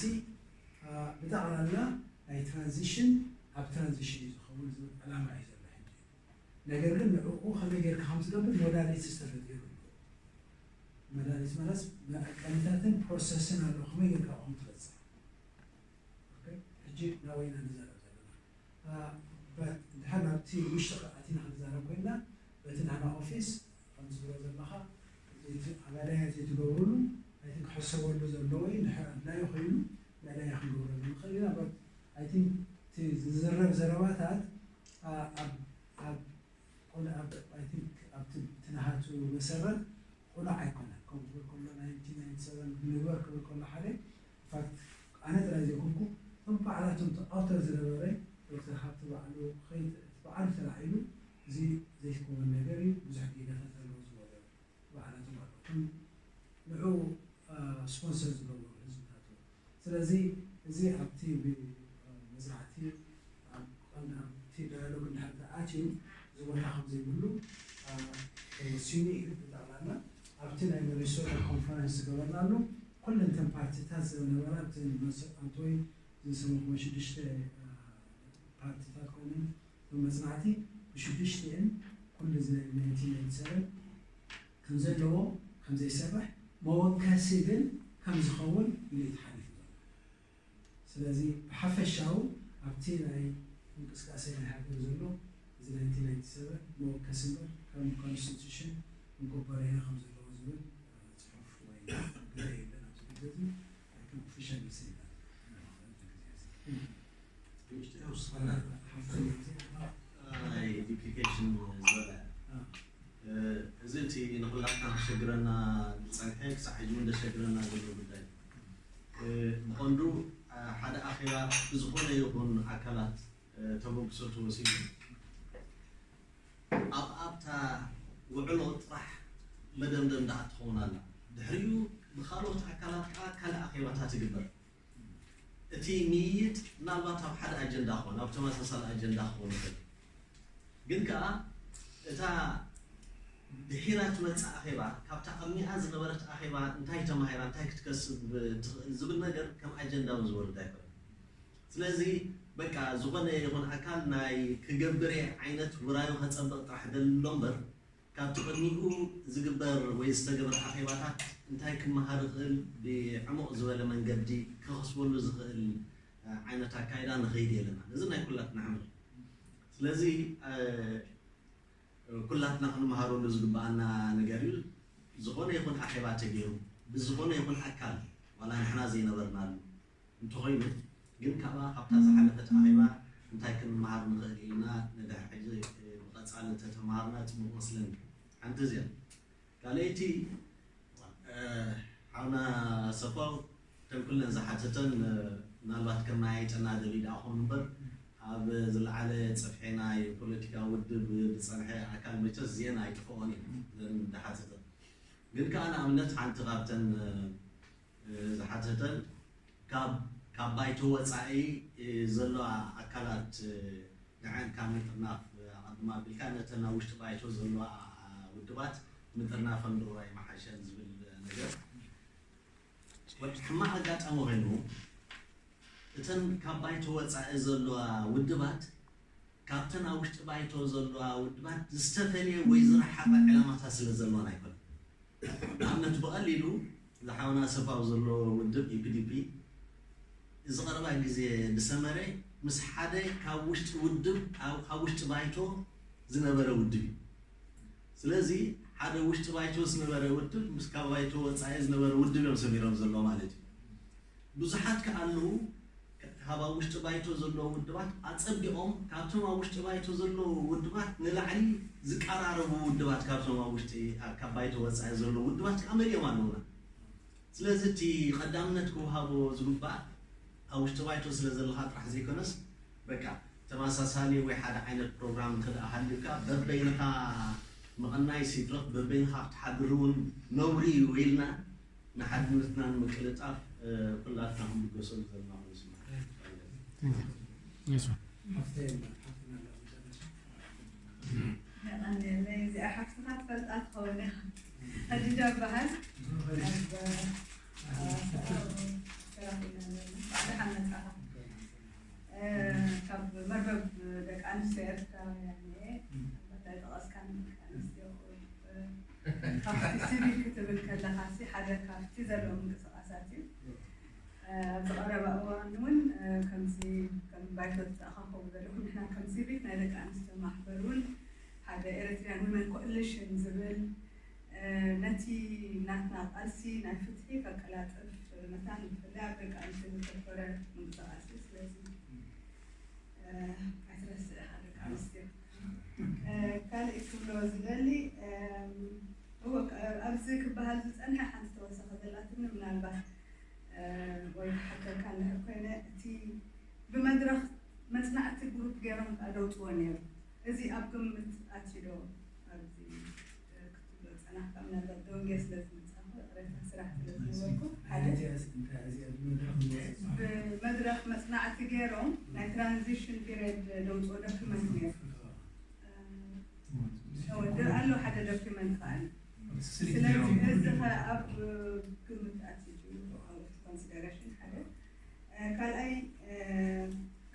ብጠቕላላ ናይ ትራንዚሽን ኣብ ትራንዚሽን እዩ ዝኸውን ዝብል ዕላማ እዩ ዘሎ ሕጂ ነገር ግን ንዕኡ ከመይ ጌርካ ከም ዝገብር ሞዳሊቲ ዝተፈጢሩ መዳሊቲ ማለት መዐቀኒታትን ፕሮሰስን ኣሎ ከመይ ጌርካ ከም ትፈፅም ሕጂ ናበይና ንዛረብ ዘለና ድሓር ናብቲ ውሽጢ ኣቲና ክንዛረብ ኮይና በቲ ናና ኦፊስ ከም ዝብሎ ዘለኻ ኣባላያ ዘይትገብሩሉ ኣይ ቲንክ ክሕሰበሉ ዘለዎ እዩ ድሕር ኣድላዩ ኮይኑ ኣባላያ ክንገብረሉ ንኽእል ኢና በት ኣይ ቲንክ እቲ ዝዝረብ ዘረባታት ኣብ ቆልዓ ኣይ ቲንክ ኣብቲ ትንሃቱ መሰረት ቆልዓ ኣይኮነን ከም ክብል ከሎ ናይንቲ ናይንቲ ሰቨን ንግበር ክብል ከሎ ሓደ ፋክት ኣነ ጥራይ ዘይኮንኩ እቶም ባዕላቶም ኣውተር ዝነበረ ዶክተር ሃብቲ ባዕሉ በዓሉ ተላዒሉ እዚ ዘይኮነ ነገር እዩ ብዙሕ ጌጋታት ኣለዎ ዝበሎ ባዕላቶም ኣለዉ ንዑ ስፖንሰር ዝገበሩ ህዝብታት እዮም ስለዚ እዚ ኣብቲ መፅናዕቲ ኣብቲ ዳያሎግ እንድሕር ተኣትዩ እዚ ቦታ ከም ዘይብሉ ተወሲኑ እዩ ብጠቕላላ ኣብቲ ናይ ሚኒሶታ ኮንፈረንስ ዝገበርናሉ ኩለንተን ፓርቲታት ዝነበራ ኣብቲ መሰኣንቶይ ዝሰመኹመ ሽዱሽተ ፓርቲታት ኮይነን መፅናዕቲ ብሽዱሽቲኤን ኩሉ እዚ ናይ ናይንቲን ናይንቲ ሰቨን ከም ዘለዎ ከም ዘይሰርሕ መወከሲ ግን ከም ዝኸውን ኢሉ እዩ ተሓሊፉ ዘሎ ስለዚ ብሓፈሻዊ ኣብቲ ናይ እንቅስቃሴ ናይ ሃገር ዘሎ እዚ ናይንቲን ናይንቲ ሰቨን መወከሲ እምበር ከም ኮንስቲቱሽን እንቆበረያ ከም ዘለዎ ዝብል ፅሑፍ ወይ ግደ የለን ኣብዚ ግዜ እዚ ከም ኦፊሻል ይስይና ናይ ዲፕሊኬሽን ዝበለ እዚ እቲ ንኩላትና ክሸግረና ዝፀንሐ ክሳዕ ሕጂ እውን ዘሸግረና ዘሎ ጉዳይ ብቐንዱ ሓደ ኣኼባ ብዝኾነ ይኹን ኣካላት ተበግሶ ተወሲዱ ኣብ ኣብታ ውዕሎ ጥራሕ መደምደም ደኣ ትኸውን ኣላ ድሕሪኡ ብካልኦት ኣካላት ከዓ ካልእ ኣኼባታት ይግበር እቲ ምይይጥ ምናልባት ኣብ ሓደ ኣጀንዳ ክኾን ኣብ ተመሳሳሊ ኣጀንዳ ክኾን ይኽእል ግን ከዓ እታ ድሒራ ትመፅእ ኣኼባ ካብታ ቅድሚኣ ዝነበረት ኣኼባ እንታይ ተማሂራ እንታይ ክትከስብ ትኽእል ዝብል ነገር ከም ኣጀንዳ እውን ዝወርድ ኣይኮነ ስለዚ በቃ ዝኾነ ይኹን ኣካል ናይ ክገብር ዓይነት ውራዩ ከፀብቕ ጥራሕ ደሎ እምበር ካብቲ ቅድሚኡ ዝግበር ወይ ዝተገብረ ኣኼባታት እንታይ ክመሃር ይኽእል ብዕሙቕ ዝበለ መንገዲ ክኸስበሉ ዝኽእል ዓይነት ኣካይዳ ንኸይድ የለና እዚ ናይ ኩላትና ዕምር ስለዚ ኩላትና ክንመሃረሉ ዝግበኣና ነገር እዩ ዝኾነ ይኹን ኣኼባ ተገይሩ ብዝኾነ ይኹን ኣካል ዋላ ንሕና ዘይነበርናሉ እንተኾይኑ ግን ካብኣ ካብታ ዝሓለፈት ኣኼባ እንታይ ክንመሃር ንኽእል ኢልና ንድሕር ሕጂ ብቐፃሊ እንተተምሃርና ፅቡቕ መስለኒ ሓንቲ እዚኣ ካልኣይቲ ሓውና ሰፋው ተንኩለን ዝሓተተን ምናልባት ከመያይጠና ደልዩ ደኣ ኾን እምበር፣ ኣብ ዝለዓለ ጽፍሒ ናይ ፖለቲካዊ ውድብ ዝጸንሐ ኣካል መቸስ ዜና ኣይጥፍኦን እዩ፣ ዘን እንዳሓተተ። ግን ከኣ ንኣብነት ሓንቲ ካብተን፣ እ፣ ዝሓተተን ካብ፣ ካብ ባይቶ ወጻኢ፣ እ፣ ዘለዋ ኣካላት፣ እ፣ ንዐን ካብ ምጥርናፍ ኣቐድማ ኣቢልካ ነተን ኣብ ውሽጢ ባይቶ ዘለዋ ውድባት ምጥርናፈን ዶ ኣይመሓሸን ዝብል ነገር። ወ-፣ ሕማቕ ኣጋጣሚ ኮይኑ እተን ካብ ባይቶ ወጻኢ ዘለዋ ውድባት ካብተን ኣብ ውሽጢ ባይቶ ዘለዋ ውድባት ዝተፈልየ ወይ ዝረሓቐ ዕላማታት ስለ ዘለወን ኣይኮነን። ንኣብነት ብቐሊሉ ዝሓውና ሰፋው ዘሎ ውድብ ኢ ፒ ዲ ፒ እዚ ቀረባ ግዜ ዝሰመረ ምስ ሓደ ካብ ውሽጢ ውድብ ኣብ፣ ካብ ውሽጢ ባይቶ ዝነበረ ውድብ እዩ። ስለዚ ሓደ ውሽጢ ባይቶ ዝነበረ ውድብ ምስ ካብ ባይቶ ወጻኢ ዝነበረ ውድብ እዮም ሰሚሮም ዘሎ ማለት እዩ። ብዙሓት ከኣ ኣለዉ፣ ካብ ኣብ ውሽጢ ባይቶ ዘለዉ ውድባት ኣጸቢቖም ካብቶም ኣብ ውሽጢ ባይቶ ዘለዉ ውድባት ንላዕሊ ዝቀራረቡ ውድባት ካብቶም ኣብ ውሽጢ፣ ኣብ፣ ካብ ባይቶ ወጻኢ ዘለዉ ውድባት ከኣ መሊኦም ኣለዉና። ስለዚ እቲ ቀዳምነት ክወሃቦ ዝግባእ ኣብ ውሽጢ ባይቶ ስለ ዘለኻ ጥራሕ ዘይኮነስ፣ በቃ ተመሳሳሊ ወይ ሓደ ዓይነት ፕሮግራም እንተ ደኣ ሃልዩካ በበይንኻ ምቕናይ ሲትረፍ በበይንኻ ክትሓድር እውን ነውሪ እዩ ኢልና ንሓድነትና ንምቅልጣፍ፣ እ፣ ኩላትና ክንብገሰሉ ዘለና ኮይኑ ይስምዓኒ። Yes, sir. ሓፍተይ ኣላ፣ ሓፍትና ኣላ መጨረሻ። የቐንየለይ። እዚኣ ሓፍትኻ ትፈልጣ ትኸውን ኢኻ። ኸዲጃ እበሃል። ኣብ፣ ኣብ፣ ተራኺብና ኣለና። እንኳዕ ደሓን መጻኻ። እ፣ ካብ መርበብ ደቂ ኣንስትዮ ኤርትራውያን እየ። ምናልባት ኣይጠቐስካን ደቂ ኣንስትዮ፣ እ፣ ካብቲ ሲቪክ ክትብል ከለኻ ሲ ሓደ ካብቲ ዘሎ ምንቅስቓሳት እዩ። እ፣ ኣብዚ ቀረባ እዋን እውን፣ እ፣ ከምዚ ከም ባይቶ ተኣኻኸቡ ዘለኹም ንሕና ከም ሲቪክ ናይ ደቂ ኣንስትዮ ማሕበር እውን ሓደ ኤሪትሪያን ዊመን ኮሊሽን ዝብል፣ እ፣ ነቲ ናትና ቃልሲ ናይ ፍትሒ ከቀላጥፍ መታን ብፍላይ ኣብ ደቂ ኣንስትዮ ዘተኮረ ምንቅስቓስ እዩ። ስለዚ፣ እ፣ ኣይትረስዕ ኢኻ ደቂ ኣንስትዮ። እ፣ ካልእ ክብሎ ዝደሊ፣ እም፣ እወ፣ እ፣ ኣብዚ ክበሃል ዝጸንሐ ሓንቲ ተወሳኺ ዘላትኒ ምናልባት፣ እ፣ ወይ ክሓተካ እንድሕር ኮይነ፣ እቲ ብመድረኽ መጽናዕቲ ግሩፕ ገይሮም ከኣ ደውጽዎ ነይሩ። እዚ ኣብ ግምት ኣትዩ ዶ? ኣብዚ፣ እ፣ ክትብሎ ዝጸናሕካ ምናልባት ደንጌ ስለ ዝመጻኹ፣ ይቕሬታ ስራሕ ስለ ዝነበርኩ፣ ሓደ ኣዚኣስ እንታይ፣ ኣዚኣ ብመድረኽ ንወስድ። ብመድረኽ መጽናዕቲ ገይሮም ናይ ትራንዚሽን ፒሪየድ ደውጽዎ ዶክመንት ነይሩ። እ፣ ኣሎ ሓደ ዶክመንት ከኣ። ስለዚ እዚ ከ ኣብ ግምት ኣትዩ፣ ኣብ ኮንሲደሬሽን ሓደ። እ፣ ካልኣይ፣ እ፣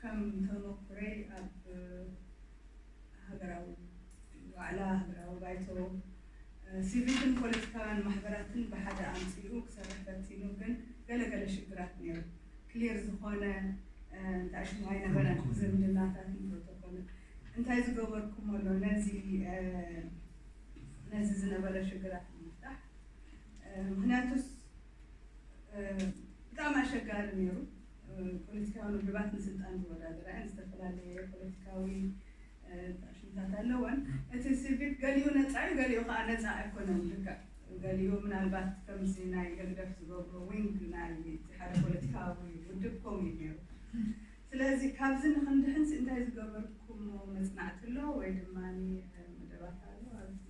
ከም ተመኩረይ ኣብ ሃገራዊ ዋዕላ፣ ሃገራዊ ባይቶ፣ እ፣ ሲቪክን ፖለቲካውያን ማሕበራትን ብሓደ ኣምጺኡ ክሰርሕ ፈቲኑ፣ ግን ገለ ገለ ሽግራት ነይሩ። ክሊር ዝኾነ፣ እ፣ እንታይ ሽሙ ኣይነበረን፣ ዝምድናታትን ፕሮቶኮልን። እንታይ ዝገበርኩም ኣሎ ነዚ፣ እ፣ ነዚ ዝነበረ ሽግራት ንምፍታሕ? እ፣ ምኽንያቱስ፣ እ፣ ብጣዕሚ ኣሸጋሪ ነይሩ። እ፣ ፖለቲካውያን ውድባት ንስልጣን ዝወዳደራ እየን። ዝተፈላለየ ፖለቲካዊ፣ እ፣ ሽምታት ኣለወን። እቲ ሲቪክ ገሊኡ ነጻ እዩ፣ ገሊኡ ከዓ ነጻ ኣይኮነን። ልክዕ ገሊኡ ምናልባት ከምዚ ናይ ህግደፍ ዝገብሮ ዊንግ ናይ እቲ ሓደ ፖለቲካዊ ውድብ ከምኡ እዩ ነይሩ። ስለዚ ካብዚ ንክንድሕንሲ እንታይ ዝገበርኩሞ መጽናዕቲ ኣሎ ወይ ድማ፣ እ፣ መደባት ኣሎ ኣብዚ?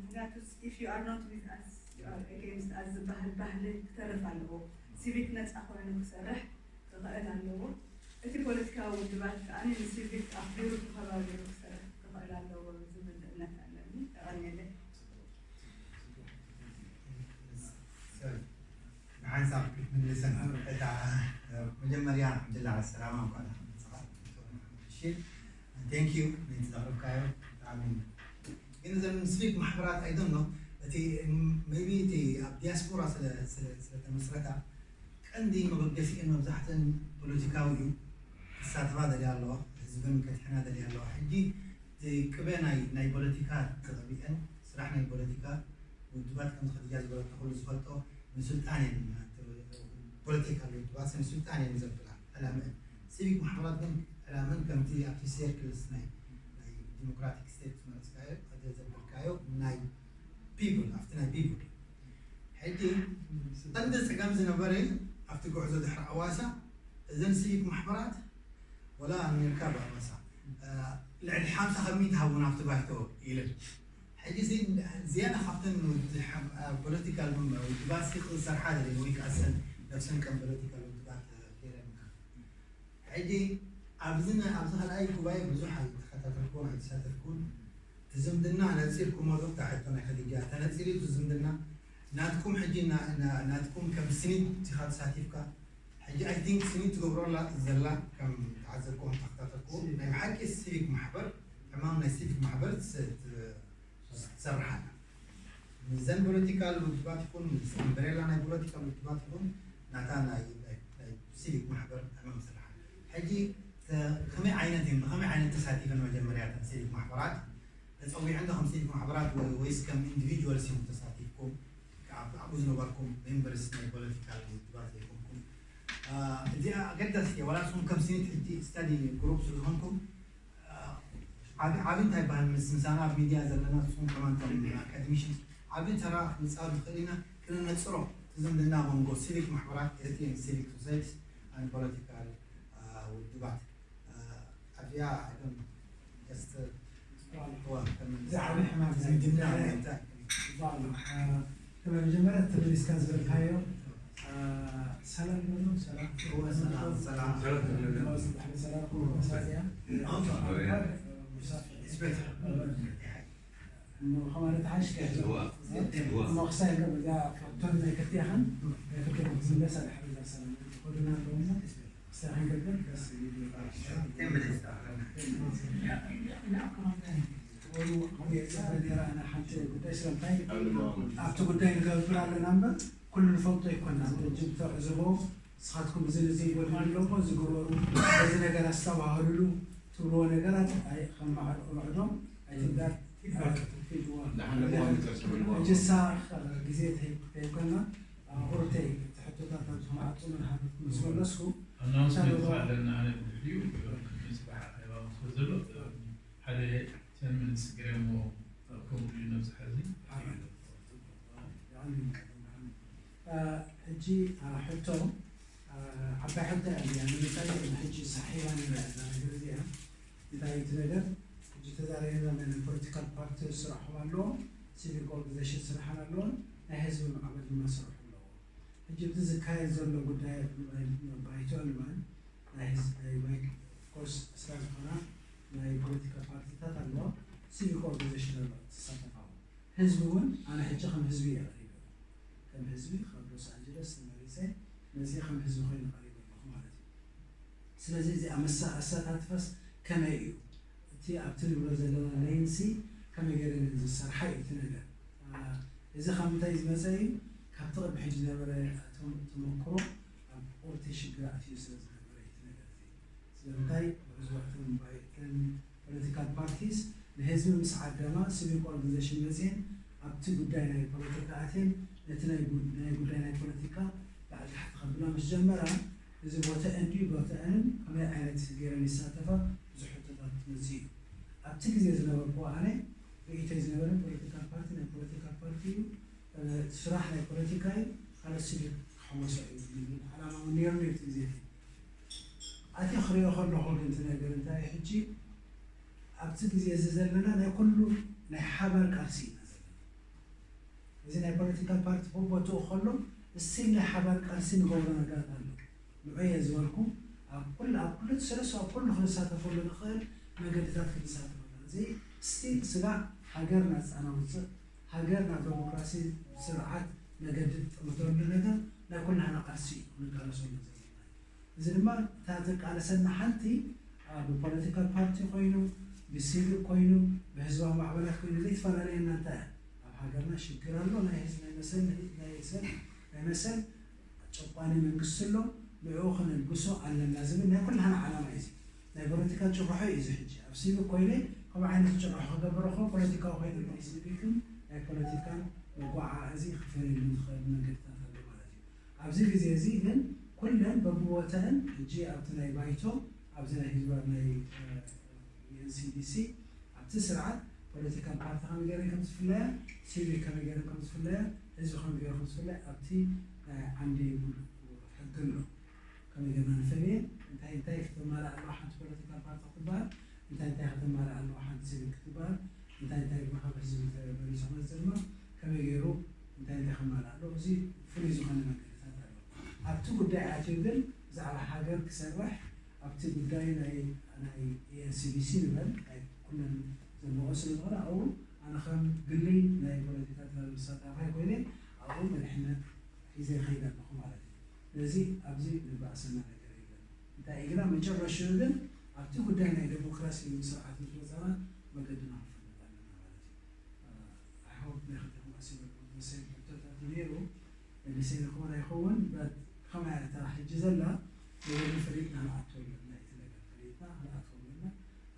ምክንያቱ if you are not with us, you are against us ዝበሃል ባህሊ ክተርፍ ኣለዎ። ሲቪክ ነጻ ኮይኑ ክሰርሕ ክኽእል ኣለዎ። እቲ ፖለቲካዊ ውድባት ከኣ ንሲቪክ ኣኽቢሩ ተኸባቢሩ ክሰርሕ ክኽእል ኣለዎ ዝብል እምነት ኣለኒ። የቐንየለይ። ብሓንሳብ ክትምልሰን እታ መጀመርያ ሓምድላ ሰላማ እንኳን ደሓን መጻኻ። እሺ፣ thank you ነቲ ዘቕረብካዮ ብጣዕሚ። ግን እዘን ሲቪክ ማሕበራት I don't know እቲ maybe እቲ ኣብ ዲያስፖራ ስለ ስለ ስለተመስረታ ቀንዲ መበገሲኤን መብዛሕተን ፖለቲካዊ እዩ። ክሳተፋ ደልያ ኣለዋ፣ ህዝበን ከድሕና ደልያ ኣለዋ። ሕጂ እቲ ቅበ ናይ ናይ ፖለቲካ ተቐቢአን ስራሕ ናይ ፖለቲካ ውድባት ከምዚ ኸዲጃ ዝበለቶ ኩሉ ዝፈልጦ ንስልጣን እየን ፖለቲካል ውድባት ንስልጣን እየን ዘብላ ዕላምአን። ሲቪክ ማሕበራት ግን ዕላምአን ከምቲ ኣብቲ ሴርክልስ ናይ ናይ ዲሞክራቲክ ስቴት ዝመረፅካዮ ዘበልካዮ ናይ ፒፕል ኣብቲ ናይ ፒፕል ሕጂ ቀንዲ ፀገም ዝነበረ ኣብቲ ጉዕዞ ድሕሪ ኣዋሳ እዘን ሲቪክ ማሕበራት ወላ ኣሜሪካ ብኣመሳ ልዕሊ ሓምሳ ካብ ሚእቲ ሃቡና ኣብቲ ባይቶ ኢለን። ሕጂ እዚ ዝያዳ ካብተን ኣብ ፖለቲካል ውድባት ክሰርሓ ደለየን ወይ ከዓ ሰን ነብሰን ከም ፖለቲካል ውድባት ገይረን። ሕጂ ኣብዚ ኣብዚ ካልኣይ ጉባኤ ብዙሕ ኣይተኸታተልኩን ኣይተሳተፍኩን። እቲ ዝምድና ነፂርኩሞ ዶ? እታ ሕቶ ናይ ከዲጃ ተነፂሩ እቲ ዝምድና ናትኩም ሕጂ ናትኩም ከም ስኒት ኢኻ ተሳቲፍካ። ሕጂ ኣይ ቲንክ ስኒት ትገብሮ ኣላ ዘላ ከም ተዓዘብኩም ተኸታተልኩ ናይ ብሓቂ ሲቪክ ማሕበር ዕማም ናይ ሲቪክ ማሕበር ትሰርሓ ኣላ። ንዘን ፖለቲካል ውድባት ይኹን ምስ ኣምበሬላ ናይ ፖለቲካል ውድባት ይኹን ናታ ናይ ሲቪክ ማሕበር ዕማም ስርሓ። ሕጂ ከመይ ዓይነት እየን ብኸመይ ዓይነት ተሳቲፈን መጀመርያ ተን ሲቪክ ማሕበራት ተፀዊዐን ከም ሲቪክ ማሕበራት ወይስ ከም ኢንዲቪጁዋልስ እዮም ተሳቲፍኩም? ኣብኡ ዝነበርኩም ሜምበርስ ናይ ፖለቲካል ውድባት ዘይኮንኩም እዚኣ ኣገዳሲ እያ። ዋላ ንስኹም ከም ስኒት ሕጂ ስታዲ ግሩፕ ስለዝኾንኩም ዓቢ ዓቢ እንታይ ይበሃል ምስ ምሳና ኣብ ሚድያ ዘለና ንስኹም ከማን ከም ኣካደሚሽን ዓቢ ተራ ክንፃወት ንኽእል ኢና። ክነነፅሮ እቲ ዝምድና መንጎ ሲቪክ ማሕበራት ኤርትሪን ሲቪክ ሶሳይቲስ ኣን ፖለቲካል ውድባት ኣብዚኣ ኣይዶን ጀስት እዚ ዓቢ ሕማም ዝምድና እንታይ ከም መጀመርያ ተመሊስካ ዝበልካዮ ሰላም ይበሉ። ሰላም ሰላም ሰላም ሰላም መሳያ ከማለት ሓሽ መክሳይ ገበዛ ፈቶን ናይ ክልቲኣኸን ናይ ክልቲኣኸን ዝምለስ ኣድሓ በዛ ሰላም ተኸዱና ኣለውና ክስታይ ክንገብር ደስ ሓንቲ ጉዳይ ስለምታይ ኣብቲ ጉዳይ ንገብር ኣለና እምበር ኩሉ ንፈልጦ ኣይኮና። ሕጂ ብተዕዝቦ ንስኻትኩም እዚ ንዚ ይጎድል ኣለዎ ዝግበሩ በዚ ነገር ኣስተባህሉሉ ትብልዎ ነገራት ከም ማዕዶም ኣይትግዳር ፊድዋ ሕጂ ሳ ግዜ ተይኮና ቁርተይ ሕቶታት ኣብ ዝመዓጡ መድሃብ ምስ መለስኩ ኣናውንስመንት ኣለና ኣነ ብድሕሪኡ ምፅባሕ ኣኼባ ምስ ዘሎ ሓደ ተን ምንትስ ገይረሞ ኮንክሉዥን ኣብዝሓ እዚ ሕጂ ሕቶ ዓባይ ሕቶ እያ እያ ንምንታይ ሕጂ ሳሒባ ነራ እዛ ነገር እዚኣ እንታይ እቲ ነገር ሕጂ ተዛሪብና ናይ ፖለቲካል ፓርቲ ስራሖም ኣለዎም ሲቪክ ኦርጋኒዜሽን ስራሕን ኣለዎም ናይ ህዝቢ ማዕበል ድማ ስርሑ ኣለዎ ሕጂ እቲ ዝካየድ ዘሎ ጉዳይ ባይቶ ንባል ናይ ህዝቢ ናይ ኮርስ ስራ ዝኾና ናይ ፖለቲካ ፓርቲታት ኣለዋ ሲቪክ ኦርጋኒዜሽን ኣለዋ ትሳተፋ ህዝቢ እውን ኣነ ሕጂ ከም ህዝቢ እየ ቀሪበ ከም ህዝቢ ካብ ሎስ ኣንጀለስ ተመሪፀ መፅየ ከም ህዝቢ ኮይኑ ቀሪበ ኣለኹ ማለት እዩ ስለዚ እዚ ኣመሳ ኣሳታትፈስ ከመይ እዩ እቲ ኣብቲ ንብሎ ዘለና ሌንሲ ከመይ ገይረ ዝሰርሓ እዩ እቲ ነገር እዚ ካብ ምንታይ ዝመፀ እዩ ካብቲ ቅድሚ ሕጂ ዝነበረ ተመክሮ ኣብ ቁርቲ ሽግር ኣትዩ ስለ ዝነበረ እዩ እቲ ነገር እዚ ስለምንታይ ብዙሕቶም ባይተን ፖለቲካል ፓርቲስ ንህዝቢ ምስ ዓደማ ሲቪክ ኦርጋኒዜሽን መፅየን ኣብቲ ጉዳይ ናይ ፖለቲካ ኣትየን ነቲ ናይ ጉዳይ ናይ ፖለቲካ ላዕሊ ታሕቲ ከብላ ምስ ጀመራ እዚ ቦተአን ድዩ ቦተአንን ከመይ ዓይነት ገይረን ይሳተፋ ብዙሕ ሕቶታት መፅኡ እዩ ኣብቲ ግዜ ዝነበርኩ ኣነ ርእይቶይ ዝነበረ ፖለቲካል ፓርቲ ናይ ፖለቲካል ፓርቲ እዩ ስራሕ ናይ ፖለቲካ እዩ ካልኦት ሲቪክ ክሕወሶ እዩ ዝብል ዓላማ እውን ነይሩ ነቲ ግዜ ኣቲ ክሪኦ ከለኹ ግን እቲ ነገር እንታይ ሕጂ ኣብቲ ግዜ እዚ ዘለና ናይ ኩሉ ናይ ሓባር ቃልሲ ኢና ዘለና እዚ ናይ ፖለቲካል ፓርቲ በቦትኡ ከሎ እስቲል ናይ ሓባር ቃልሲ ንገብሮ ነገራት ኣሎ ንዑ እየ ዝበልኩ ኣብ ኩሉ ኣብ ኩሉ ሰለስተ ኣብ ኩሉ ክንሳተፈሉ ንኽእል መገድታት ክንሳተፈሉ እዚ እስቲል ስጋዕ ሃገር ናፃ ናውፅእ ሃገር ናብ ዴሞክራሲ ስርዓት መገዲ ትጥምተሉ ነገር ናይ ኩላህና ቃልሲ እዩ ክንቃለሰሉ ዘለና እዚ ድማ እታ ትቃለሰና ሓንቲ ብፖለቲካል ፓርቲ ኮይኑ ብሲቪክ ኮይኑ ብህዝባዊ ማዕበላት ኮይኑ ዘይፈላለየና እንታይ ኣብ ሃገርና ሽግር ኣሎ ናይ ህዝብ ናይ መሰል ናይ ሰብ ናይ መሰል ጨቋኒ መንግስቲ ኣሎ ንዕኡ ከነልግሶ ኣለና ዝብል ናይ ኩላህና ዓላማ እዩ ናይ ፖለቲካ ጭርሖ እዩ እዚ ሕጂ ኣብ ሲቪክ ኮይነ ከምኡ ዓይነት ጭርሖ ክገብር ከ ፖለቲካዊ ኮይኑ ናይ ሲቪክን ናይ ፖለቲካን መጓዓዓዚ ክፈልየሉ ዝኽእል መንገድታት ኣሎ ማለት እዩ ኣብዚ ግዜ እዚ ግን ኩለን በብቦተአን ሕጂ ኣብቲ ናይ ባይቶ ኣብዚ ናይ ህዝባዊ ናይ ኤንሲዲሲ ኣብቲ ስርዓት ፖለቲካል ፓርቲ ከመይ ገይረን ከም ዝፍለያ ሲቪክ ከመይ ገይረን ከም ዝፍለያ ህዝቢ ከመይ ገይሩ ከም ዝፍለያ ኣብቲ ናይ ዓንዲ ሕጊ ኣሎ ከመይ ጌርና ንፈልየን? እንታይ እንታይ ከተማልእ ኣለዋ ሓንቲ ፖለቲካል ፓርቲ ክትበሃል? እንታይ እንታይ ከተማልእ ኣለዋ ሓንቲ ሲቪክ ክትበሃል? እንታይ እንታይ ድማ ካብ ህዝቢ ተመሊሱ ክመፅእ ድማ ከመይ ገይሩ እንታይ እንታይ ከማልእ ኣለዎ? እዚ ፍሉይ ዝኾነ መንገድታት ኣሎ። ኣብቲ ጉዳይ ኣትዩ ግን ብዛዕባ ሃገር ክሰርሕ ኣብቲ ጉዳይ ናይ ናይ ኤንሲቢሲ ንበል ናይ ኩለን ዘለዎ ስለ ዝኾነ ኣብኡ ኣነ ከም ግሊ ናይ ፖለቲካ ተሳታፋይ ኮይነ ኣብኡ መሪሕነት ሒዘ ይኸይድ ኣለኹ ማለት እዩ። ስለዚ ኣብዚ ዝበኣሰና ነገር የለን። እንታይ ግና መጨረሽኡ ግን ኣብቲ ጉዳይ ናይ ዴሞክራሲ ስርዓት ምስ መፃና መገድና ክንፈልጥ ኣለና ማለት እዩ። ኣይሆፕ ናይ ክልቲኹም ኣሲበ መሰል ሕቶታት ነይሩ መሊሰ ይኸውን ኣይኸውን በት ከመይ እታ ሕጂ ዘላ ነገር ፈሊጥና ንኣትወሉ ናይ እቲ ነገር ፈሊጥና ንኣትወሉ ኣለና።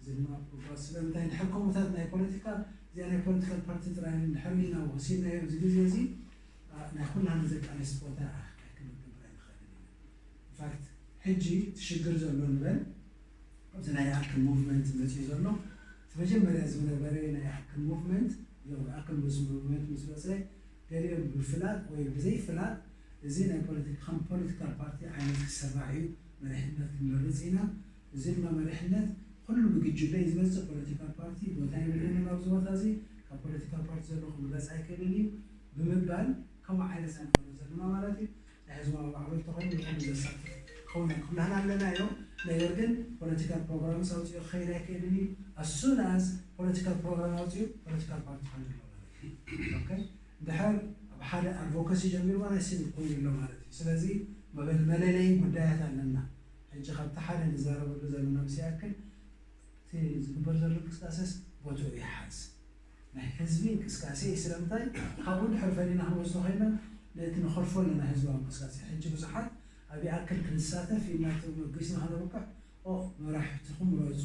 እዚ ድማ እኳ ስለምንታይ እንድሕር ከምኡታት ናይ ፖለቲካ እዚኣ ናይ ፖለቲካል ፓርቲ ጥራይ እንድሕር ኢና ወሲድናዮ እዚ ግዜ እዚ ናይ ኩላና ዘቃለስ ቦታ ኣይክንገብር ኣይንኽእልን ኢና። ኢንፋክት ሕጂ እቲ ሽግር ዘሎ ንበል ኣብዚ ናይ ኣክል ሙቭመንት መፅኡ ዘሎ እቲ መጀመርያ ዝነበረ ናይ ኣክል ሙቭመንት ዞም ኣክል ምስ ሙቭመንት ምስ መፀ ገሊኦም ብፍላጥ ወይ ብዘይፍላጥ እዚ ናይ ፖለቲካ ከም ፖለቲካል ፓርቲ ዓይነት ክስራሕ እዩ መሪሕነት ክንመርፅ ኢና። እዚ ድማ መሪሕነት ኩሉ ብግጅለ እዩ ዝመፅእ። ፖለቲካል ፓርቲ ቦታ የብለንን ኣብዚ ቦታ እዚ ካብ ፖለቲካል ፓርቲ ዘሎ ክምረፅ ኣይክእልን እዩ ብምባል ከምኡ ዓይነት ዝነበሩ ዘለና ማለት እዩ። ናይ ህዝባዊ ማዕበል ተኾይኑ ንኹሉ ዘሳትፍ ክኸውን ኣይክእልን ኣለና እዮም። ነገር ግን ፖለቲካል ፕሮግራም ኣውፅኡ ክኸይድ ኣይክእልን እዩ። ኣሱን ኣዝ ፖለቲካል ፕሮግራም ኣውፅኡ ፖለቲካል ፓርቲ ክኸውን ኣለዎ ማለት እዩ። ኦኬ እንድሕር ኣብ ሓደ ኣድቮካሲ ጀሚርዋ ናይ ሲቪክ ኮይኑ ኣሎ ማለት እዩ። ስለዚ መበል መለለይ ጉዳያት ኣለና። ሕጂ ካብቲ ሓደ ንዛረበሉ ዘለና ምስ ይኣክል እቲ ዝግበር ዘሎ እንቅስቃሴስ ቦትኡ ይሓዝ ናይ ህዝቢ እንቅስቃሴ እዩ። ስለምንታይ ካብኡ ድሕር ፈሊና ክንወስዶ ኮይና ነቲ ንኸልፎ ኣለና ህዝባዊ እንቅስቃሴ ሕጂ ብዙሓት ኣብ ይኣክል ክንሳተፍ ኢልና መበገሲና ከነበቅዕ ኦ መራሕትኹም ምረፁ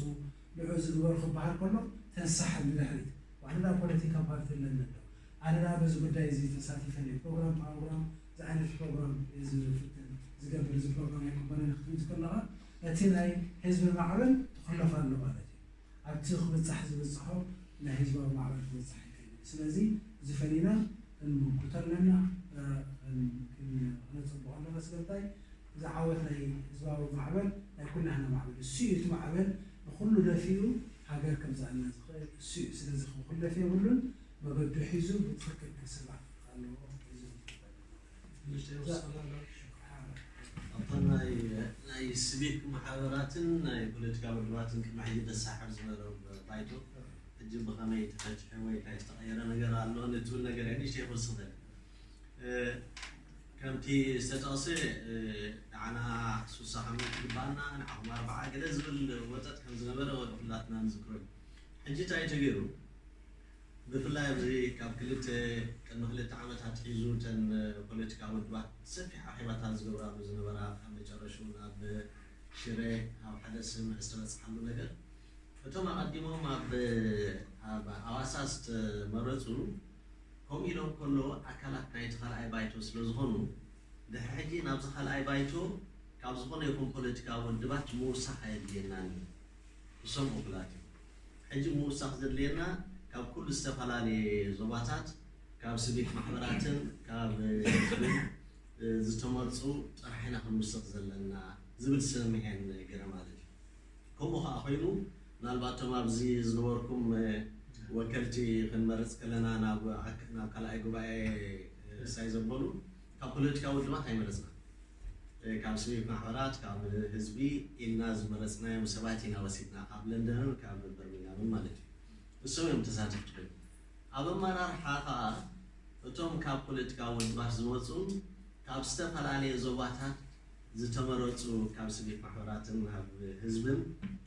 ንዑ ዝግበሩ ክበሃል ከሎ ተንሳሕ ንድሕሪት ዋሕዳ ፖለቲካ ፓርቲ ኣለና ኣሎ ኣነ ዳ በዚ ጉዳይ እዚ ተሳቲፈ እየ ፕሮግራም ፕሮግራም ዝዓይነት ፕሮግራም ዝፍትን ዝገብር እዚ ፕሮግራም ኣይቅበለን ክትምት ከለኻ እቲ ናይ ህዝቢ ማዕበል ትኽለፍ ኣሎ ማለት እዩ። ኣብቲ ክብፃሕ ዝበፅሖ ናይ ህዝባዊ ማዕበል ክበፃሕ ይክእል እዩ። ስለዚ ዝፈሊና ክንምኩቶ ኣለና ክነፅብቆ ኣለና ስለምንታይ እዚ ዓወት ናይ ህዝባዊ ማዕበል ናይ ኩላህና ማዕበል እሱ እዩ እቲ ማዕበል ንኩሉ ደፊኡ ሃገር ከምዝኣና ዝኽእል እሱ እዩ። ስለዚ ክኹለፍ የብሉን መገዱ ሒዙ ብትኽክል ክስራሕ ኣለዎ። ኣብታ ናይ ናይ ስቪክ ማሕበራትን ናይ ፖለቲካ ውድባትን ቅድሚ ሕጂ ደሳሕር ዝነበረ ባይቶ ሕጂ ብኸመይ ተፈትሐ ወይ እንታይ ዝተቐየረ ነገር ኣሎ ንትብል ነገር እያ ንእሽተይ ክወስኽ ደሊ። ከምቲ ዝተጠቕሰ ንዓና ሱሳ ሓሙሽተ ይግባኣና ንዓኹም ኣርባዓ ገለ ዝብል ወጠጥ ከም ዝነበረ ወደ ኩላትና ንዝክሮ እዩ። ሕጂ እንታይ ተገይሩ? ብፍላይ ኣብዚ ካብ ክልተ ቅድሚ ክልተ ዓመት ኣትሒዙ እተን ፖለቲካዊ ውድባት ሰፊሕ ኣኼባታት ዝገብራሉ ዝነበራ ኣብ መጨረሽኡ ናብ ሽረ ኣብ ሓደ ስምምዕ ዝተበፅሓሉ ነገር እቶም ኣቐዲሞም ኣብ ኣብ ኣዋሳ ዝተመረፁ ከምኡ ኢሎም ከሎ ኣካላት ናይቲ ካልኣይ ባይቶ ስለ ዝኾኑ ድሕሪ ሕጂ ናብዚ ካልኣይ ባይቶ ካብ ዝኾነ ይኹን ፖለቲካዊ ውድባት ምውሳኽ ኣየድልየናን እዩ። እሶም እኹላት እዮም። ሕጂ ምውሳኽ ዘድልየና ካብ ኩሉ ዝተፈላለየ ዞባታት ካብ ስቪክ ማሕበራትን ካብ ህዝብን ዝተመርፁ ጥራሕ ኢና ክንውስኽ ዘለና ዝብል ስምምዕ እየን ገይረ ማለት እዩ። ከምኡ ከዓ ኮይኑ ምናልባት እቶም ኣብዚ ዝነበርኩም ወከልቲ ክንመርፅ ከለና ናብ ካልኣይ ጉባኤ ሳይ ዘበሉ ካብ ፖለቲካዊ ውድባት ኣይመረፅና ካብ ስቪክ ማሕበራት ካብ ህዝቢ ኢልና ዝመረፅናዮም ሰባት ኢና ወሲድና ካብ ለንደንን ካብ በርሚንጋምን ማለት እዩ። እሶም እዮም ተሳተፍቲ ኮይኑ ኣብ ኣመራርሓ ከዓ እቶም ካብ ፖለቲካዊ ውድባት ዝመፁን ካብ ዝተፈላለየ ዞባታት ዝተመረፁ ካብ ስቪክ ማሕበራትን ካብ ህዝብን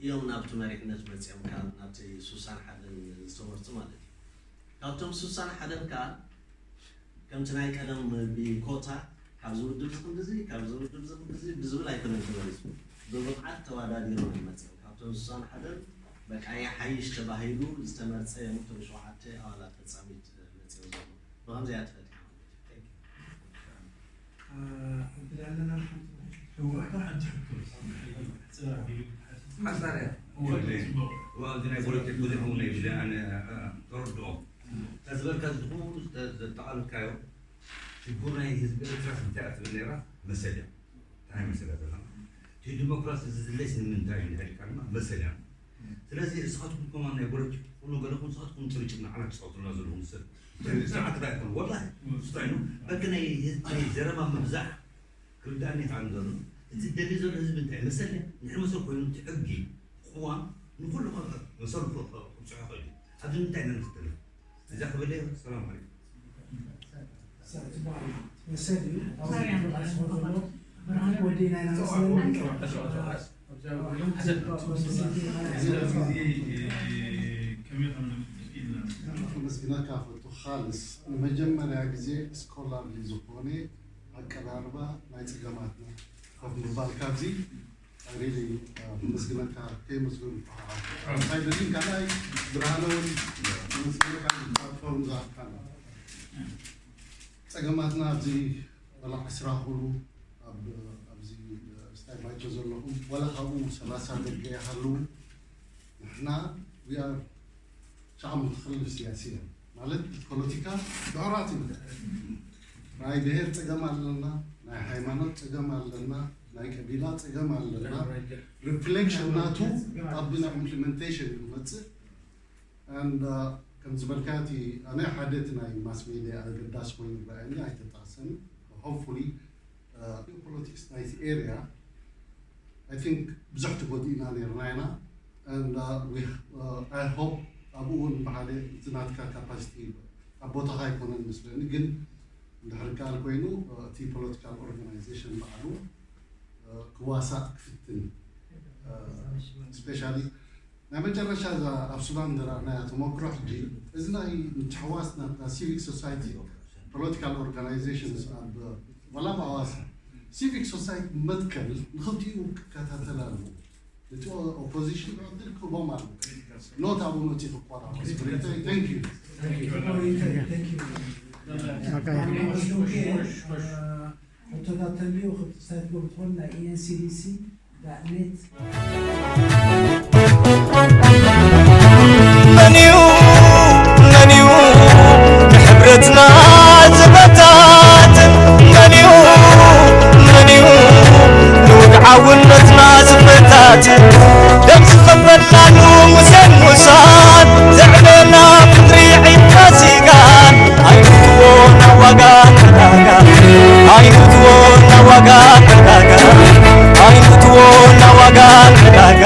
እዮም ናብቲ መሪሕነት መፅኦም ካብ ናብቲ ሱሳን ሓደን ዝተመርፁ ማለት እዩ። ካብቶም ሱሳን ሓደን ከዓ ከምቲ ናይ ቀደም ብኮታ ካብዚ ውድብ ዝኽንድዚ ካብዚ ውድብ ዝኽንድዚ ብዝብል ኣይኮነን ተመሪፁ ብብቕዓት ተዋዳዲሮም እዮም መፅኦም ካብቶም ሱሳን ሓደን በቃ ይሓይሽ ተባሂሉ ዝተመርፀ እዮም እቶም ሸውዓተ ኣባላት ፈፃሚት መፅኦም ዘሎ ብኸምዚ እያ ተፈጢራ ማለት እዩ። እንትን ያለና ሓንቲ እወ፣ ሓንቲ ሕቶ። ሓሳርያ እወ፣ እወ፣ ኣብዚ ናይ ፖለቲክ ብዙሕ እውን ናይ ብዘይ ኣነ ተረድኦ። ተዝበልካ ዝኹ ዘጠቓልካዮ ሽጉር ናይ ህዝቢ ኤርትራ እንታይ እያ ትብል ነይራ መሰል እያ። እንታይ መሰል እያ ዘላ? እቲ ዲሞክራሲ ዝድለይስ ንምንታይ እዩ ንሕድካ ድማ መሰል እያ። ስለዚ ንስኻትኩም ከማን ናይ ፖለቲካ ኩሉ ገለኹም ንስኻትኩም ጭብጭብ ንዓና ትፃወቱልና ዘለኹም ሰብ ስርዓት ዳ ይኮን ወላ ስታይ ነው በቂ ናይ ናይ ዘረባ ምብዛሕ ክርዳእኒ ይኽኣል ዘሎ እቲ ደልዩ ዘሎ ህዝቢ እንታይ መሰል ንሕር መሰል ኮይኑ እቲ ሕጊ ክዋን ንኩሉ መሰሉ ክብፅሖ ይኽእል እዩ። ኣብዚ ምንታይ ኢና ንኽተልፍ እዛ ክብል እየ። ሰላም ዓለይኩም። መሰል እዩ። ወዲና ኢና መስለኒ። ከመስግነካ ፈቱ። ካልስ ንመጀመርያ ግዜ ስኮላርሊ ዝኾነ ኣቀራርባ ናይ ፀገማትና ኮፍ ምባል ካብዚ ሪሊ ከመስግነካ ከይመስገን ኣይደልን። ካልኣይ ብርሃነ እውን ከመስግነካ ፕላትፎርም ዝሃብካና ፀገማትና ኣብዚ ወላ ዓስራ ኩሉ ኣብዚ ስታይ ባይቶ ዘለኹም ወላ ካብኡ ሰላሳ ደገ ይሃልው ንሕና we are ሻዕሞ ትኽልፍ ስያስያ ማለት ፖለቲካ ድሑራት ኢና። ናይ ብሄር ፀገም ኣለና፣ ናይ ሃይማኖት ፀገም ኣለና፣ ናይ ቀቢላ ፀገም ኣለና። ሪፍሌክሽን ናቱ ኣብ ናይ ኢምፕሊመንቴሽን እዩ ክመፅእ። And ከም ዝበልካዮ እቲ ኣነ ሓደ እቲ ናይ ማስ ሜድያ ኣገዳሲ ኮይኑ ይረኣየኒ ኣይተጣቅሰን። Hopefully ፖለቲክስ ናይቲ ኤርያ I think ብዙሕ ተጎዲእና ነርና ኢና። And I hope ኣብኡ እውን ብሓደ እቲ ናትካ ካፓሲቲ ኣብ ቦታኻ ኣይኮነን መስለኒ፣ ግን እንድሕር ከኣል ኮይኑ እቲ ፖለቲካል ኦርጋናይዜሽን ባዕሉ ክዋሳእ ክፍትን ስፔሻሊ ናይ መጨረሻ እዛ ኣብ ሱዳን ዝረኣናያ ተመክሮ ሕጂ እዚ ናይ ምትሕዋስ ናትና ሲቪክ ሶሳይቲ ፖለቲካል ኦርጋናይዜሽንስ ኣብ ዋላ ኣብ ኣዋሳ ሲቪክ ሶሳይቲ መትከል ንክልቲኡ ክከታተል ኣለዎ። እቲ ኦፖዚሽን ዕድል ክህቦም ኣሎ። ኖት ኣብኡ መፂኡ ክቆራረፅ። Thank you. ሕቶታት ተልዩ ክሳይት ጎብትኾን ናይ ኢኤንሲዲሲ ዳእኔት መን እዩ መን እዩ ንሕብረትና ዝበታትን መን እዩ መን እዩ ንውግዓውነትና ዝበታትን ደም ዝኸፈልናሉ ሙሴን ሙሳን ዘዕለና ምድሪ ዒድና ሲጋን ኣይንትዎ ናዋጋ ተዳጋ ኣይንትዎ ናዋጋ ተዳጋ ኣይንትዎ ናዋጋ ተዳጋ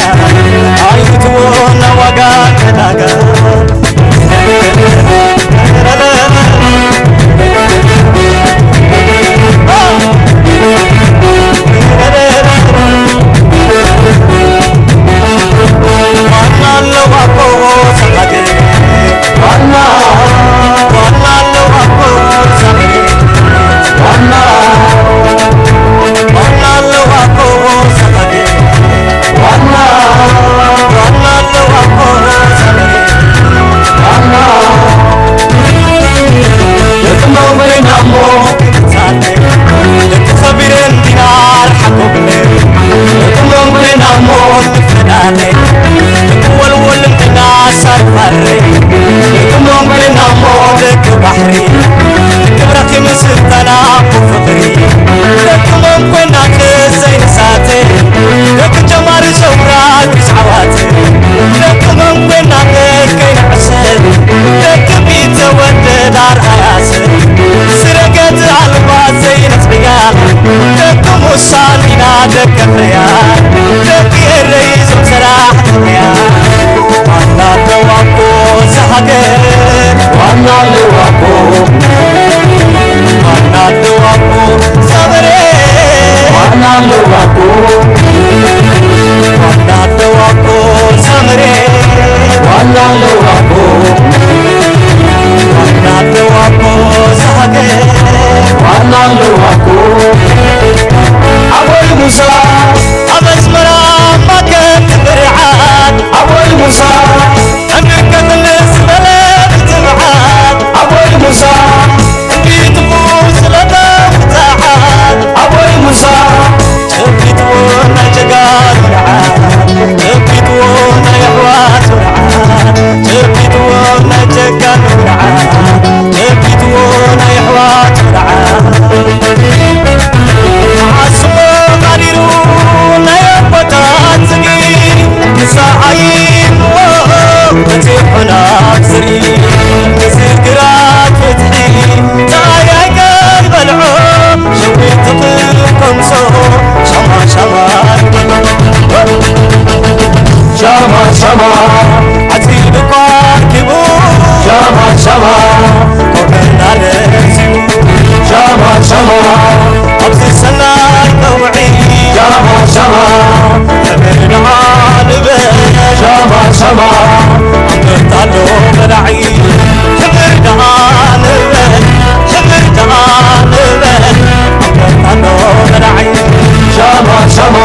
ሻማ ሻማ ዓፂዱ እኳ ኪቡ ሻማ ሻማ ቆመና ነዚቡ ሻማ ሻማ ኣብዚ ሰናይ ቀውዒ ሻማ ሻማ ሕብርና ንበል ሻማ ሻማ ኣንበጣሎ በላዒ ሕብርና ንበል ሕብርና ንበል ኣንበጣሎ በላዒ ሻማ ሻማ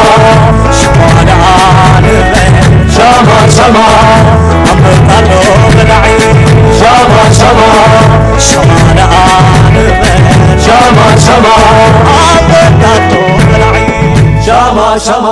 ሻማ ደኣ ንበል ሻማ ሻማ ኣንበጣሎ በላዒ ሻማ ሻማ ሻማ ደኣ ንበል ሻማ ሻማ ኣንበጣሎ በላዒ ሻማ ሻማ